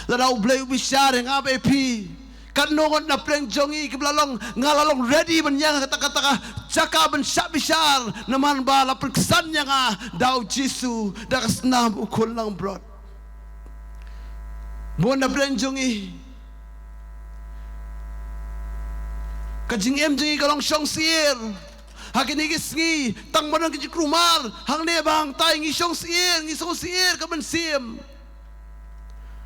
Lada U Blei u bishar ïa nga bad ïa phi, katno ngut na pdeng jong ngi kiba la long, nga la long ready ban ïeng ha kata, kata ka jaka ban shah bishar, namar ba la pynksan ïa nga da U Jisu da ka snam u khun langbrot. Bun na pdeng jong ngi, ka jingim jong ngi ka long shong syier. Ha kine ki sngi, tang ba don ki jingkulmar hangne bad hangtai, ngi shong syier, ngi shong syier ka mynsiem.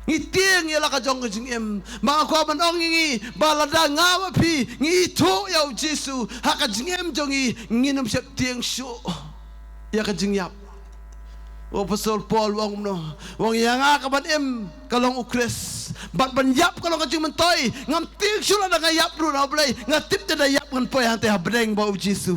Ngi tieng ïa la ka jong ka jingim. Ba nga kwah ban ong ïa ngi ba lada nga bad phi ngi ithuh ïa U Jisu ha ka jingim jong ngi, ngin ym sheptieng shuh ïa ka jingïap. U Apostol Paul u ong kumno? U ong, ïa nga ka ban im ka long U Khrist, bad ban ïap ka long ka jingmyntoi. Ngam tieng shuh lada nga ïap ruh na U Blei, nga tip te da ïap ngan poi hangtai ha bneng bad U Jisu.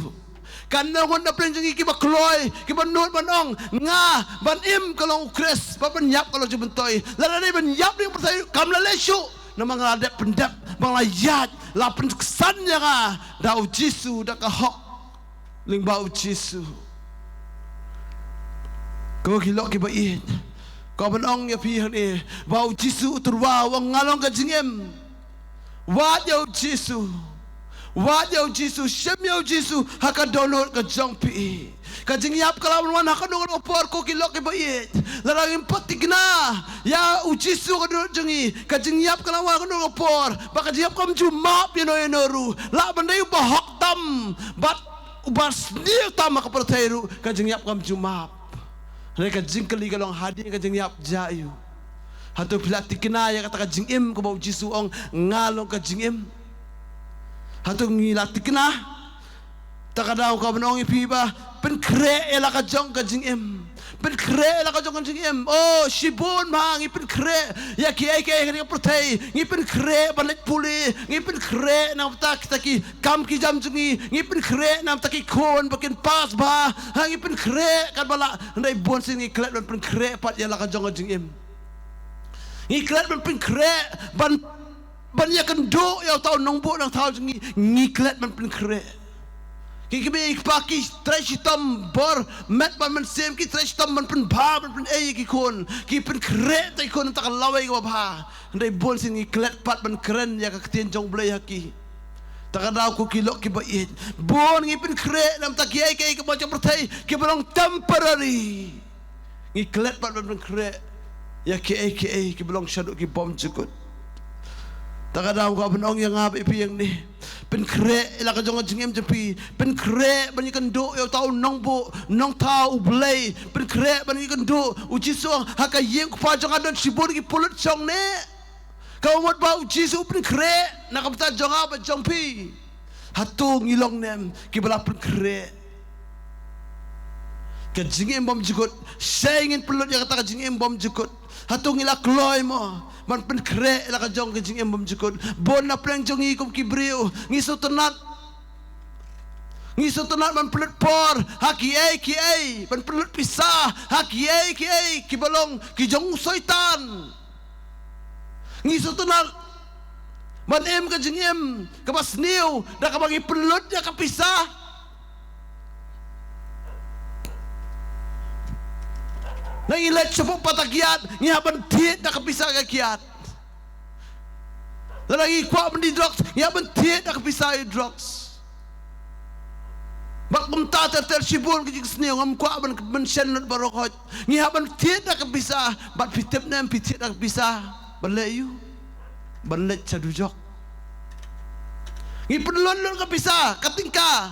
Katno ngut na pdeng jong ngi kiba kloi, kiba nud ban ong, nga ban im ka long U Khrist, bad ban ïap ka long jingmyntoi. Lada dei ban ïap lyngba pyrthei ruh kam lah leh shuh, namar nga la dep pyndep ba nga la ïaid, la pynksan ïa nga da U Jisu, da ka hok lyngba U Jisu. Ko ki lok kiba ïeit, ko ban ong ïa phi hangne ba U Jisu u tyrwa, u ong nga long ka jingim. Wad ïa U Jisu. Wad ïa U Jisu, shim ïa U Jisu ha ka dohnud ka jong phi. Ka jingïap ka la wan ha kano kano ka por, ko ki lok kiba ïeit. Lada ngim pat thikna ïa U Jisu ha ka dohnud jong ngi, ka jingïap ka la wan ha kano kano ka por. Ba ka jingïap kam ju map ïano ïano ruh. Lah ban dei u bahok tam bad u basniew tam ha ka pyrthei ruh, ka jingïap kam ju map. Hynrei ka jingkylli ka long, hadien ka jingïap jia aiu? Hato phi la thikna ïa kata ka jingim kaba U Jisu u ong nga long ka jingim? Hato ngi la thikna? Ta ka daw ka ban ong ïa phi ba pynkhreh ïa la ka jong ka jingim. Pynkhreh ïa la ka jong ka jingim. Oh, shibun ma ngi pynkhreh ïa kiei kiei ha kane ka pyrthei. Ngi pynkhreh ban leit pule, ngi pynkhreh na ka bynta kita ki kam ki jam jong ngi, ngi pynkhreh na ka bynta ki khun ba kin pass bha. Ha, ngi pynkhreh katba lah, hynrei bun sien ngi klet ban pynkhreh pat ïa la ka jong ka jingim. Ngi klet ban pynkhreh ban, ban ïakynduh ïa uta u nongbuh nongthaw jong ngi, ngi klet ban pynkhreh. Ki kmie ki kpa ki trei shitom bor met bad mynsiem, ki trei shitom ban pynbha ban pynei ïa ki khun, ki pynkhreh ïa ki khun na ka bynta ka lawei kaba bha. Hynrei bun sien ngi klet pat ban kren ïa ka ktien jong U Blei ha ki. Ta ka daw ko ki lok kiba ïeit, bun ngi pynkhreh na ka bynta kiei kiei kiba jong pyrthei kiba long temporary. Ngi klet pat ban pynkhreh ïa kiei kiei kiba long shaduh ki bymjukut. Ta ka daw ka ban ong ïa nga bad ïa phi hangne, pynkhreh ïa la ka jong ka jingim jong phi. Pynkhreh ban ïakynduh ïa uta u nongbuh nongthaw U Blei. Pynkhreh ban ïakynduh. U Jisu u ong, ha ka ïing U Kpa jong nga don shibun ki pynlut shongneh. Ka mut ba U Jisu u pynkhreh na ka bynta jong nga bad jong phi. Hato ngi long ne em kiba la pynkhreh ka jingim bymjukut? Shei ngin pynlut ïa kata ka jingim bymjukut. Hato ngi la kloi mo ban pynkhreh ïa la ka jong ka jingim bymjukut? Bun na pdeng jong ngi kum ki briew ngi sngewtynnat, ngi sngewtynnat ban pynlut por ha kiei kiei, ban pynlut pisa ha kiei kiei kiba long ki jong u Soitan. Ngi sngewtynnat ban im ka jingim kaba sniew da kaba ngi pynlut ïa ka pisa. Ngi leit shapoh pat ka kiad, ngi hap ban thied da ka pisa ka kiad. Lada ngi kwah ban die drugs, ngi hap ban thied da ka pisa ïa u drugs. Bad kumta ter ter shibun ki jingsniew, ngam kwah ban, ban shen lut baroh khoit. Ngi hap ban thied da ka pisa. Bad phi tip ne em phi thied da ka pisa ban leh aïu? Ban leit sha dujok. Ngi pynlut lut ka pisa, ka tyngka.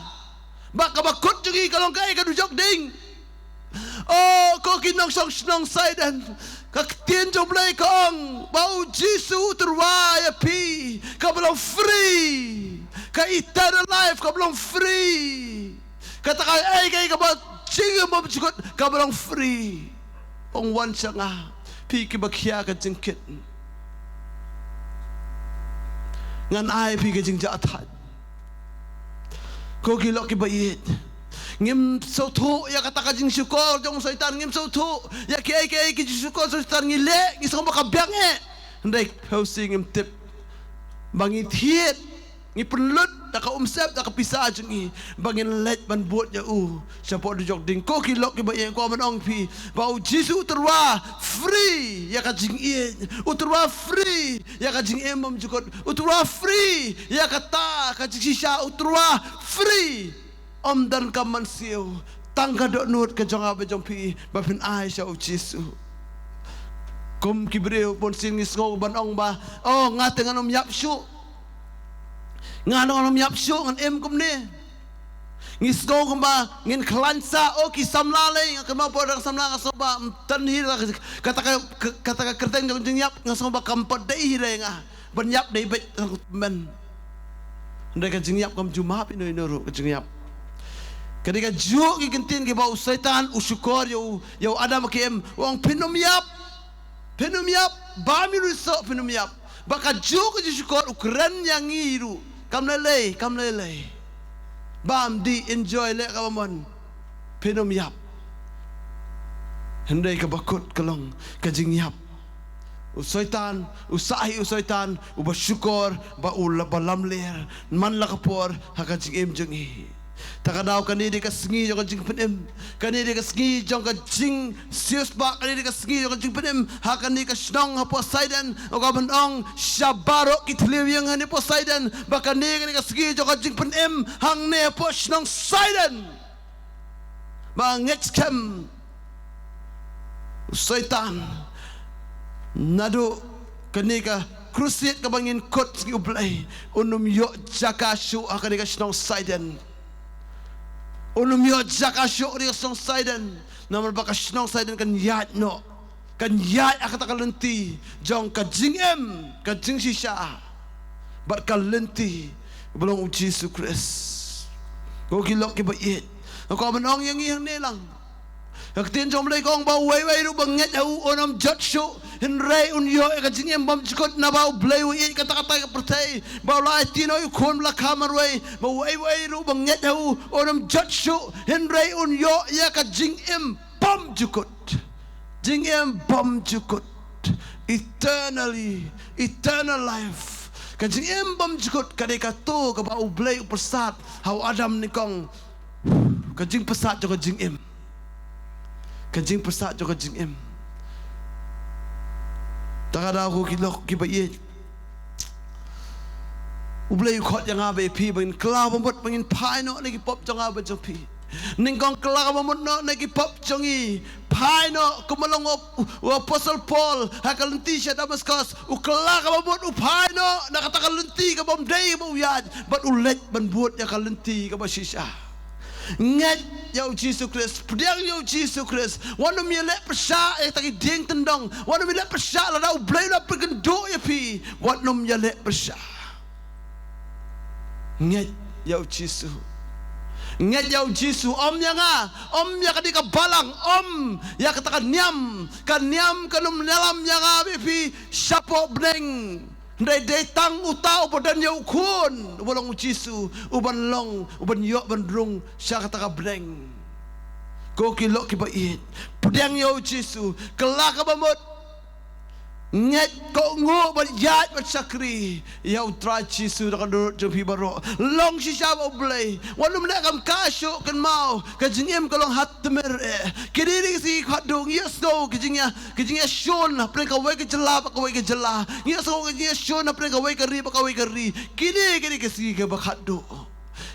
Bad kaba kut jong ngi ka long kaei? Ka dujok ding. Oh, ko ki nongshong shnong Saidan, ka ktien jong U Blei ka ong ba U Jisu u tyrwa ïa phi kaba long free. Ka eternal life kaba long free. Kata kaei kaei kaba jingim bymjukut kaba long free. Ong wan sha nga phi kiba khia ka jingkit, ngan ai phi ka jingjahthait. Ko ki lok kiba ïeit, ngim sngewthuh ïa kata ka jingshukor jong u Soitan, ngim sngewthuh ïa kiei kiei ki jingshukor Soitan, ngi leh ngi sngew ba ka biang eh. Hynrei phi sngewtip ba ngi thied, ngi pynlut da ka umsyep, da ka pisa jong ngi, ba ngin leit ban bud ïa u shapoh dujok ding. Ko ki lok kiba ïeit, nga kwah ban ong ïa phi ba u Jisu u tyrwa free ïa ka jingïeit, u tyrwa free ïa ka jingim bymjukut, u tyrwa free ïa kata ka jingshisha, u tyrwa free. Ym don ka mynsiem, tang ka dohnud ka jong nga bad jong phi ba phin ai sha u Jisu. Kum ki briew bunsien ngi sngew ban ong ba, oh, nga te ngan ym ïap shuh. Nga ngan ym ïap shuh, ngan im kumne. Ngi sngew kumba ngin khlaiñ sah, oh, ki samla lei, nga kynmaw por dang samla nga sngew ba ym tan hi kata ka, kata ka kyrteng jong jingïap, nga sngew ba kam pat dei hi lei nga ban ïap dei beit, men. Hynrei ka jingïap kam ju map ïa ino ino ruh ka jingïap. Ka dei kajuh ki ktien kiba u Soitan u shukor ïa u, ïa u Adam ha ka im, u ong phin ym ïap. Phin ym ïap, bam ïa u soh, phin ym ïap. Ba kajuh ka jingshukor u kren ïa ngi ruh. Kam lei lei, kam lei lei. Bam, dih, enjoy, leh kaba mon. Phin ym ïap. Hynrei kaba kut ka long ka jingïap. U Soitan, u sah hi u Soitan uba shukor ba u la, ba lamler man la ka por ha ka jingim jong ngi. Ta ka daw kane dei ka sngi jong ka jingpynim, kane dei ka sngi jong ka jingsiewspah, kane dei ka sngi jong ka jingpynim ha kane ka shnong hapoh Saiden. Nga kwah ban ong sha baroh ki thliew ïing hangne hapoh Saiden ba kane, kane ka sngi jong ka jingpynim hangne hapoh shnong Saiden. Ba ngeit skhem u Soitan naduh kane ka crusade kaba ngin kut sngi U Blei, un ym ïoh jaka shuh ha kane ka shnong Saiden. Un ym ïoh jaka shuh ha kane ka shnong Saiden. Namar ba ka shnong Saiden kan ïaid noh, kan ïaid ha kata ka lynti jong ka jingim, ka jingshisha bad ka lynti ba long u Jisu Khrist. Ko ki lok kiba ïeit, nga kwah ban ong ïa ngi hangne lang. Ka ktien jong U Blei ka ong ba uwei uwei ruh ba ngeit ha u un ym jot shuh, hynrei un ïoh ïa ka jingim bymjukut. Naba U Blei u ïeit kata kata ka pyrthei ba u la aiti noh ïa u Khun ba la kha marwei, ba uwei uwei ruh ba ngeit ha u un ym jot shuh, hynrei un ïoh ïa ka jingim bymjukut. Jingim bymjukut. Eternally, eternal life. Ka jingim bymjukut ka dei kato kaba U Blei u pyrsad ha u Adam nyngkong. Ka jingpyrsad jong ka jingim. Ka jingpyrsad jong ka jingim. Ta ka daw ko ki lok kiba ïeit, U Blei u khot ïa nga bad ïa phi ba ngin kylla ba mut, ba ngin phai noh na ki pop jong nga bad jong phi. Nyngkong kylla ba mut noh na ki pop jong ngi. Phai noh kumba long u, u Apostle Paul ha ka lynti sha Damascus. U kylla ba mut, u phai noh na kata ka lynti kaba ym dei ba u ïaid, bad u leit ban bud ïa ka lynti kaba shisha. Ngeit ïa u Jisu Khrist, pdiang ïa u Jisu Khrist. Wat nym ïaleh pyrshah ïa kita ki dieng tyndong. Wat nym ïaleh pyrshah lada U Blei u la pynkynduh ïa phi. Wat nym ïaleh pyrshah. Ngeit ïa u Jisu. Ngeit ïa u Jisu, ym ïa nga, ym ïa kane ka balang, ym ïa kata ka niam. Ka niam kan ym ïalam ïa nga bad ïa phi shapoh bneng. Hynrei dei tang uta uba don ïa u Khun, uba long u Jisu, uban long, uban ïoh ban rung sha kata ka bneng. Ko ki lok kiba ïeit, pdiang ïa u Jisu, kylla ka ba mut. Ngeit, kohnguh bad ïaid bad shakri ïa u Trai Jisu da ka dohnud jong phi baroh. Long shisha bad U Blei. Wat nym leh kam kah shuh, kynmaw, ka jingim ka long ha tmier eh. Kine dei ki sngi khadduh, ngi ïohsngew ki jingïa, ki jingïashun hapdeng kawei ka jylla bad kawei ka jylla. Ngi ïohsngew ki jingïashun hapdeng kawei ka ri bad kawei ka ri. Kine, kine ki sngi kiba khadduh.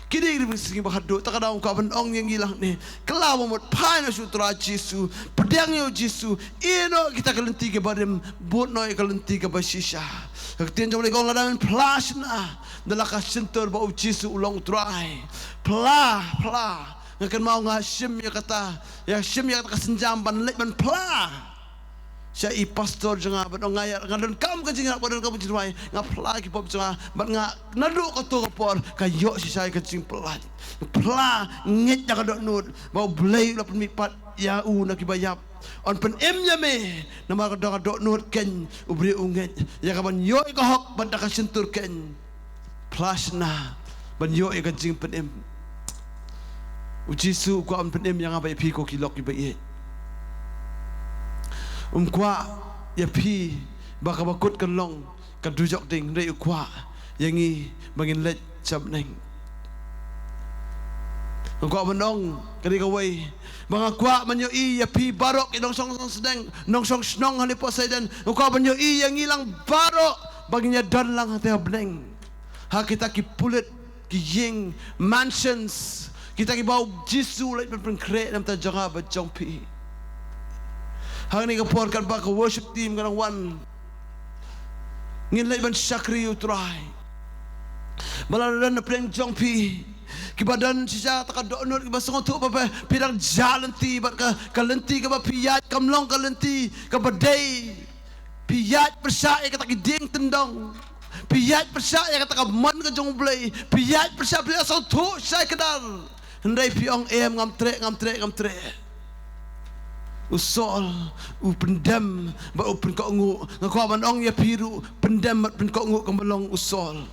Kine ki sngi ba khadduh. Ta ka daw nga kwah ban ong ïa ngi lang ne, kylla ba mut, phai noh sha u Trai Jisu, pdiang ïa u Jisu, ïeh noh kita ki lynti kiba rim, bud noh ïa ka lynti kaba shisha. Ka ktien jong U Blei ka ong lada men phla shynna da la ka shyntur ba u Jisu u long u Trai. Phla, phla. Nga kynmaw nga shim ïa kata, ïa shim ïa kata ka sienjam ban leit ban phla sha i pastor jong nga, bad nga ïa, nga donkam ka jingïarap, nga donkam ka jingrwai, nga phla ki pop jong nga, bad nga naduh kato ka por ka ïoh shisha ka jingpyllait. Phla, ngeit da ka dohnud ba U Blei u la pynmihpat ïa u na kiba ïap. Un pynim ïa me, namar ka da ka dohnud keiñ u briew u ngeit, ïa kaban ïoh ïa ka hok bad da ka shyntur keiñ. Phla shynna ban ïoh ïa ka jingpynim. U Jisu u kwah ban pynim ïa nga bad ïa phi ko ki lok kiba ïeit. Um kwah ïa phi ba kaba kut kan long ka dujok ding, hynrei u kwah ïa ngi ba ngin leit sha bneng. Nga kwah ban ong kane kawei ba nga kwah ban ïohi ïa phi baroh ki nongshong shnong sdang, nongshong shnong hangne Poseidon. Nga kwah ban ïohi ïa ngi lang baroh ba ngin ïa don lang hangtei ha bneng, ha kita ki pulit, ki ïing, mansions, kita kiba u Jisu u leit ban pynkhreh na ka bynta jong nga bad jong phi. Hangne ka por katba ka worship team ka dang wan, ngin leit ban shakri ïa u Trai. Ba lada don na pdeng jong phi kiba don shisha kata ka dohnud, kiba sngewthuh ba phi dang jah lynti bad ka, ka lynti kaba phi ïaid kam long ka lynti kaba dei. Phi ïaid pyrshah ïa kata ka dieng tyndong. Phi ïaid pyrshah ïa kata ka mon ka jong U Blei. Phi ïaid pyrshah, phi la sngewthuh shai kdar. Hynrei phi ong, em, ngam treh, ngam treh, ngam treh. U Saul u pyndem bad u pynkohnguh. Nga kwah ban ong ïa phi ruh, pyndem bad pynkohnguh kam long u Saul.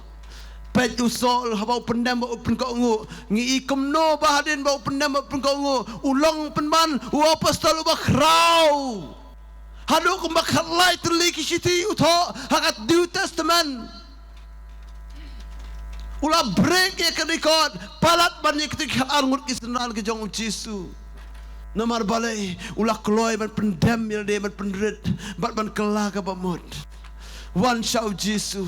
Peit u Saul haba u pyndem bad u pynkohnguh, ngi i kumno ba hadien ba u pyndem bad u pynkohnguh u long pynban u apostol uba khraw. Haduh kumba khatlai tylli ki shithi u thoh ha ka New Testament. U la break ïa ka record palat ban ïa kito ki khatar ngut ki synran ki jong u Jisu. Namar balei? U la kloi ban pyndem ïa lade, ban pynrit bad ban kylla kaba mut. Wan sha u Jisu,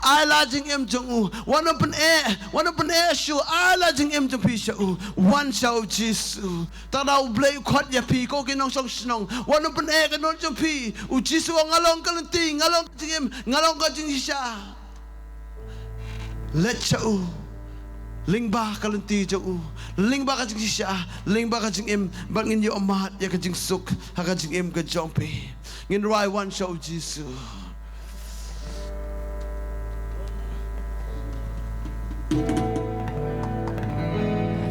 ai la jingim jong u. Wat nym pyneh, wat nym pyneh shuh, ai la jingim jong phi sha u. Wan sha u Jisu. Tang da U Blei u khot ïa phi, ko ki nongshong shnong. Wat nym pyneh ka dohnud jong phi. U Jisu u ong, nga long ka lynti, nga long ka jingim, nga long ka jingshisha. Leit sha u. Lyngba ka lynti jong u, lyngba ka jingshisha, lyngba ka jingim, bad ngin ïoh mad ïa ka jingsuk ha ka jingim ka jong phi. Ngin rwai Wan sha u Jisu.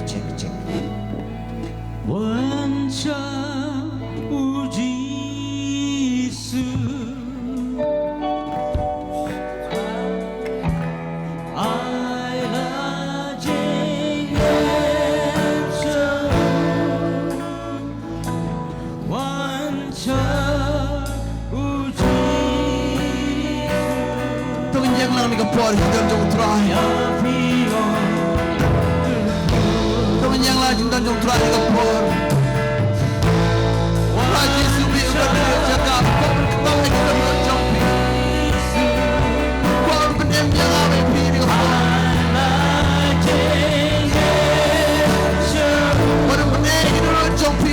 Check, check. Wan sha u Jisu. Ai la jingim sha u. Wan sha u Jisu. To ngin ïeng lang ha kane ka por, jingdon jong u Trai. To ngin ïeng lang, jingdon jong u Trai ha kane ka por. Trai Jisu, phi u don ha kane ka jaka, phi kwah ban kynmaw ïa ki dohnud jong phi. Phi kwah ban pynim ïa nga bad ïa phi ha kane ka por. Phi kwah ban pynim ïa ki dohnud jong phi.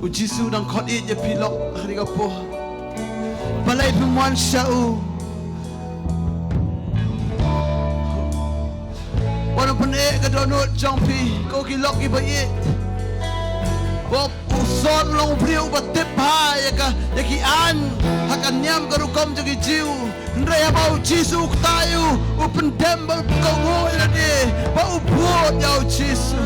U Jisu u dang khot ïa phi lok ha kane ka por. Balei phim wan sha u? Wat nym pyneh ka dohnud jong phi, ko ki lok kiba ïeit. Ba u Saul u long u briew uba tip bha ïa ka, ïa ki aiñ ha ka niam ka rukom jong ki Jiw. Hynrei haba u Jisu u ktah ïa u, u pyndem bad u pynkohnguh ïa lade, bad u bud ïa u Jisu.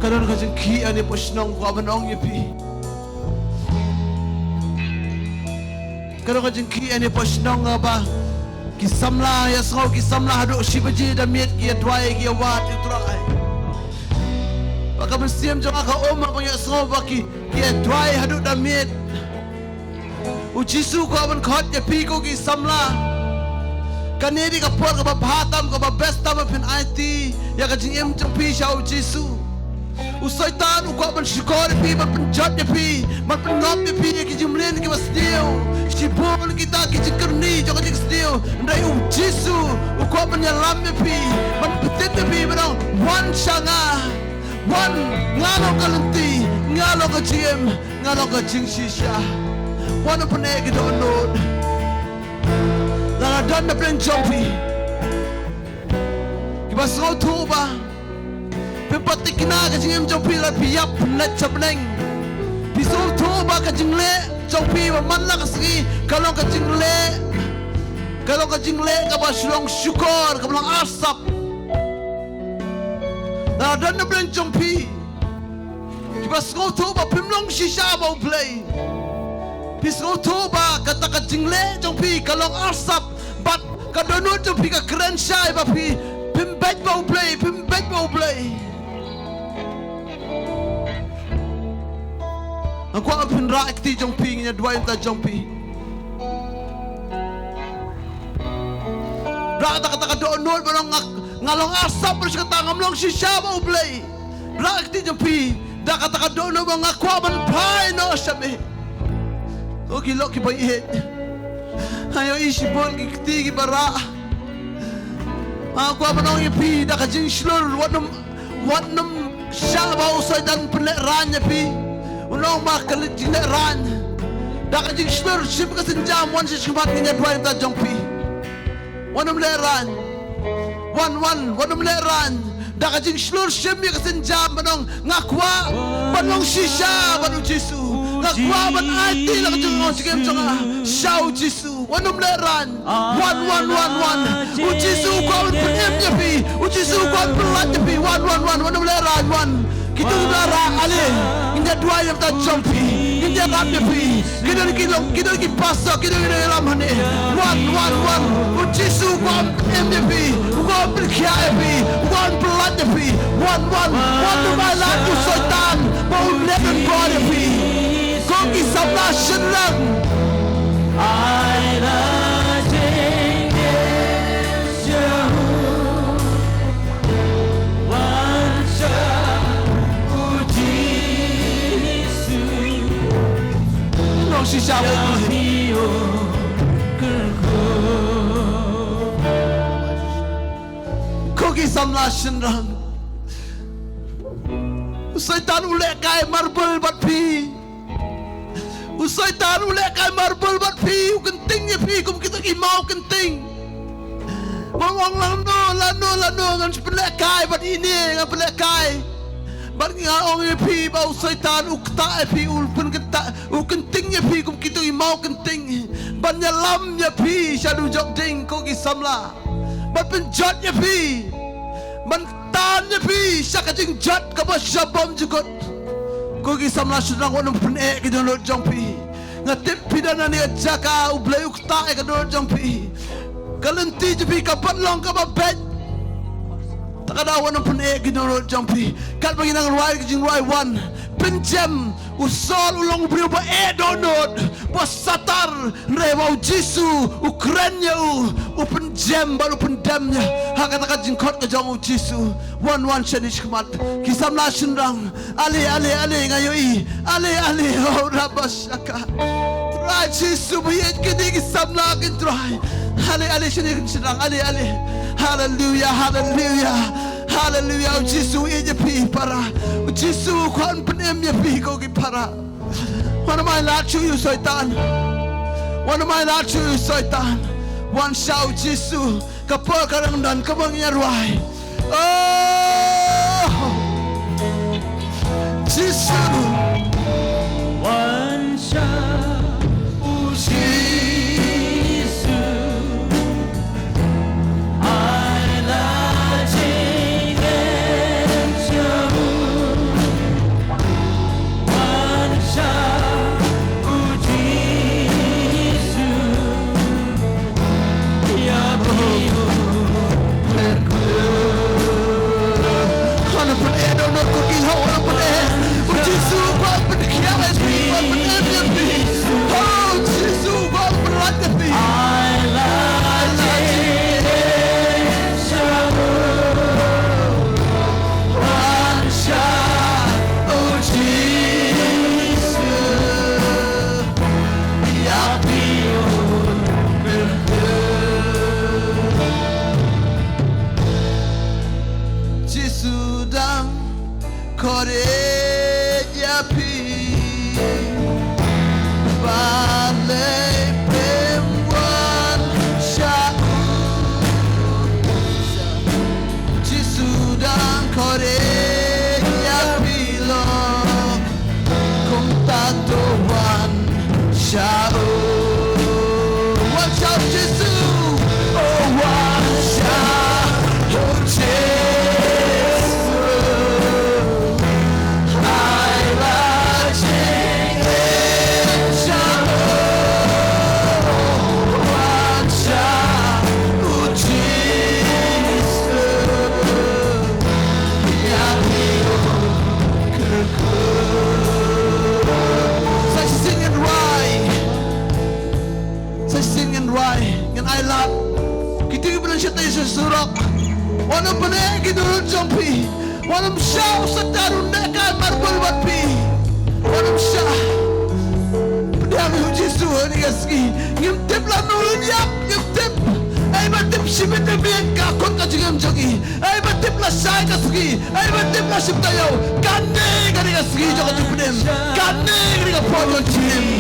Ka don ka jingkhih ha kane ka shnong, kwah ban ong ïa phi. Ka don ka jingkhih ha kane ka shnong kaba ki samla, ïa sngew ki samla haduh shi baje da miet ki ïa duwai ki ïa wad ïa u Trai. Ba ka mynsiem jong nga ka um haba nga ïa sngew ba ki, ki ïa duwai haduh da miet. U Jisu u kwah ban khot ïa phi ko ki samla. Kane dei ka por kaba bha tam, kaba best tam ba phin aiti ïa ka jingim jong phi sha u Jisu. U Soitan u kwah ban shukor ïa phi, ban pynjot ïa phi, ban pynngop ïa phi ïa ki jingmlien kiba sniew. Shibun kita ki jingkyrni jong ka jingsniew. Hynrei u Jisu u kwah ban ïalam ïa phi, ban pyntip ïa phi, ban ong, wan sha nga. Wan, nga long ka lynti, nga long ka jingim, nga long ka jingshisha. Wan u pyneh ki dohnud. Lada don na pdeng jong phi kiba sngewthuh ba phim pat thikna ka jingim jong phi, la phi ïap pynleit sha bneng. Phi sngewthuh ba ka jingleh jong phi ba man la ka sngi ka long ka jingleh, ka long ka jingleh kaba shu long shukor, kaba long arsap. Lada don na pdeng jong phi kiba sngewthuh ba phim long shisha bad U Blei. Phi sngewthuh ba kata ka jingleh jong phi ka long arsap bad ka dohnud jong phi ka kren shai ba phi phim beit bad U Blei, phim beit bad U Blei. Nga kwah ba phin rah ïa ka kti jong phi, ngin ïa duwai na ka bynta jong phi. Rah da kata ka dohnud ba long nga, nga long arsap, ba shi katta ngam long shisha bad U Blei. Rah ïa ka kti jong phi da kata ka dohnud ba nga kwah ban phai noh sha me. Ko ki lok kiba ïeit, nga ïohi shibun ki kti kiba rah. Nga kwah ban ong ïa phi da ka jingshlur, wat nym, wat nym shah ba u Soitan pynlehraiñ ïa phi. Un ong ba ka leit jinglehraiñ. Da ka jingshlur shim ka sienjam, wan sha shakhmat, ngin ïa duwai na ka bynta jong phi. Wat nym lehraiñ. Wan, wan, wat nym lehraiñ. Da ka jingshlur shim ïa ka sienjam ban ong, nga kwah ban long shisha bad U Jisu. Nga kwah ban aiti la ka jingim jong nga sha U Jisu. Wat nym lehraiñ. Wan, wan, wan, wan. U Jisu u kwah ban pynim ïa phi. U Jisu u kwah ban pynlait ïa phi. Wan, wan, wan. Wat nym lehraiñ, wan. Kito kiba rah, ale, ngin ïa duwai na ka bynta jong phi. Ngin ïarap ïa phi. Ki don ki long, ki don ki pastor, ki don ki nongïalam hangne. Wan, wan, wan. U Jisu u kwah ban pynim ïa phi. U kwah ban pynkhiah ïa phi. U kwah ban pynlait ïa phi. Wan, wan. Wat nym ai lad u Soitan ba un leh don bor ïa phi. Ko ki samla shynrang. Ai la jingim jong u, wan sha u Jisu. Long shisha bad u Blei. Ko ki samla shynrang. U Soitan u lehkai marble bad phi. U Soitan u lehkai marble bad phi, u kynting ïa phi kum kito ki maw kynting. Ba ong lano, lano, lano, ngan pynlehkai bad ine, ngan pynlehkai. Bad nga ong ïa phi ba u Soitan u ktah ïa phi, u pynkyntah, u kynting ïa phi kum kito ki maw kynting. Ban ïalam ïa phi sha dujok ding ko ki samla. Ban pynjot ïa phi. Ban tan ïa phi sha ka jingjot kaba shabam jukut. Ko ki samla shynrang, wat nym pyneh ki dohnud jong phi. Nga tip phi don ha kane ka jaka, U Blei u ktah ïa ka dohnud jong phi. Ka lynti jong phi ka pat long kaba beit. Te ka daw wat nym pyneh ki dohnud jong phi. Katba ngi nang rwai ka jingrwai, wan. Pynjem, u Saul u long u briew ba eh dohnud, ba satar, hynrei ba u Jisu u kren ïa u, u pynjem bad u pyndem ïa. Ha kata ka jingkhot ka jong u Jisu. Wan, wan shane shakhmat. Ki samla shynrang. Ale, ale, ale, nga ïohi. Ale, ale, oh, rabashaka. Trai Jisu ba ïeit, kine ki samla kin Trai. Ale, ale, shane kin shynrang. Ale, ale. Haleluya, haleluya. Haleluya. U Jisu u ïeit ïa phi para. U Jisu u kwah ban pynim ïa phi ko ki para. Wat nym ai lad shuh ïa u Soitan. Wat nym ai lad shuh ïa u Soitan. Wan sha u Jisu. Ka por ka dang don, kaba ngi ïa rwai. Oh, Jisu. Wan sha u Jisu. Ai la jingim jong u. Jisu dang kordit ïa phi. Balei phim wan sha u? Jisu dang kordit ïa phi lok. Kumta to wan sha u. Wan sha u Jisu. Oh, wan sha u Jisu. Ai la jingim sha u. Wan sha u Jisu. Ïa phi u kyrkhu. Sa shisien ngin rwai. Sa shisien ngin rwai. Ngin ailad. Kito kiba don shatei sha surok, wat nym pyneh ki dohnud jong phi. Wat nym shah u Satan un dei kai marbul bad phi. Wat nym shah. Pdiang ïa u Jisu ha kane ka sngi. Ngim tip lano un ïap, ngim tip. Ei ba tip shibit ne miet ka khot ka jingim jong ngi. Ei ba tip lashai ka sngi. Ei ba tip lashai taïew. Kane, kane ka sngi jong ka jingpynim. Kane, kane ka por jong ka jingpynim.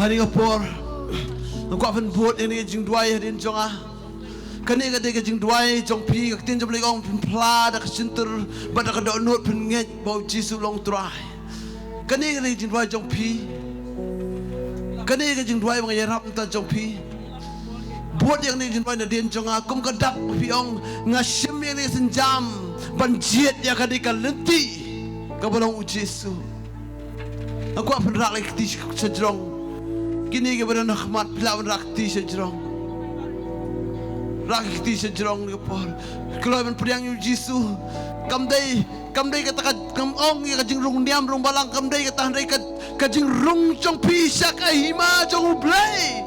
Ha kane ka por nga kwah ban bud ïa kane ka jingduwai hadien jong nga. Kane ka dei ka jingduwai jong phi, ka ktien jong U Blei ka ong phin phla da ka shyntur bad da ka dohnud, phin ngeit ba U Jisu u long Trai. Kane ka dei ka jingduwai jong phi. Kane ka jingduwai ba nga ïarap mynta jong phi. Bud ïa kane ka jingduwai nadien jong nga, kum ka dak ba phi ong, nga shim ïa kane ka sienjam ban jied ïa kane ka lynti kaba long U Jisu. Nga kwah phin rah la ki kti sha jrong. Kine kiba don ha khmat, phi lah ban rah ki kti sha jrong. Rah ki kti sha jrong ha kane ka por. Kloi ban pdiang ïa U Jisu. Kam dei, kam dei kata ka, kam ong ïa ka jingrung niam rung balang, kam dei kata, hynrei ka, ka jingrung jong phi sha ka hima jong U Blei.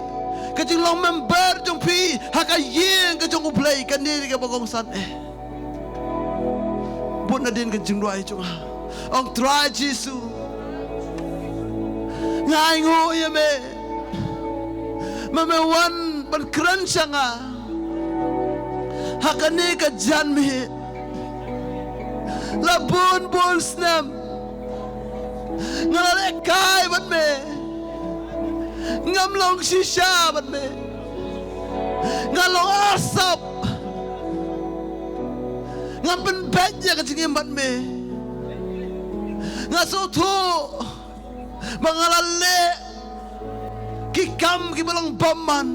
Ka jinglong member jong phi ha ka ïing ka jong U Blei, kane dei kaba kongsan eh. Bud nadien ka jingduwai jong nga. Ong, Trai Jisu, nga ainguh ïa me. Ma me wan ban kren sha nga ha kane ka janmiet. La bun bun snem nga la lehkai bad me. Ngam long shisha bad me. Nga long arsap. Ngam pynbeit ïa ka jingim bad me. Nga sngewthuh ba nga la leh ki kam kiba long bymman.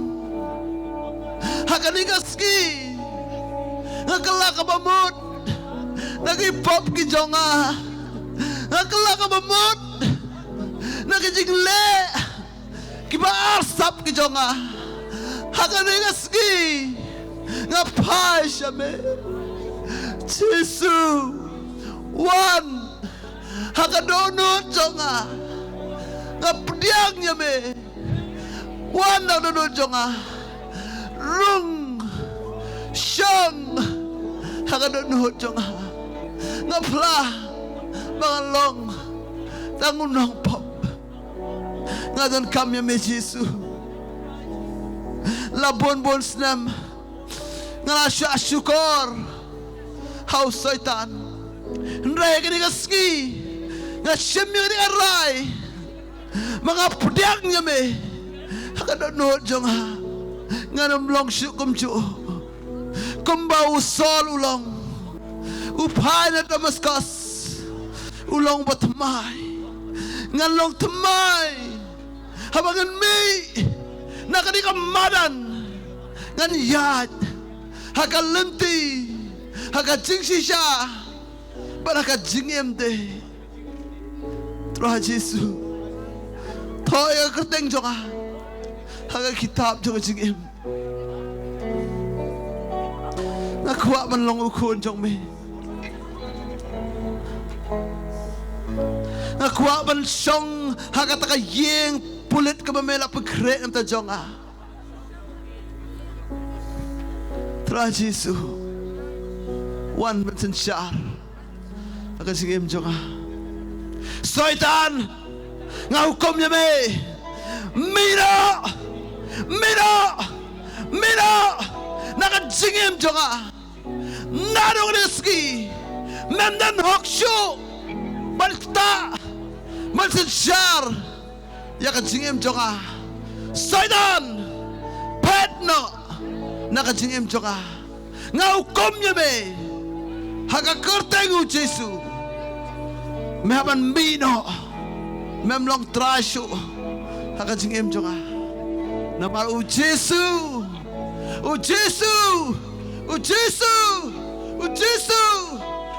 Ha kane ka sngi nga kylla kaba mut na ki pop ki jong nga. Nga kylla kaba mut na ki jingleh kiba arsap ki jong nga. Ha kane ka sngi nga phai sha me. Jisu, wan ha ka dohnud jong nga. Nga pdiang ïa me. Wan ha ka dohnud jong nga. Rung shong ha ka dohnud jong nga. Nga phla ba nga long tang u nongpop. Nga donkam ïa me Jisu. La bun bun snem nga la shah shukor ha u Soitan. Hynrei ha kane ka sngi nga shim ïa kane ka rai ba nga pdiang ïa me ha ka dohnud jong nga. Ngan ym long shuh kumjuh. Kumba u Saul u long, u phai na Damaskus, u long ba thymmai. Ngan long thymmai haba ngan mih na ka madan ngan ïaid ha ka lynti, ha ka jingshisha bad ha ka jingim de. Trai Jisu, thoh ïa ka kyrteng jong nga ha ka kitab jong ka jingim. Nga kwah ban long u khun jong me. Nga kwah ban shong ha kata ka ïing pulit kaba me la pynkhreh na ka bynta jong nga. Trai Jisu, wan ban synshar ha ka jingim jong nga. Soitan, nga hukum ïa me, mih noh, mih noh, mih noh na ka jingim jong nga. Naduh kane ka sngi mem don hok shuh ban ktah, ban synshar ïa ka jingim jong nga. Soitan, phet noh na ka jingim jong nga. Nga hukum ïa me ha ka kyrteng u Jisu, me hap ban mih noh, mem long trai shuh ha ka jingim jong nga. Namar u Jisu, u Jisu, u Jisu, u Jisu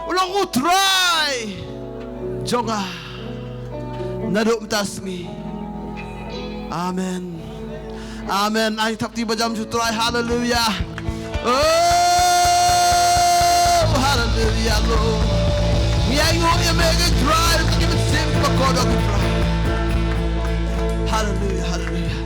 u long u Trai jong nga naduh mynta ka sngi. Amen. Amen. Ai thap kti ba jam sha u Trai. Haleluya. Oh, haleluya, Lord. Ngi ainguh ïa me ko Trai, ki mynsiem kiba kordor ko Trai. Haleluya, haleluya.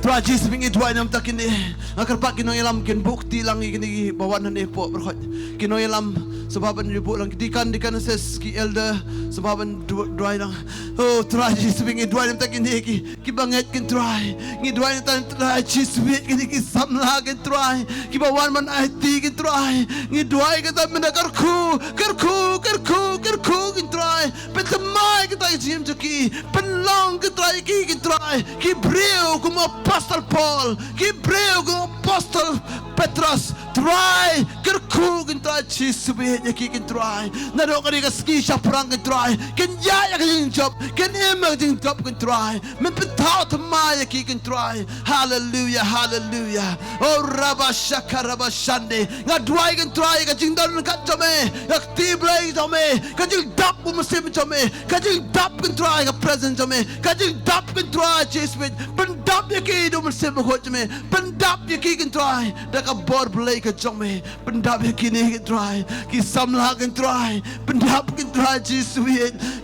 Trai Jisu, ngi duwai na ka bynta kine. Nga kyrpad ki nongïalam kin buh kti lang ïa kine kiba wan hangne hapoh, pyrkhat. Ki nongïalam, sngewbha ban ïa buh lang, ki deacon, deaconesses, ki elder, sngewbha ban du-, duwai lang. Oh, Trai Jisu, ngi duwai na ka bynta kine ki, kiba ngeit ko Trai. Ngi duwai na ka bynta Trai Jisu, kine ki samla ko Trai, kiba wan ban aiti ko Trai. Ngi duwai na ka bynta mynta, kyrkhu, kyrkhu, kyrkhu, kyrkhu ko Trai. Pynthymmai kita ki jingim jong ki, pynlong ko Trai ïa ki ko Trai, ki briew kum u Apostol Paul, ki briew kum u Apostol Petros. Trai, kyrkhu ko Trai Jisu, bad ïa ki ko Trai. Naduh kane ka sngi shaphrang ko Trai, kin ïaid ïa ka jingjop, kin im ïa ka jingjop ko Trai. Men pynthaw thymmai ïa ki ko Trai. Haleluya, haleluya. Oh, rabashaka rabashande. Nga duwai ko Trai, ka jingdon ryngkat jong me, ka kti Blei jong me, ka jingdap u Mynsiem jong me, ka jingdap ko Trai, ka presence jong me, ka jingdap ko Trai Jisu, pyndap ïa ki da u Mynsiem Bakhuid jong me, pyndap ïa ki ko Trai da ka bor Blei ka jong me, pyndap ïa kine ko Trai ki samla ko Trai, pyndap ko Trai Jisu,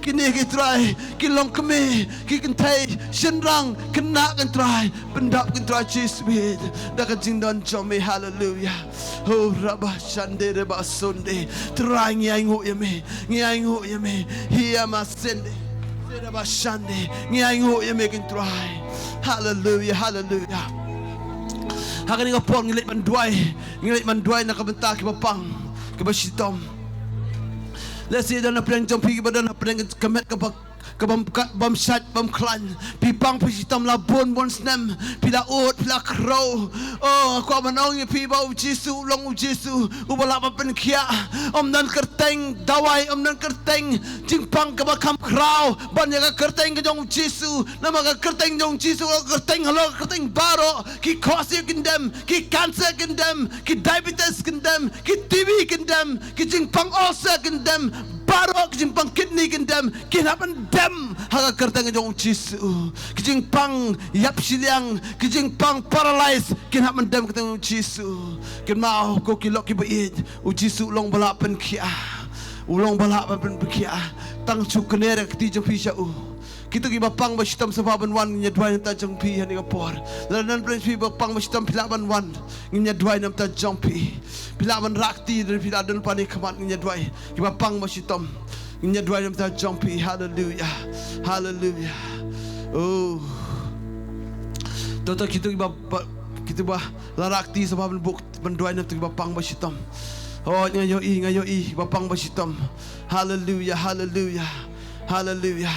kine ko Trai ki longkmie, ki kynthei, shynrang, khynnah ko Trai, pyndap ko Trai Jisu da ka jingdon jong me. Haleluya. Oh, rabashande, rabashande. Trai, ngi ainguh ïa me, ngi ainguh ïa me. Hiya masende, rabashande. Ngi ainguh ïa me ko Trai. Haleluya, haleluya. Ha kane ka por ngi leit ban duwai, ngi leit ban duwai na ka bynta kiba pang, kiba shitom. Lehse don hapdeng jong phi kiba don hapdeng ka met kaba, ka bym kat, bym shait, bym khlaiñ. Phi pang phi shitom la bun bun snem, phi la ud, phi la khrew. Oh, nga kwah ban ong ïa phi ba u Jisu u long u Jisu uba lah ban pynkhiah. Ym don kyrteng dawai, ym don kyrteng jingpang kaba kham khraw ban ïa ka kyrteng ka jong u Jisu. Namar ka kyrteng jong u Jisu ka kyrteng halor ka kyrteng baroh. Ki khohsiew kin dem, ki cancer kin dem, ki diabetes kin dem, ki T B kin dem, ki jingpang ulcer kin dem, baroh ki jingpang kidney kin dem, kin hap ban dem ha ka kyrteng jong u Jisu. Ki jingpang ïap shiliang, ki jingpang paralyze, kin hap ban dem ha ka kyrteng jong u Jisu. Kynmaw ko ki lok kiba ïeit, u Jisu u long ba lah pynkhiah. U long ba lah ban pynkhiah. Tang shu kner ka kti jong phi sha u. Kito kiba pang ba shitom sngewbha ban wan, ngin ïa duwai na ka bynta jong phi ha kane ka por. Lada don phi ba pang ba shitom, phi lah ban wan, ngin ïa duwai na ka bynta jong phi. Phi lah ban rah kti, lada phi lah don pat ha khmat, ngin ïa duwai. Kiba pang ba shitom, ngin ïa duwai na ka bynta jong phi. Haleluya. Haleluya. Oh. To to kito kiba, ba, kito ba la rah kti sngewbha ban buh, ban duwai na ka bynta kiba pang ba shitom. Oh, nga ïohi, nga ïohi kiba pang ba shitom. Haleluya, haleluya. Haleluya.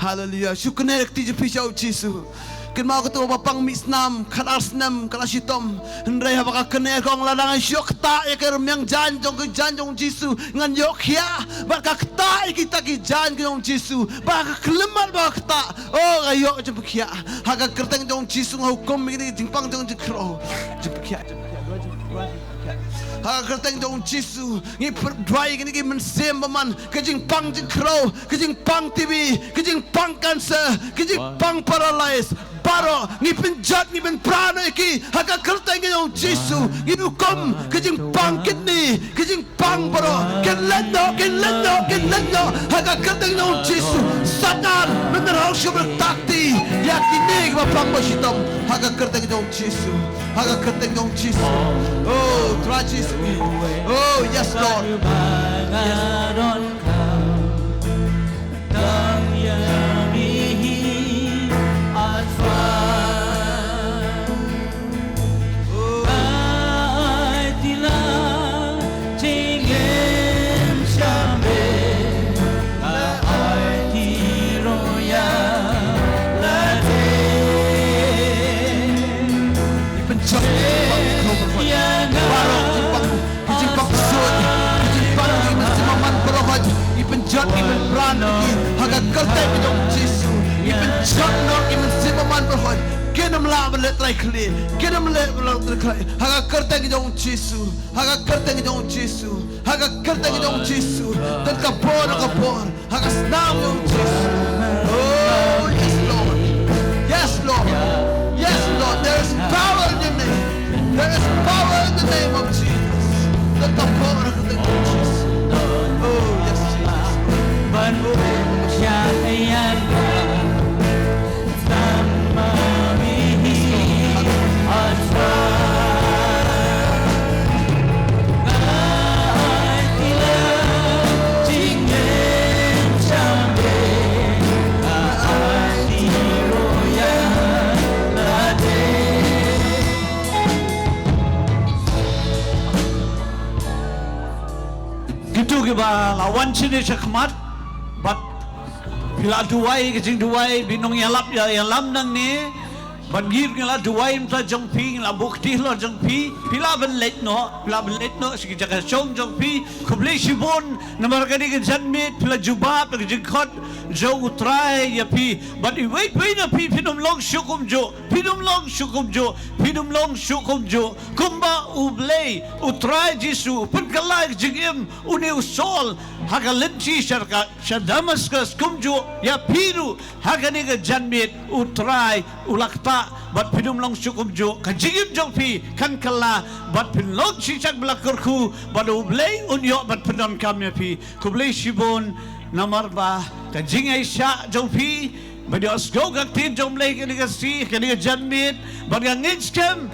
Haleluya. Shu kner ka kti jong phi sha u Jisu. Kynmaw katto ba pang mih snam, khatar snem, ka la shitom. Hynrei haba ka kane ka ong lada ngan shu ïoh ktah ïa ka rmiang jaiñ jong ka jaiñ jong u Jisu, ngan ïoh khiah. Bad ka ktah ïa kita ki jaiñ ka jong u Jisu. Bad ka khlem mat ba ka ktah. Oh, ka ïoh jingpynkhiah. Ha ka kyrteng jong u Jisu nga hukum ïa kine ki jingpang jong jingkhraw. Jingpynkhiah, jingpynkhiah, jingpynkhiah. Ha ka kyrteng jong u Jisu. Ngi pyrduwai ïa kine ki mynsiem bymman, ka jingpang jingkhraw, ka jingpang T B, ka jingpang cancer, ka jingpang paralyze. Baroh, ngi pynjot, ngi pynpra noh ïa ki, ha ka kyrteng ka jong u Jisu, ngi hukum, ka jingpang kidney, ka jingpang baroh, kin leit noh, kin leit noh, kin leit noh, ha ka kyrteng ka jong u Jisu, Satan, men rong shu bertakti, ïa kine kiba pang ba shitom, ha ka kyrteng ka jong u Jisu. Ha ka kyrteng jong u Jisu. Oh, Trai Jisu. Oh, yes, Lord. Yes. Ngi pynjot ïa ki jingpang jingkhraw baroh. Baroh ki jingpang, ki jingpang ksuid, ki jingpang ki mynsiem bymman baroh. Ngi pynjot, ngi pynpra ïa ki ha ka kyrteng ka jong u Jisu. Ngi pynjot noh ki mynsiem bymman baroh. Kin ym lah ban leh trai khlieh, kin ym lah ban leh trai khlieh. Ha ka kyrteng ka jong u Jisu, ha ka kyrteng ka jong u Jisu. Ha ka kyrteng ka jong u Jisu. Don ka bor, don ka bor. Ha ka snam jong u Jisu. Oh, yes, Lord. Yes, Lord. Yes, Lord. There is power in your name. There is power in the name of Jesus. Don ka bor ha ka kyrteng jong u Jisu. Oh, yes, Jesus. Kito kiba la wan shane shakhmat bad phi la duwai ka jingduwai, ba nongïalap ïa ïalam nangne. Bad ngi ruh ngi la duwai mynta jong phi, ngi la buh kti halor jong phi. Phi lah ban leit noh, phi lah ban leit noh sha ki jaka shong jong phi. Khublei shibun namar kane ka janmiet phi la jubab ïa ka jingkhot jong U Trai ïa phi. Bad iwei pa iwei na phi phin ym long shuh kumjuh, phin ym long shuh kumjuh, phin ym long shuh kumjuh. Kumba U Blei, U Trai Jisu, u pynkylla ïa ka jingim une u Saul ha ka lynti sha ka, sha Damaskus, kumjuh ïa phi ruh ha kane ka janmiet U Trai u la ktah bad phin ym long shuh kumjuh. Ka jingim jong phi kan kylla bad phin long shi shang ba la kyrkhu bad U Blei un ïoh ban pyndonkam ïa phi. Khublei shibun namar ba ka jingïaishah jong phi ban ïohsngew ka ktien jong U Blei kane ka sngi, kane ka janmiet, bad nga ngeit skhem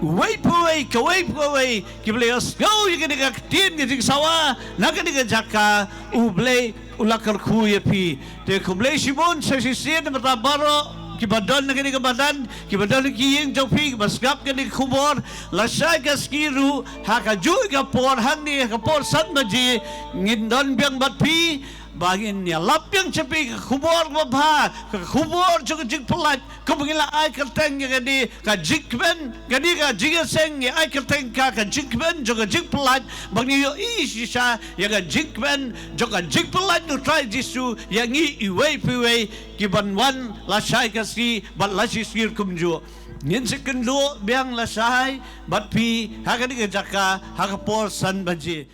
uwei pa uwei, kawei pa kawei kiba la ïohsngew ïa kane ka ktien ka jingsawa na kane ka jaka, U Blei u la kyrkhu ïa phi. Te khublei shibun sa shisien namar ta baroh kiba don na kane ka madan, kiba don ha ki ïing jong phi, kiba sngap kane ka khubor, lashai ka sngi ruh ha kajuh ka por hangne ha ka por san baje ngin don biang bad phi. Ba ngin ïalap biang sha phi ka khubor kaba bha, ka khubor jong ka jingpyllait, kumba ngi la ai kyrteng ïa kane ka jingkmen, kane ka jingïaseng ngi ai kyrteng ka, ka jingkmen jong ka jingpyllait, ba ngin ïohi shisha ïa ka jingkmen jong ka jingpyllait U Trai Jisu ïa ngi iwei pa iwei kiban wan lashai ka sngi bad la shisngi kumjuh. Ngin sa kynduh biang lashai bad phi ha kane ka jaka ha ka por san baje.